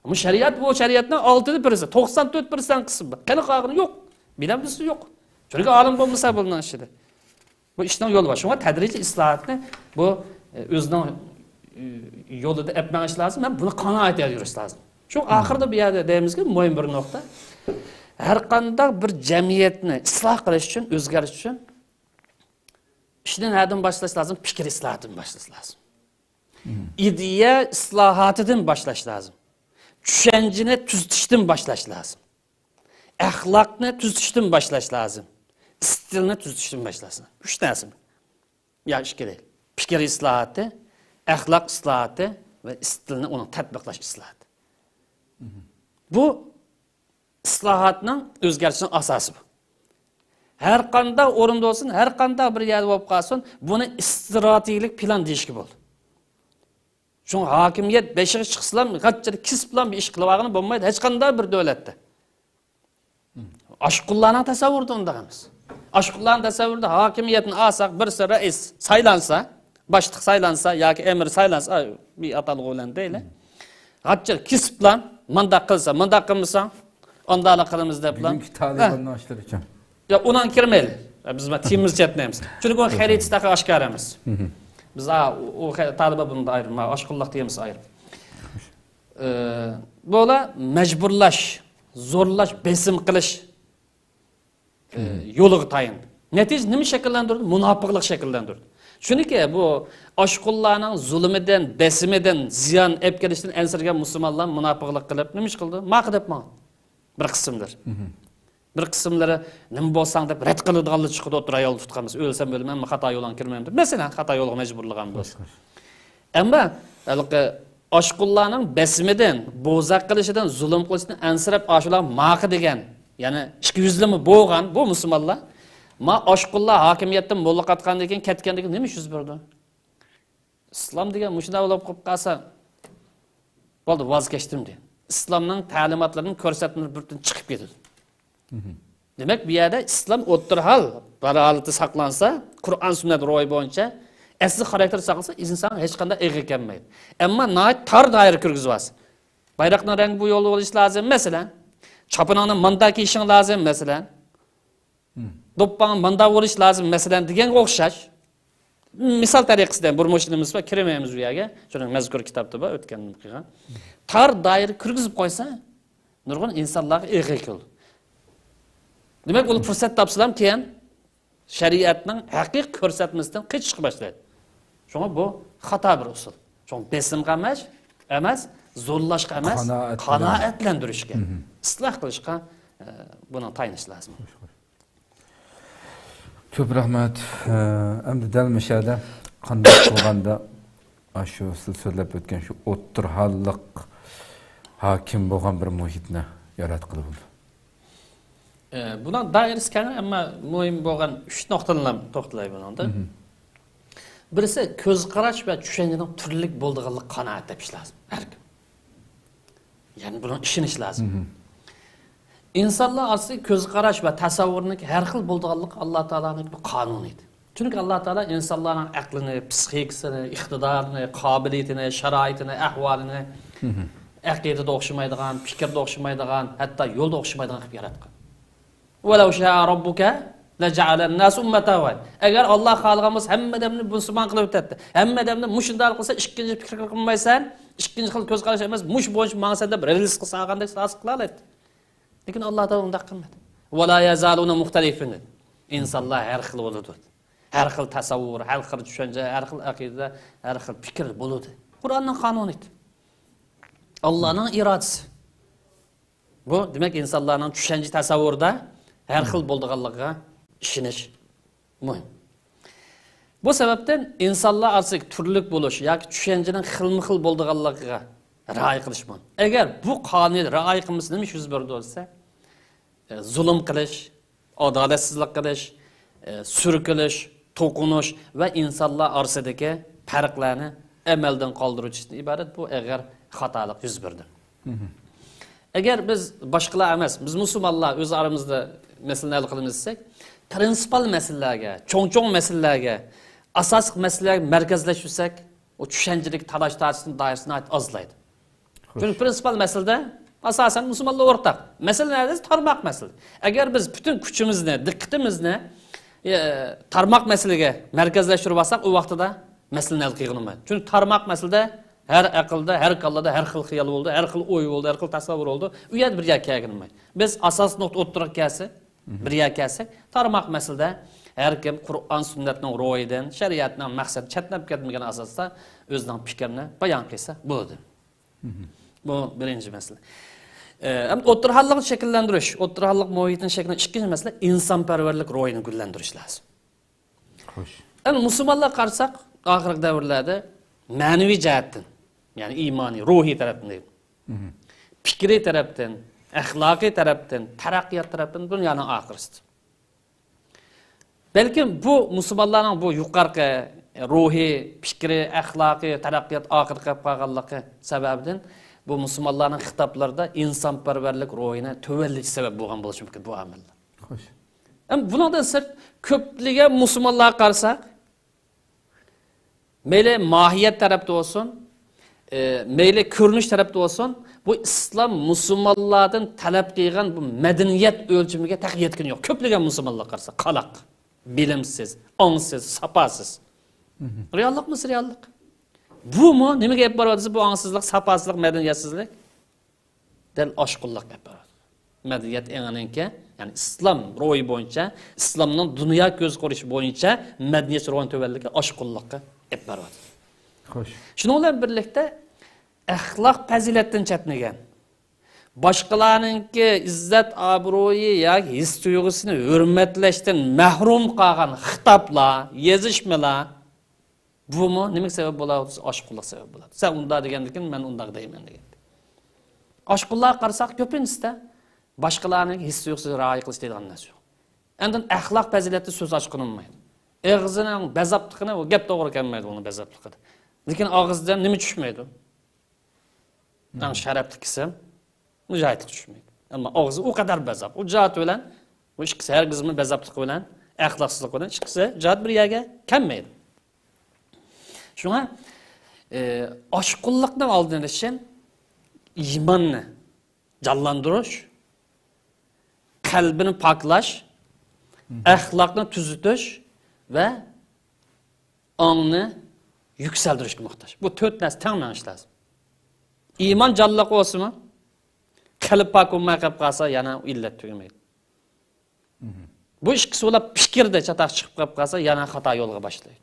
بۇ شەرىئەت، بۇ شەرىئەتنىڭ ئالتىدە بىرسى، توقسان تۆت پىرسەنت قىسمى بار. قېنى قالغىنى يوق. بىلەمدىسى يوق. چۈنكى ئالىم بولمىسا بۇنىڭ ئىچىدە. بۇ ئىشنىڭ يولى بار. شۇڭا تەدرىجىي ئىسلاھاتنى بۇ، ئۆزىنىڭ، يولىدا ئەپ مېڭىش لازىم ھەم بۇنى قانائەت يەردە يۈرۈش لازىم. شۇ ئاخىرىدا بۇ يەردە دەيمىزكى، مۇھىم بىر نۇقتا. ھەر قانداق بىر جەمئىيەتنى ئىسلاھ قىلىش ئۈچۈن، ئۆزگەرتىش ئۈچۈن ئىشنى نەدىن باشلاش لازىم؟ پىكىر ئىسلاھاتىدىن باشلاش لازىم. ئىدىيە ئىسلاھاتىدىن باشلاش لازىم. چۈشەنچىنى تۈزىتىشتىن باشلاش لازىم. ئەخلاقنى تۈزىتىشتىن باشلاش لازىم. ئىستىلنى تۈزىتىشتىن باشلاش لازىم. ئۈچ نەرسىنى. يا ئىككى دەيلى. پىكىر ئىسلاھاتى، ئەخلاق ئىسلاھاتى ۋە ئىستىلنى ئۇنىڭ تەتبىقلاش ئىسلاھاتى. بۇ ئىسلاھاتنىڭ ئۆزگەرتىشنىڭ ئاساسى بۇ. ھەر قانداق ئورۇندا بولسۇن، ھەر قانداق بىر يەردە بولۇپ قالسۇن، بۇنى ئىستراتېگىيەلىك پىلان دېيىشكە بولىدۇ. شۇڭا ھاكىمىيەت بېشىغا چىقسىلا، غاچچىدا كېسىپلا بىر ئىش قىلىۋالغىلى بولمايدۇ، ھېچقانداق بىر دۆلەتتە. ئاشقۇنلارنىڭ تەسەۋۋۇرىدا ئۇنداق ئەمەس. ئاشقۇنلارنىڭ تەسەۋۋۇرىدا ھاكىمىيەتنى ئالساق، بىرسى رەئىس سايلانسا، باشلىق سايلانسا ياكى ئەمىر سايلانسا، بىر ئاتالغۇ بىلەن دەيلى. غاچچىدا كېسىپلا، مانداق قىلسا، مانداق قىلمىسا، ئانداقلا قىلىمىز دەپلا. بۈگۈنكى تالىباننىڭ ئىشلىرىچۇ؟ يا، ئۇنىڭغا كىرمەيلى. يا، بىز ما تېمىمىزنى چەتنەيمىز. چۈنكى ئۇنىڭ خەرىتىسى تېخى ئاشكارا ئەمەس. بىز، ھا، ئۇ، ئۇ خە-، تالىبان بۇندا ئايرىم، ھا، ئاشقۇنلۇق تېمىسى ئايرىم. ئە، بۇلار مەجبۇرلاش، زورلاش، بېسىم قىلىش، ئە، يولىغا تايىندى. نەتىجە نېمە شەكىللەندۈردى؟ مۇناپىقلىق شەكىللەندۈردى. چۈنكى بۇ ئاشقۇنلارنىڭ زۇلۇمىدىن، بېسىمىدىن، زىيان ئەپ كېلىشتىن ئەنسىرىگەن مۇسۇلمانلار مۇناپىقلىق قىلىپ، نېمە ئىش قىلدى؟ ماقا دەپ ماڭدى. بىر قىسىملىرى. بىر قىسىملىرى نېمە بولساڭ دەپ رەت قىلىدىغانلار چىقىدۇ، ئوتتۇرا يولدا تۇتقان بولسا، ئۆلسەم ئۆلىمەن، خاتا يولغا كىرمەيمەن دەپ. مەسىلەن، خاتا يولغا مەجبۇرلىغان بولسا. ئەمما ھېلىقى ئاشقۇنلارنىڭ بېسىمىدىن، بوزەك قىلىشىدىن، زۇلۇم قىلىشىدىن ئەنسىرەپ، ئاشۇلار ماقا دېگەن، يەنى ئىككى يۈزلىمە بولغان بۇ مۇسۇلمانلار. ما ئاشقۇنلار ھاكىمىيەتتىن موللا قاتقاندىن كېيىن، كەتكەندىن كېيىن نېمە ئىش يۈز بېرىدۇ؟ ئىسلام دېگەن مۇشۇنداق بولۇپ قېلىپ قالسا، بولدى، ۋاز كەچتىم دېدى. ئىسلامنىڭ تەلىماتلىرىنىڭ كۆرسەتمىلىرى بىردىن چىقىپ كېتىدۇ. دېمەك، بۇ يەردە ئىسلام ئوتتۇرا ھال، بار ھالىتى ساقلانسا، قۇرئان سۈننەت روھى بويىچە ئەسلى خاراكتېر ساقلانسا، ئىنسانغا ھېچقانداق ئېغىر كەلمەيدۇ. ئەمما ناھايىتى تار دائىرە كىرگۈزۈۋالسا، بايراقنىڭ رەڭگى بۇ يول بولۇشى لازىم، مەسىلەن، چاپىنىڭنى ماندا كىيىشىڭ لازىم، مەسىلەن، دوپپاڭ ماندا بولۇشى لازىم، مەسىلەن، دېگەنگە ئوخشاش. مىسال تەرىقىسىدە بىر مۇشۇ نېمىمىز بار، كىرمەيمىز بۇ يەرگە. شۇنىڭ مەزكۇر كىتابتا بار، ئۆتكەندىن قىلغان. تار دائىرە كىرگۈزۈپ قويسا، نۇرغۇن ئىنسانلارغا ئېغىر كېلىدۇ. دېمەك، ئۇلار پۇرسەت تاپسىلام، كېيىن شەرىئەتنىڭ ھەقىقىي كۆرسەتمىسىدىن قېچىشقا باشلايدۇ. شۇڭا بۇ خاتا بىر ئۇسۇل. شۇڭا بېسىمغا ئەمەس، ئەمەس، زورلاشقا ئەمەس، قانائەت بىلەن، قانائەتلەندۈرۈشكە، ئىسلاھ قىلىشقا، ئە، بۇنىڭ تايىنىش لازىم. كۆپ رەھمەت. ئە، ئەمدى دەل مۇشۇ يەردە قانداق قىلغاندا ئاشۇ سىز سۆزلەپ ئۆتكەن شۇ ئوتتۇرا ھاللىق ھاكىم بولغان بىر مۇھىتنى ياراتقىلى بولىدۇ؟ ئە، بۇنىڭ دائىرىسى كەڭ، ئەمما مۇھىم بولغان ئۈچ نۇقتىنى توختىلاي بۇنىڭدا. بىرسى، كۆز قاراش ۋە چۈشەنچىنىڭ تۈرلۈك بولىدىغانلىقىغا قانائەت تېپىش لازىم ھەر كىم. يەنى بۇنىڭ ئىشىنىش لازىم. ئىنسانلار ئارىسىدىكى كۆز قاراش ۋە تەسەۋۋۇرنىڭ ھەر خىل بولىدىغانلىقى ئاللا تائالانىڭ بىر قانۇنى ئىدى. چۈنكى ئاللا تائالا ئىنسانلارنىڭ ئەقلىنى، پسىخىكىسىنى، ئىقتىدارىنى، قابىلىيىتىنى، شارائىتىنى، ئەھۋالىنى ئەقىدىدە ئوخشىمايدىغان، پىكىردە ئوخشىمايدىغان، ھەتتا يولدا ئوخشىمايدىغان قىلىپ ياراتقان. ۋەلەۋ شائە رەببۇكە لەجەئەلەن ناسە ئۇممەتەن ۋاھىدە. ئەگەر ئاللا خالىغان بولسا، ھەممە ئادەمنى مۇسۇلمان قىلىپ ئۆتەتتى. ھەممە ئادەمنى مۇشۇنداق قىلسا، ئىككىنچى پىكىر قىلمايسەن، ئىككىنچى خىل كۆز قاراش ئەمەس، مۇشۇ بويىچە ماڭىسەن دەپ رېلىسقا سالغاندەك سازلىق قىلالايتتى. لېكىن ئاللا تائالا ئۇنداق قىلمىدى. ۋەلا يەزالۇنە مۇختەلىفىن دېدى. ئىنسانلار ھەر خىل بولىدۇ. ھەر خىل تەسەۋۋۇر، ھەر خىل چۈشەنچە، ھەر خىل ئەقىدە، ھەر خىل پىكىر بولىدۇ. قۇرئاننىڭ قانۇنى ئىدى. ئاللانىڭ ئىرادىسى. بۇ، دېمەك، ئىنسانلارنىڭ چۈشەنچە تەسەۋۋۇرىدا ھەر خىل بولىدىغانلىقىغا ئىشىنىش مۇھىم. بۇ سەۋەبتىن ئىنسانلار ئارىسىدىكى تۈرلۈك بولۇش ياكى چۈشەنچىنىڭ خىلمۇ خىل بولىدىغانلىقىغا رىئايە قىلىش مۇھىم. ئەگەر بۇ قانۇنغا رىئايە قىلمىسا، نېمە ئىش يۈز بېرىدۇ دېسە، ئە، زۇلۇم قىلىش، ئادالەتسىزلىك قىلىش، ئە، سۈركىلىش، توقۇنۇش ۋە ئىنسانلار ئارىسىدىكى پەرقلەرنى ئەمەلدىن قالدۇرۇشتىن ئىبارەت بۇ ئېغىر خاتالىق يۈز بېرىدۇ. ئەگەر بىز باشقىلار ئەمەس، بىز مۇسۇلمانلار ئۆز ئارىمىزدا مەسىلىنى ھەل قىلىمىز دېسەك، پرىنسىپال مەسىلىلەرگە، چوڭ-چوڭ مەسىلىلەرگە، ئاساسلىق مەسىلىلەرگە مەركەزلەشتۈرسەك، ئۇ چۈشەنچىلىك تالاش-تارتىشنىڭ دائىرىسى ناھايىتى ئازلايدۇ. چۈنكى پرىنسىپال مەسىلىدە ئاساسەن مۇسۇلمانلار ئورتاق. مەسىلە نەدە؟ تارماق مەسىلە. ئەگەر بىز پۈتۈن كۈچىمىزنى، دىققىتىمىزنى، ئە، تارماق مەسىلىگە مەركەزلەشتۈرۈۋالساق، ئۇ ۋاقتىدا مەسىلىنى ھەل قىلغىلى بولمايدۇ. چۈنكى تارماق مەسىلىدە ھەر ئەقىلدە، ھەر كاللىدا ھەر خىل خىيال بولىدۇ، ھەر خىل ئوي بولىدۇ، ھەر خىل تەسەۋۋۇر بولىدۇ. ئۇ يەردە بىر يەرگە كەلگىلى بولمايدۇ. بىز ئاساسلىق نۇقتا ئوتتۇرىغا كەلسە، بىر يەرگە كەلسەك، تارماق مەسىلىدە ھەر كىم قۇرئان سۈننەتنىڭ روھىدىن، شەرىئەتنىڭ مەقسەتى چەتنەپ كەتمىگەن ئاساستا ئۆزىنىڭ پىكرىنى بايان قىلسا بولىدۇ. بۇ بىرىنچى مەسىلە. ئە، ئەمدى ئوتتۇرا ھاللىقنى شەكىللەندۈرۈش، ئوتتۇرا ھاللىق مۇھىتنى شەكىللەندۈرۈش، ئىككىنچى مەسىلە ئىنسانپەرۋەرلىك روھىنى گۈللەندۈرۈش لازىم. خوش. ئەمدى مۇسۇلمانلارغا قارىساق، ئاخىرقى دەۋرلەردە مەنىۋى جەھەتتىن، يەنى ئىمانىي، روھىي تەرەپتىن، پىكرىي تەرەپتىن، ئەخلاقىي تەرەپتىن، تەرەققىيات تەرەپتىن دۇنيانىڭ ئاخىرىسىدا. بەلكىم بۇ مۇسۇلمانلارنىڭ بۇ يۇقىرىقى روھىي، پىكرىي، ئەخلاقىي تەرەققىيات ئاخىرىدا قېلىپ قالغانلىقى سەۋەبىدىن بۇ مۇسۇلمانلارنىڭ خىتابلىرىدا ئىنسانپەرۋەرلىك روھىنى تۆۋەنلىتىش سەۋەب بولغان بولۇشى مۇمكىن بۇ ئامىللار. خوش. ئەمما بۇنىڭدىن سىرت كۆپلىگەن مۇسۇلمانلارغا قارىساق، مەيلى ماھىيەت تەرەپتە بولسۇن، ئە، مەيلى كۆرۈنۈش تەرەپتە بولسۇن، بۇ ئىسلام مۇسۇلمانلاردىن تەلەپ قىلغان بۇ مەدەنىيەت ئۆلچىمىگە تېخى يەتكىنى يوق. كۆپلىگەن مۇسۇلمانلارغا قارىساق، قالاق، بىلىمسىز، ئاڭسىز، ساپاسىز. رېئاللىقمۇ رېئاللىق. بۇمۇ نېمىگە ئېلىپ بارىدۇ دېسە، بۇ ئاڭسىزلىق، ساپاسىزلىق، مەدەنىيەتسىزلىك دەل ئاشقۇنلۇققا ئېلىپ بارىدۇ. مەدەنىيەت ئېڭىنىڭكى، يەنى ئىسلام روھى بويىچە، ئىسلامنىڭ دۇنيا كۆز قارىشى بويىچە مەدەنىيەت روھىنى تۆۋەنلىكى ئاشقۇنلۇققا ئېلىپ بارىدۇ. خوش. شۇنىڭ بىلەن بىرلىكتە ئەخلاق پەزىلەتتىن چەتنىگەن، باشقىلارنىڭكى ئىززەت-ئابرۇيى ياكى ھېس-تۇيغۇسىنى ھۆرمەتلەشتىن مەھرۇم قالغان خىتابلار، يېزىشمىلار، بۇمۇ نېمىگە سەۋەب بولىدۇ دېسە، ئاشقۇنلۇق سەۋەب بولىدۇ. سەن ئۇنداق دېگەندىكىن، مەن ئۇنداق دەيمەن دېگەندەك. ئاشقۇنلارغا قارىساق، كۆپىنچىسىدە باشقىلارنىڭ ھېس-تۇيغۇسىغا رىئايە قىلىش دەيدىغان نەرسە يوق. ئاندىن ئەخلاق پەزىلەتتە سۆز ئاچقىلى بولمايدۇ. ئېغىزىنىڭ بەزاپلىقىنى، ئۇ گەپ توغرا كەلمەيدۇ ئۇنىڭ بەزاپلىقىدا. لېكىن ئاغزىدىن نېمە چۈشمەيدۇ؟ ئەڭ شەرەپلىك ئىسىم مۇجاھىدقا چۈشمەيدۇ. ئەمما ئاغزى ئۇ قەدەر بەزاپ. ئۇ جاھىتى بىلەن، بۇ ئىككىسى ھەرگىزمۇ بەزاپلىقى بىلەن ئەخلاقسىزلىق بىلەن ئىككىسى جاھات بىر يەرگە كەلمەيدۇ. شۇڭا، ئى، ئاشقۇنلۇقنىڭ ئالدىنى ئېلىش ئۈچۈن ئىماننى جانلاندۇرۇش، قەلبىنى پاكلاش، ئەخلاقنى تۈزىتىش ۋە ئاڭنى يۈكسەلدۈرۈشكە موھتاج. بۇ تۆت نەرسە تەڭ مېڭىشى لازىم. ئىمان جانلىق بولسىمۇ، قەلب پاك بولماي قېلىپ قالسا، يەنە ئىللەت تۈگىمەيدۇ. بۇ ئىككىسى بولاپ پىكىردە چاتاق چىقىپ قېلىپ قالسا، يەنە خاتا يولغا باشلايدۇ.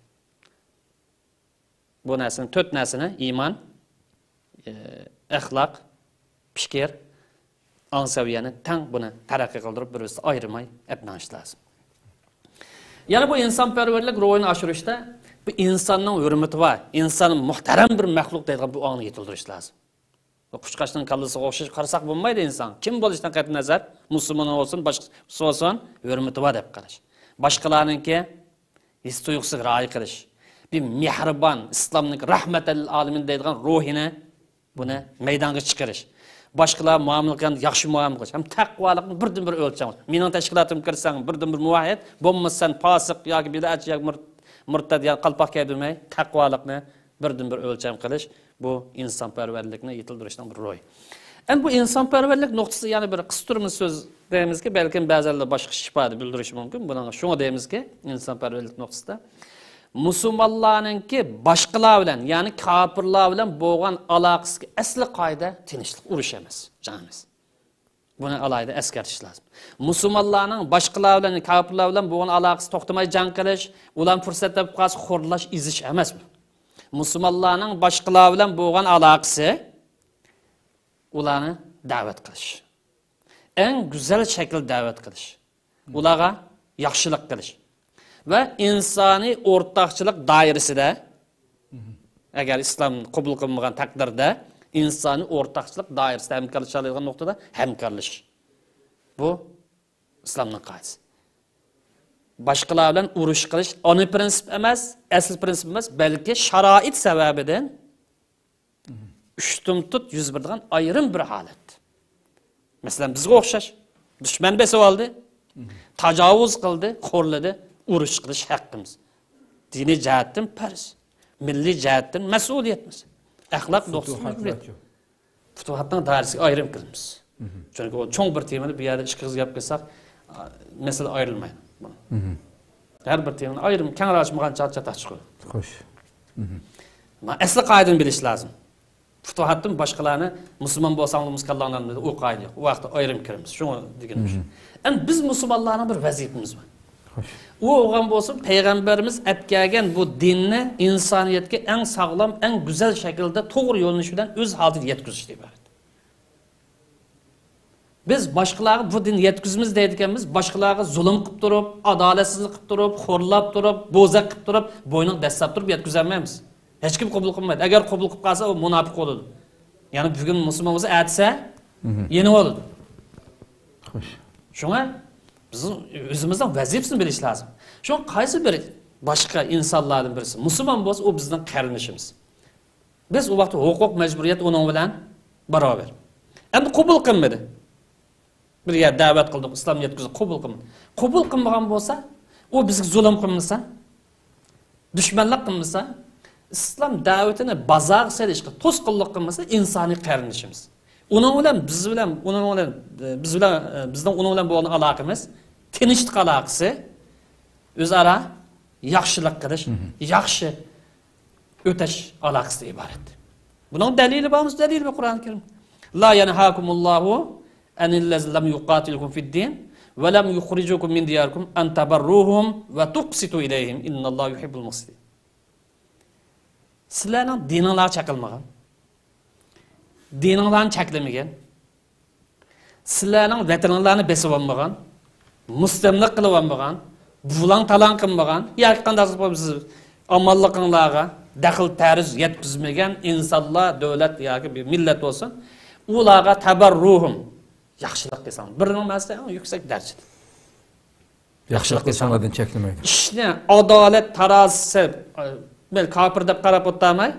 بۇ نەرسىنى، تۆت نەرسىنى، ئىمان، ئە، ئەخلاق، پىكىر، ئاڭ سەۋىيەنى تەڭ بۇنى تەرەققىي قىلدۇرۇپ، بىر-بىرسىدىن ئايرىماي ئەپ مېڭىش لازىم. يەنە بۇ ئىنسانپەرۋەرلىك روھىنى ئاشۇرۇشتا بۇ ئىنساننىڭ ھۆرمىتى بار، ئىنسان مۇھتەرەم بىر مەخلۇق دەيدىغان بۇ ئاڭنى يېتىلدۈرۈش لازىم. قۇشقاچنىڭ كاللىسىغا ئوخشاش قارىساق بولمايدۇ ئىنسان. كىم بولۇشتىن قەتئىينەزەر، مۇسۇلمان بولسۇن، باشقىسى بولسۇن، ھۆرمىتى بار دەپ قاراش. باشقىلارنىڭكى ھېس تۇيغۇسىغا رىئايە قىلىش. بىر مېھرىبان، ئىسلامنىڭ رەھمەتەللىل ئالىمىن دەيدىغان روھىنى، بۇنى مەيدانغا چىقىرىش. باشقىلار مۇئامىلە قىلغاندا ياخشى مۇئامىلە قىلىش. ھەم تەقۋالىقنى بىردىن بىر ئۆلچەڭ. مېنىڭ تەشكىلاتىمغا كىرسەڭ، بىردىن بىر مۇۋەھھىد، بولمىسا سەن پاسىق ياكى بىدئەتچى ياكى مۇر-، مۇرتەد ياكى قالپاق كىيدۈرمەي، تەقۋالىقنى بىردىن بىر ئۆلچەم قىلىش، بۇ ئىنسانپەرۋەرلىكنى يېتىلدۈرۈشنىڭ بىر روھى. ئەمدى بۇ ئىنسانپەرۋەرلىك نۇقتىسى يەنە بىر قىستۇرما سۆز دەيمىزكى، بەلكىم بەزەنلەر باشقىچە ئىپادە بىلدۈرۈشى مۇمكىن. بۇنىڭغا شۇڭا دەيمىزكى، ئىنسانپەرۋەرلىك نۇقتىسىدا مۇسۇلمانلارنىڭكى باشقىلار بىلەن، يەنى كاپىرلار بىلەن بولغان ئالاقىسىدىكى ئەسلى قائىدە تىنچلىق، ئۇرۇش ئەمەس، جەڭ ئەمەس. بۇنى ئالاھىدە ئەسكەرتىش لازىم. مۇسۇلمانلارنىڭ باشقىلار بىلەن، كاپىرلار بىلەن بولغان ئالاقىسى توختىماي جەڭ قىلىش، ئۇلارنى پۇرسەت تېپىپ قالسا خورلاش، ئېزىش ئەمەس بۇ. مۇسۇلمانلارنىڭ باشقىلار بىلەن بولغان ئالاقىسى ئۇلارنى دەۋەت قىلىش. ئەڭ گۈزەل شەكىلدە دەۋەت قىلىش. ئۇلارغا ياخشىلىق قىلىش. ۋە ئىنسانىي ئورتاقچىلىق دائىرىسىدە، ئەگەر ئىسلام قوبۇل قىلمىغان تەقدىردە، ئىنسانىي ئورتاقچىلىق دائىرىسىدە ھەمكارلىشالايدىغان نۇقتىدا ھەمكارلىشىش. بۇ ئىسلامنىڭ قائىدىسى. باشقىلار بىلەن ئۇرۇش قىلىش ئانا پىرىنسىپ ئەمەس، ئەسلى پىرىنسىپ ئەمەس، بەلكى شارائىت سەۋەبىدىن ئۇشتۇمتۇت يۈز بېرىدىغان ئايرىم بىر ھالەت. مەسىلەن، بىزگە ئوخشاش دۈشمەن بېسىۋالدى، تاجاۋۇز قىلدى، خورلىدى، ئۇرۇش قىلىش ھەققىمىز. دىنىي جەھەتتىن پەرز، مىللىي جەھەتتىن مەسئۇلىيىتىمىز، ئەخلاق نۇقتىسىدىن مەجبۇرىيەت. پۇتۇھاتنىڭ دائىرىسىگە ئايرىم كىرىمىز. چۈنكى ئۇ چوڭ بىر تېمىنى بۇ يەردە ئىككى ئېغىز گەپ قىلساق، مەسىلە ئايرىلمايدۇ. ھەر بىر تېمىنى ئايرىم، كەڭرى ئاچمىغان چاتاق چىقىدۇ. خوش. مانا ئەسلى قائىدىنى بىلىش لازىم. پۇتۇھاتتىن باشقىلارنى مۇسۇلمان بولساڭلار مۇسۇلمانلارنى ئۇ قائىدە يوق. ئۇ ۋاقىتتا ئايرىم كىرىمىز. شۇڭا دېگىنىم شۇ. ئەمدى بىز مۇسۇلمانلارنىڭ بىر ۋەزىپىمىز بار. خوش. ئۇ بولغان بولسۇن، پەيغەمبىرىمىز ئەپ كەلگەن بۇ دىننى ئىنسانىيەتكە ئەڭ ساغلام، ئەڭ گۈزەل شەكىلدە توغرا يۆنىلىش بىلەن ئۆز ھالىتىگە يەتكۈزۈش ئىبارەت. بىز باشقىلارغا بۇ دىننى يەتكۈزىمىز دەيدىكەنمىز، باشقىلارغا زۇلۇم قىلىپ تۇرۇپ، ئادالەتسىزلىك قىلىپ تۇرۇپ، خورلاپ تۇرۇپ، بوزەك قىلىپ تۇرۇپ، بوينىغا دەسسەپ تۇرۇپ يەتكۈزەلمەيمىز. ھېچكىم قوبۇل قىلمايدۇ. ئەگەر قوبۇل قىلىپ قالسا، ئۇ مۇناپىق بولىدۇ. يەنى بۈگۈن مۇسۇلمان بولسا، ئەتىسى يېنىۋالىدۇ. خوش. شۇڭا بىز ئۆزىمىزنىڭ ۋەزىپىسىنى بىلىش لازىم. شۇڭا قايسى بىر باشقا ئىنسانلاردىن بىرسى مۇسۇلمان بولسا، ئۇ بىزنىڭ قېرىندىشىمىز. بىز ئۇ ۋاقىتتا ھوقۇق، مەجبۇرىيەت ئۇنىڭ بىلەن باراۋەر. ئەمدى قوبۇل قىلمىدى. بىر يەر دەۋەت قىلدۇق، ئىسلام يەتكۈزدۇق، قوبۇل قىلمىدى. قوبۇل قىلمىغان بولسا، ئۇ بىزگە زۇلۇم قىلمىسا، دۈشمەنلىك قىلمىسا، ئىسلام دەۋىتىنى بازارغا سېلىشقا توسقۇنلۇق قىلمىسا، ئىنسانىي قېرىندىشىمىز. ئۇنىڭ بىلەن بىز بىلەن، ئۇنىڭ بىلەن، بىز بىلەن، بىزنىڭ ئۇنىڭ بىلەن بولغان ئالاقىمىز تىنچلىق ئالاقىسى، ئۆزئارا ياخشىلىق قىلىش، ياخشى ئۆتەش ئالاقىسىدىن ئىبارەت. بۇنىڭ دەلىلى بارمۇ؟ دەلىلى بار قۇرئان كەرىم. لا يەنھاكۇمۇللاھۇ ئەنىللەزىنە لەم يۇقاتىلكۇم فىددىن ۋە لەم يۇخرىجۇكۇم مىن دىيارىكۇم ئەن تەبەررۇھۇم ۋە تۇقسىتۇ ئىلەيھىم ئىننەللاھە يۇھىببۇل مۇقسىتىن. سىلەرنىڭ دىنىڭلارغا چېقىلمىغان، دىنىڭلارنى چەكلىمىگەن، سىلەرنىڭ ۋەتىنىڭلارنى بېسىۋالمىغان، مۇستەملىكە قىلىۋالمىغان، بۇلاڭ-تالاڭ قىلمىغان ياكى قانداق بولسا ئامانلىقىڭلارغا دەخلى-تەرۇز يەتكۈزمىگەن ئىنسانلار، دۆلەت ياكى بىر مىللەت بولسۇن، ئۇلارغا تەبەررۇھۇم، ياخشىلىق قىلساڭ، بىرنىڭ مەنىسى ئەڭ يۈكسەك دەرىجىدە. ياخشىلىق قىلساڭلاردىن چەكلىمەيدۇ. ئىشنى ئادالەت تارازىسى، مەن كاپىر دەپ قاراپ ئولتۇرماي،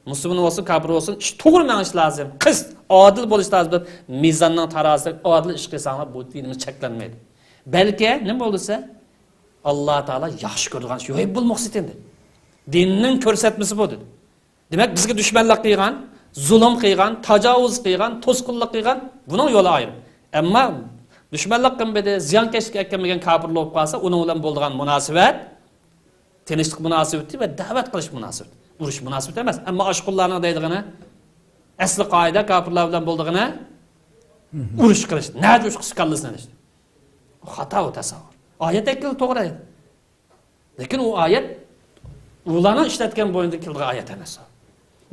مۇسۇلمان بولسۇن، كاپىر بولسۇن، ئىش توغرا مېڭىش لازىم. قىس، ئادىل بولۇش لازىم دەپ، مىزاننىڭ تارازىسىدا ئادىل ئىش قىلساڭلار، بۇ دىنىمىز چەكلەنمەيدۇ. بەلكى نېمە بولسا، ئاللا تائالا ياخشى كۆرىدىغان ئىش، يۇھىببۇل مۇقسىتىن دېدى. دىننىڭ كۆرسەتمىسى بۇ دېدى. دېمەك، بىزگە دۈشمەنلىك قىلغان، زۇلۇم قىلغان، تاجاۋۇز قىلغان، توسقۇنلۇق قىلغان، بۇنىڭ يولى ئايرىم. ئەمما دۈشمەنلىك قىلمىدى، زىيانكەشلىك ئەكەلمىگەن كاپىرلار بولۇپ قالسا، ئۇنىڭ بىلەن بولىدىغان مۇناسىۋەت تىنچلىق مۇناسىۋىتى ۋە دەۋەت قىلىش مۇناسىۋىتى. ئۇرۇش مۇناسىۋىتى ئەمەس. ئەمما ئاشقۇنلارنىڭ دەيدىغىنى، ئەسلى قائىدە كاپىرلار بىلەن بولىدىغىنى ئۇرۇش قىلىش، نەدە ئۇرۇش قىلسا كاللىسىنى ئېلىش. خاتا ئۇ تەسەۋۋۇر. ئايەت ئەكىلى توغرا ئايەت. لېكىن ئۇ ئايەت ئۇلارنىڭ ئىشلەتكەن بويىچە كېلىدىغان ئايەت ئەمەس ئۇ.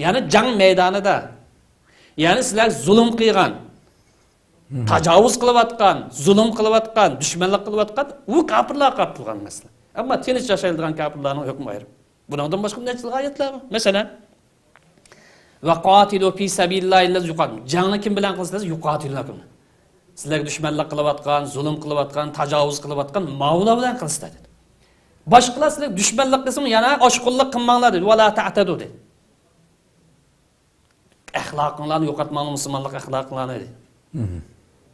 يەنى جەڭ مەيدانىدا، يەنى سىلەر زۇلۇم قىلغان، تاجاۋۇز قىلىۋاتقان، زۇلۇم قىلىۋاتقان، دۈشمەنلىك قىلىۋاتقان، ئۇ كاپىرلارغا قارىتىلغان مەسىلە. ئەمما تىنچ ياشايدىغان كاپىرلارنىڭ ھۆكمى ئايرىم. بۇنىڭدىن باشقا نەچچە ئايەتلەر بار. مەسىلەن، ۋە قاتىلۇ فى سەبىلىللاھىللەزىنە يۇقاتىلۇكۇم. جەڭنى كىم بىلەن قىلىسىلەر؟ يۇقاتىلۇكۇم. سىلەرگە دۈشمەنلىك قىلىۋاتقان، زۇلۇم قىلىۋاتقان، تاجاۋۇز قىلىۋاتقان ماۋۇلار بىلەن قىلىسىلەر دېدى. باشقىلار سىلەرگە دۈشمەنلىك قىلسىمۇ يەنە ئاشقۇنلۇق قىلماڭلار دېدى. ۋە لا تەتەدۇ دېدى. ئەخلاقىڭلارنى يوقاتماڭلار، مۇسۇلمانلىق ئەخلاقىڭلارنى دېدى.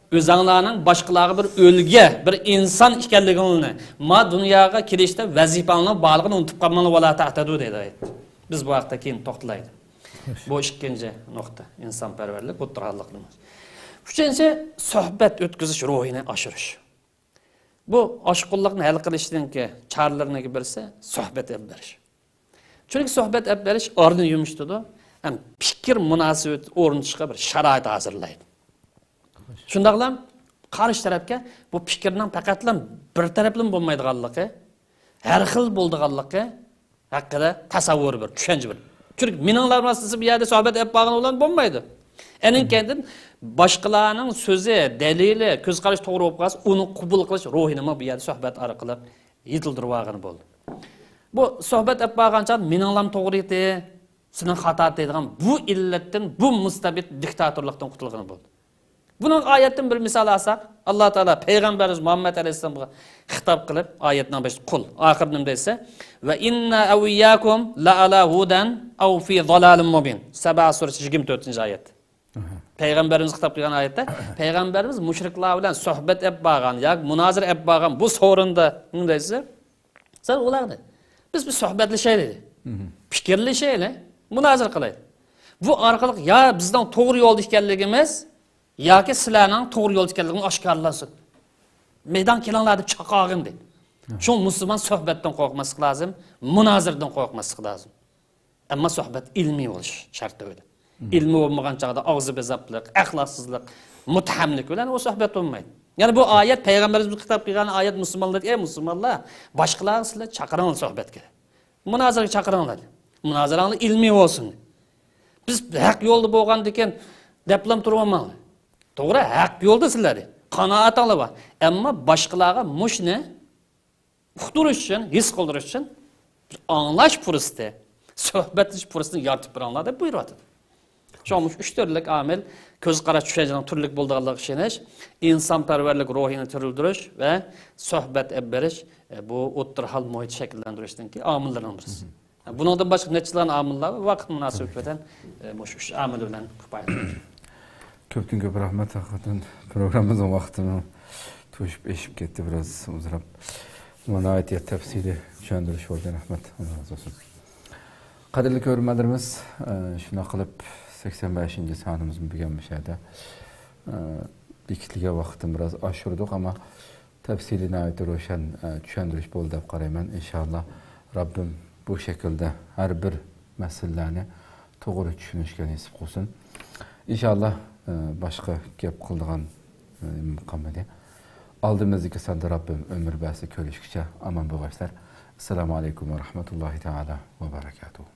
ئۆزەڭلارنىڭ باشقىلارغا بىر ئۈلگە، بىر ئىنسان ئىكەنلىكىڭلارنى، ما دۇنياغا كېلىشتە ۋەزىپەڭلارنىڭ بارلىقىنى ئۇنتۇپ قالماڭلار، ۋە لا تەتەدۇ دەيدۇ ئايەت. بىز بۇ ھەقتە كېيىن توختىلايلى. بۇ ئىككىنچى نۇقتا، ئىنسانپەرۋەرلىك، ئوتتۇرا ھاللىق نېمە. ئۈچىنچى، سۆھبەت ئۆتكۈزۈش روھىنى ئاشۇرۇش. بۇ ئاشقۇنلۇقنى ھەل قىلىشنىڭكى چارىلىرىنىڭكى بىرسى سۆھبەت ئېلىپ بېرىش. چۈنكى سۆھبەت ئېلىپ بېرىش ئارىنى يۇمشىتىدۇ، ھەم پىكىر مۇناسىۋىتى ئورنىتىشقا بىر شارائىت ھازىرلايدۇ. شۇنداقلا قارشى تەرەپكە بۇ پىكىرنىڭ پەقەتلا بىر تەرەپلىمە بولمايدىغانلىقى، ھەر خىل بولىدىغانلىقى ھەققىدە تەسەۋۋۇر بىر، چۈشەنچە بىر. چۈنكى مېنىڭلار مەسىلىسى بۇ يەردە سۆھبەت ئېلىپ بارغان بىلەن بولمايدۇ. ئەنىڭ كەينىدىن باشقىلارنىڭ سۆزى، دەلىلى، كۆز قارىشى توغرا بولۇپ قالسا، ئۇنى قوبۇل قىلىش روھىنىمۇ بۇ يەردە سۆھبەت ئارقىلىق يېتىلدۈرۈۋالغىلى بولىدۇ. بۇ سۆھبەت ئېلىپ بارغان چاغدا مېنىڭلام توغرا ئىدى، سېنىڭ خاتا دەيدىغان بۇ ئىللەتتىن، بۇ مۇستەبىت دىكتاتورلۇقتىن قۇتۇلغىلى بولىدۇ. بۇنىڭ ئايەتتىن بىر مىسال ئالساق، ئاللا تائالا پەيغەمبىرىمىز مۇھەممەد ئەلەيھىسسالامغا خىتاب قىلىپ، ئايەتنىڭ بېشىدا قۇل، ئاخىرى نېمە دەيسە، ۋە ئىننا ئەۋ ئىياكۇم لە ئەلا ھۇدەن ئەۋ فى زالالىن مۇبىن. سەبە سۈرىسى يىگىرمە تۆتىنچى ئايەت. پەيغەمبەرىمىزگە خىتاب قىلغان ئايەتتە، پەيغەمبەرىمىز مۇشرىكلار بىلەن سۆھبەت ئېلىپ بارغان ياكى مۇنازىرە ئېلىپ بارغان بۇ سورۇندا نېمە دەيسىز؟ سەن ئۇلارنى، بىز بىر سۆھبەتلىشەيلى، پىكىرلىشەيلى، مۇنازىرە قىلايلى. بۇ ئارقىلىق يا بىزنىڭ توغرا يولدا ئىكەنلىكىمىز، ياكى سىلەرنىڭ توغرا يولدا ئىكەنلىكىڭىز ئاشكارىلانسۇن. مەيدانغا كېلىڭلار دەپ چاقىرغىنى. شۇڭا مۇسۇلمان سۆھبەتتىن قورقماسلىق لازىم، مۇنازىرىدىن قورقماسلىق لازىم. ئەمما سۆھبەت ئىلمىي بولۇش شەرتى بىلەن. ئىلمىي بولمىغان چاغدا ئاغزى بىزاپلىق، ئەخلاقسىزلىق، مۇتتەھەملىك بىلەن ئۇ سۆھبەت بولمايدۇ. يەنى بۇ ئايەت پەيغەمبىرىمىزگە خىتاب قىلغان ئايەت، مۇسۇلمانلار، ئەي مۇسۇلمانلار، باشقىلارغا سىلەر چاقىرىڭلار سۆھبەتكە. مۇنازىرىگە چاقىرىڭلار. مۇنازىرەڭلار ئىلمىي بولسۇن. بىز ھەق يولدا بولغاندىكىن دەپلام تۇرۇۋالماڭلار. توغرا، ھەق يولدا سىلەر. قانائەتىڭلار بار. ئەمما باشقىلارغا مۇشۇنى ئۇقتۇرۇش ئۈچۈن، ھېس قىلدۇرۇش ئۈچۈن بىر ئاڭلاش پۇرسىتى، سۆھبەتلىشىش پۇرسىتىنى يارىتىپ بېرىڭلار دەپ بۇيرۇۋاتىدۇ. شۇڭا مۇشۇ ئۈچ تۈرلۈك ئامىل، كۆز قاراش، چۈشەنچىنىڭ تۈرلۈك بولىدىغانلىقىغا ئىشىنىش، ئىنسانپەرۋەرلىك روھىنى تىرىلدۈرۈش ۋە سۆھبەت ئېلىپ بېرىش، ئە، بۇ ئوتتۇرا ھال مۇھىت شەكىللەندۈرۈشنىڭكى ئامىللىرىنىڭ بىرسى. بۇنىڭدىن باشقا نەچچىلىگەن ئامىللار بار، ۋاقىت مۇناسىۋىتى بىلەن، ئە، مۇشۇ ئۈچ ئامىل بىلەن كۇپايە. كۆپتىن كۆپ رەھمەت، ھەقىقەتەن پروگراممىمىزنىڭ ۋاقتىمۇ توشۇپ ئېشىپ كەتتى، بىراز ئۇزىراپ. بۇ ناھايىتى تەپسىلىي چۈشەندۈرۈش بولدى، رەھمەت، ئاللا رازى بولسۇن. قەدىرلىك كۆرۈرمەنلىرىمىز، ئە، شۇنداق قىلىپ سەكسەن بەشىنچى سانىمىزمۇ بۈگۈن مۇشۇ يەردە، ئە، بېكىتىلگەن ۋاقىتتىن بىراز ئاشۇردۇق، ئەمما تەپسىلىي ناھايىتى روشەن، ئە، چۈشەندۈرۈش بولدى دەپ قارايمەن. ئىنشائاللا، رەببىم بۇ شەكىلدە ھەر بىر مەسىلىلەرنى توغرا چۈشىنىشكە نېسىپ قىلسۇن. ئىنشائاللا، ئە، باشقا گەپ قىلىدىغان، ئە، نېمە قالمىدى. ئالدىمىزدىكى ساندا رەببىم ئۆمۈر بەرسە كۆرۈشكىچە ئامان بولغايسىلەر. ئەسسالامۇ ئەلەيكۇم ۋە رەھمەتۇللاھى تائالا ۋە بەرەكاتۇھۇ.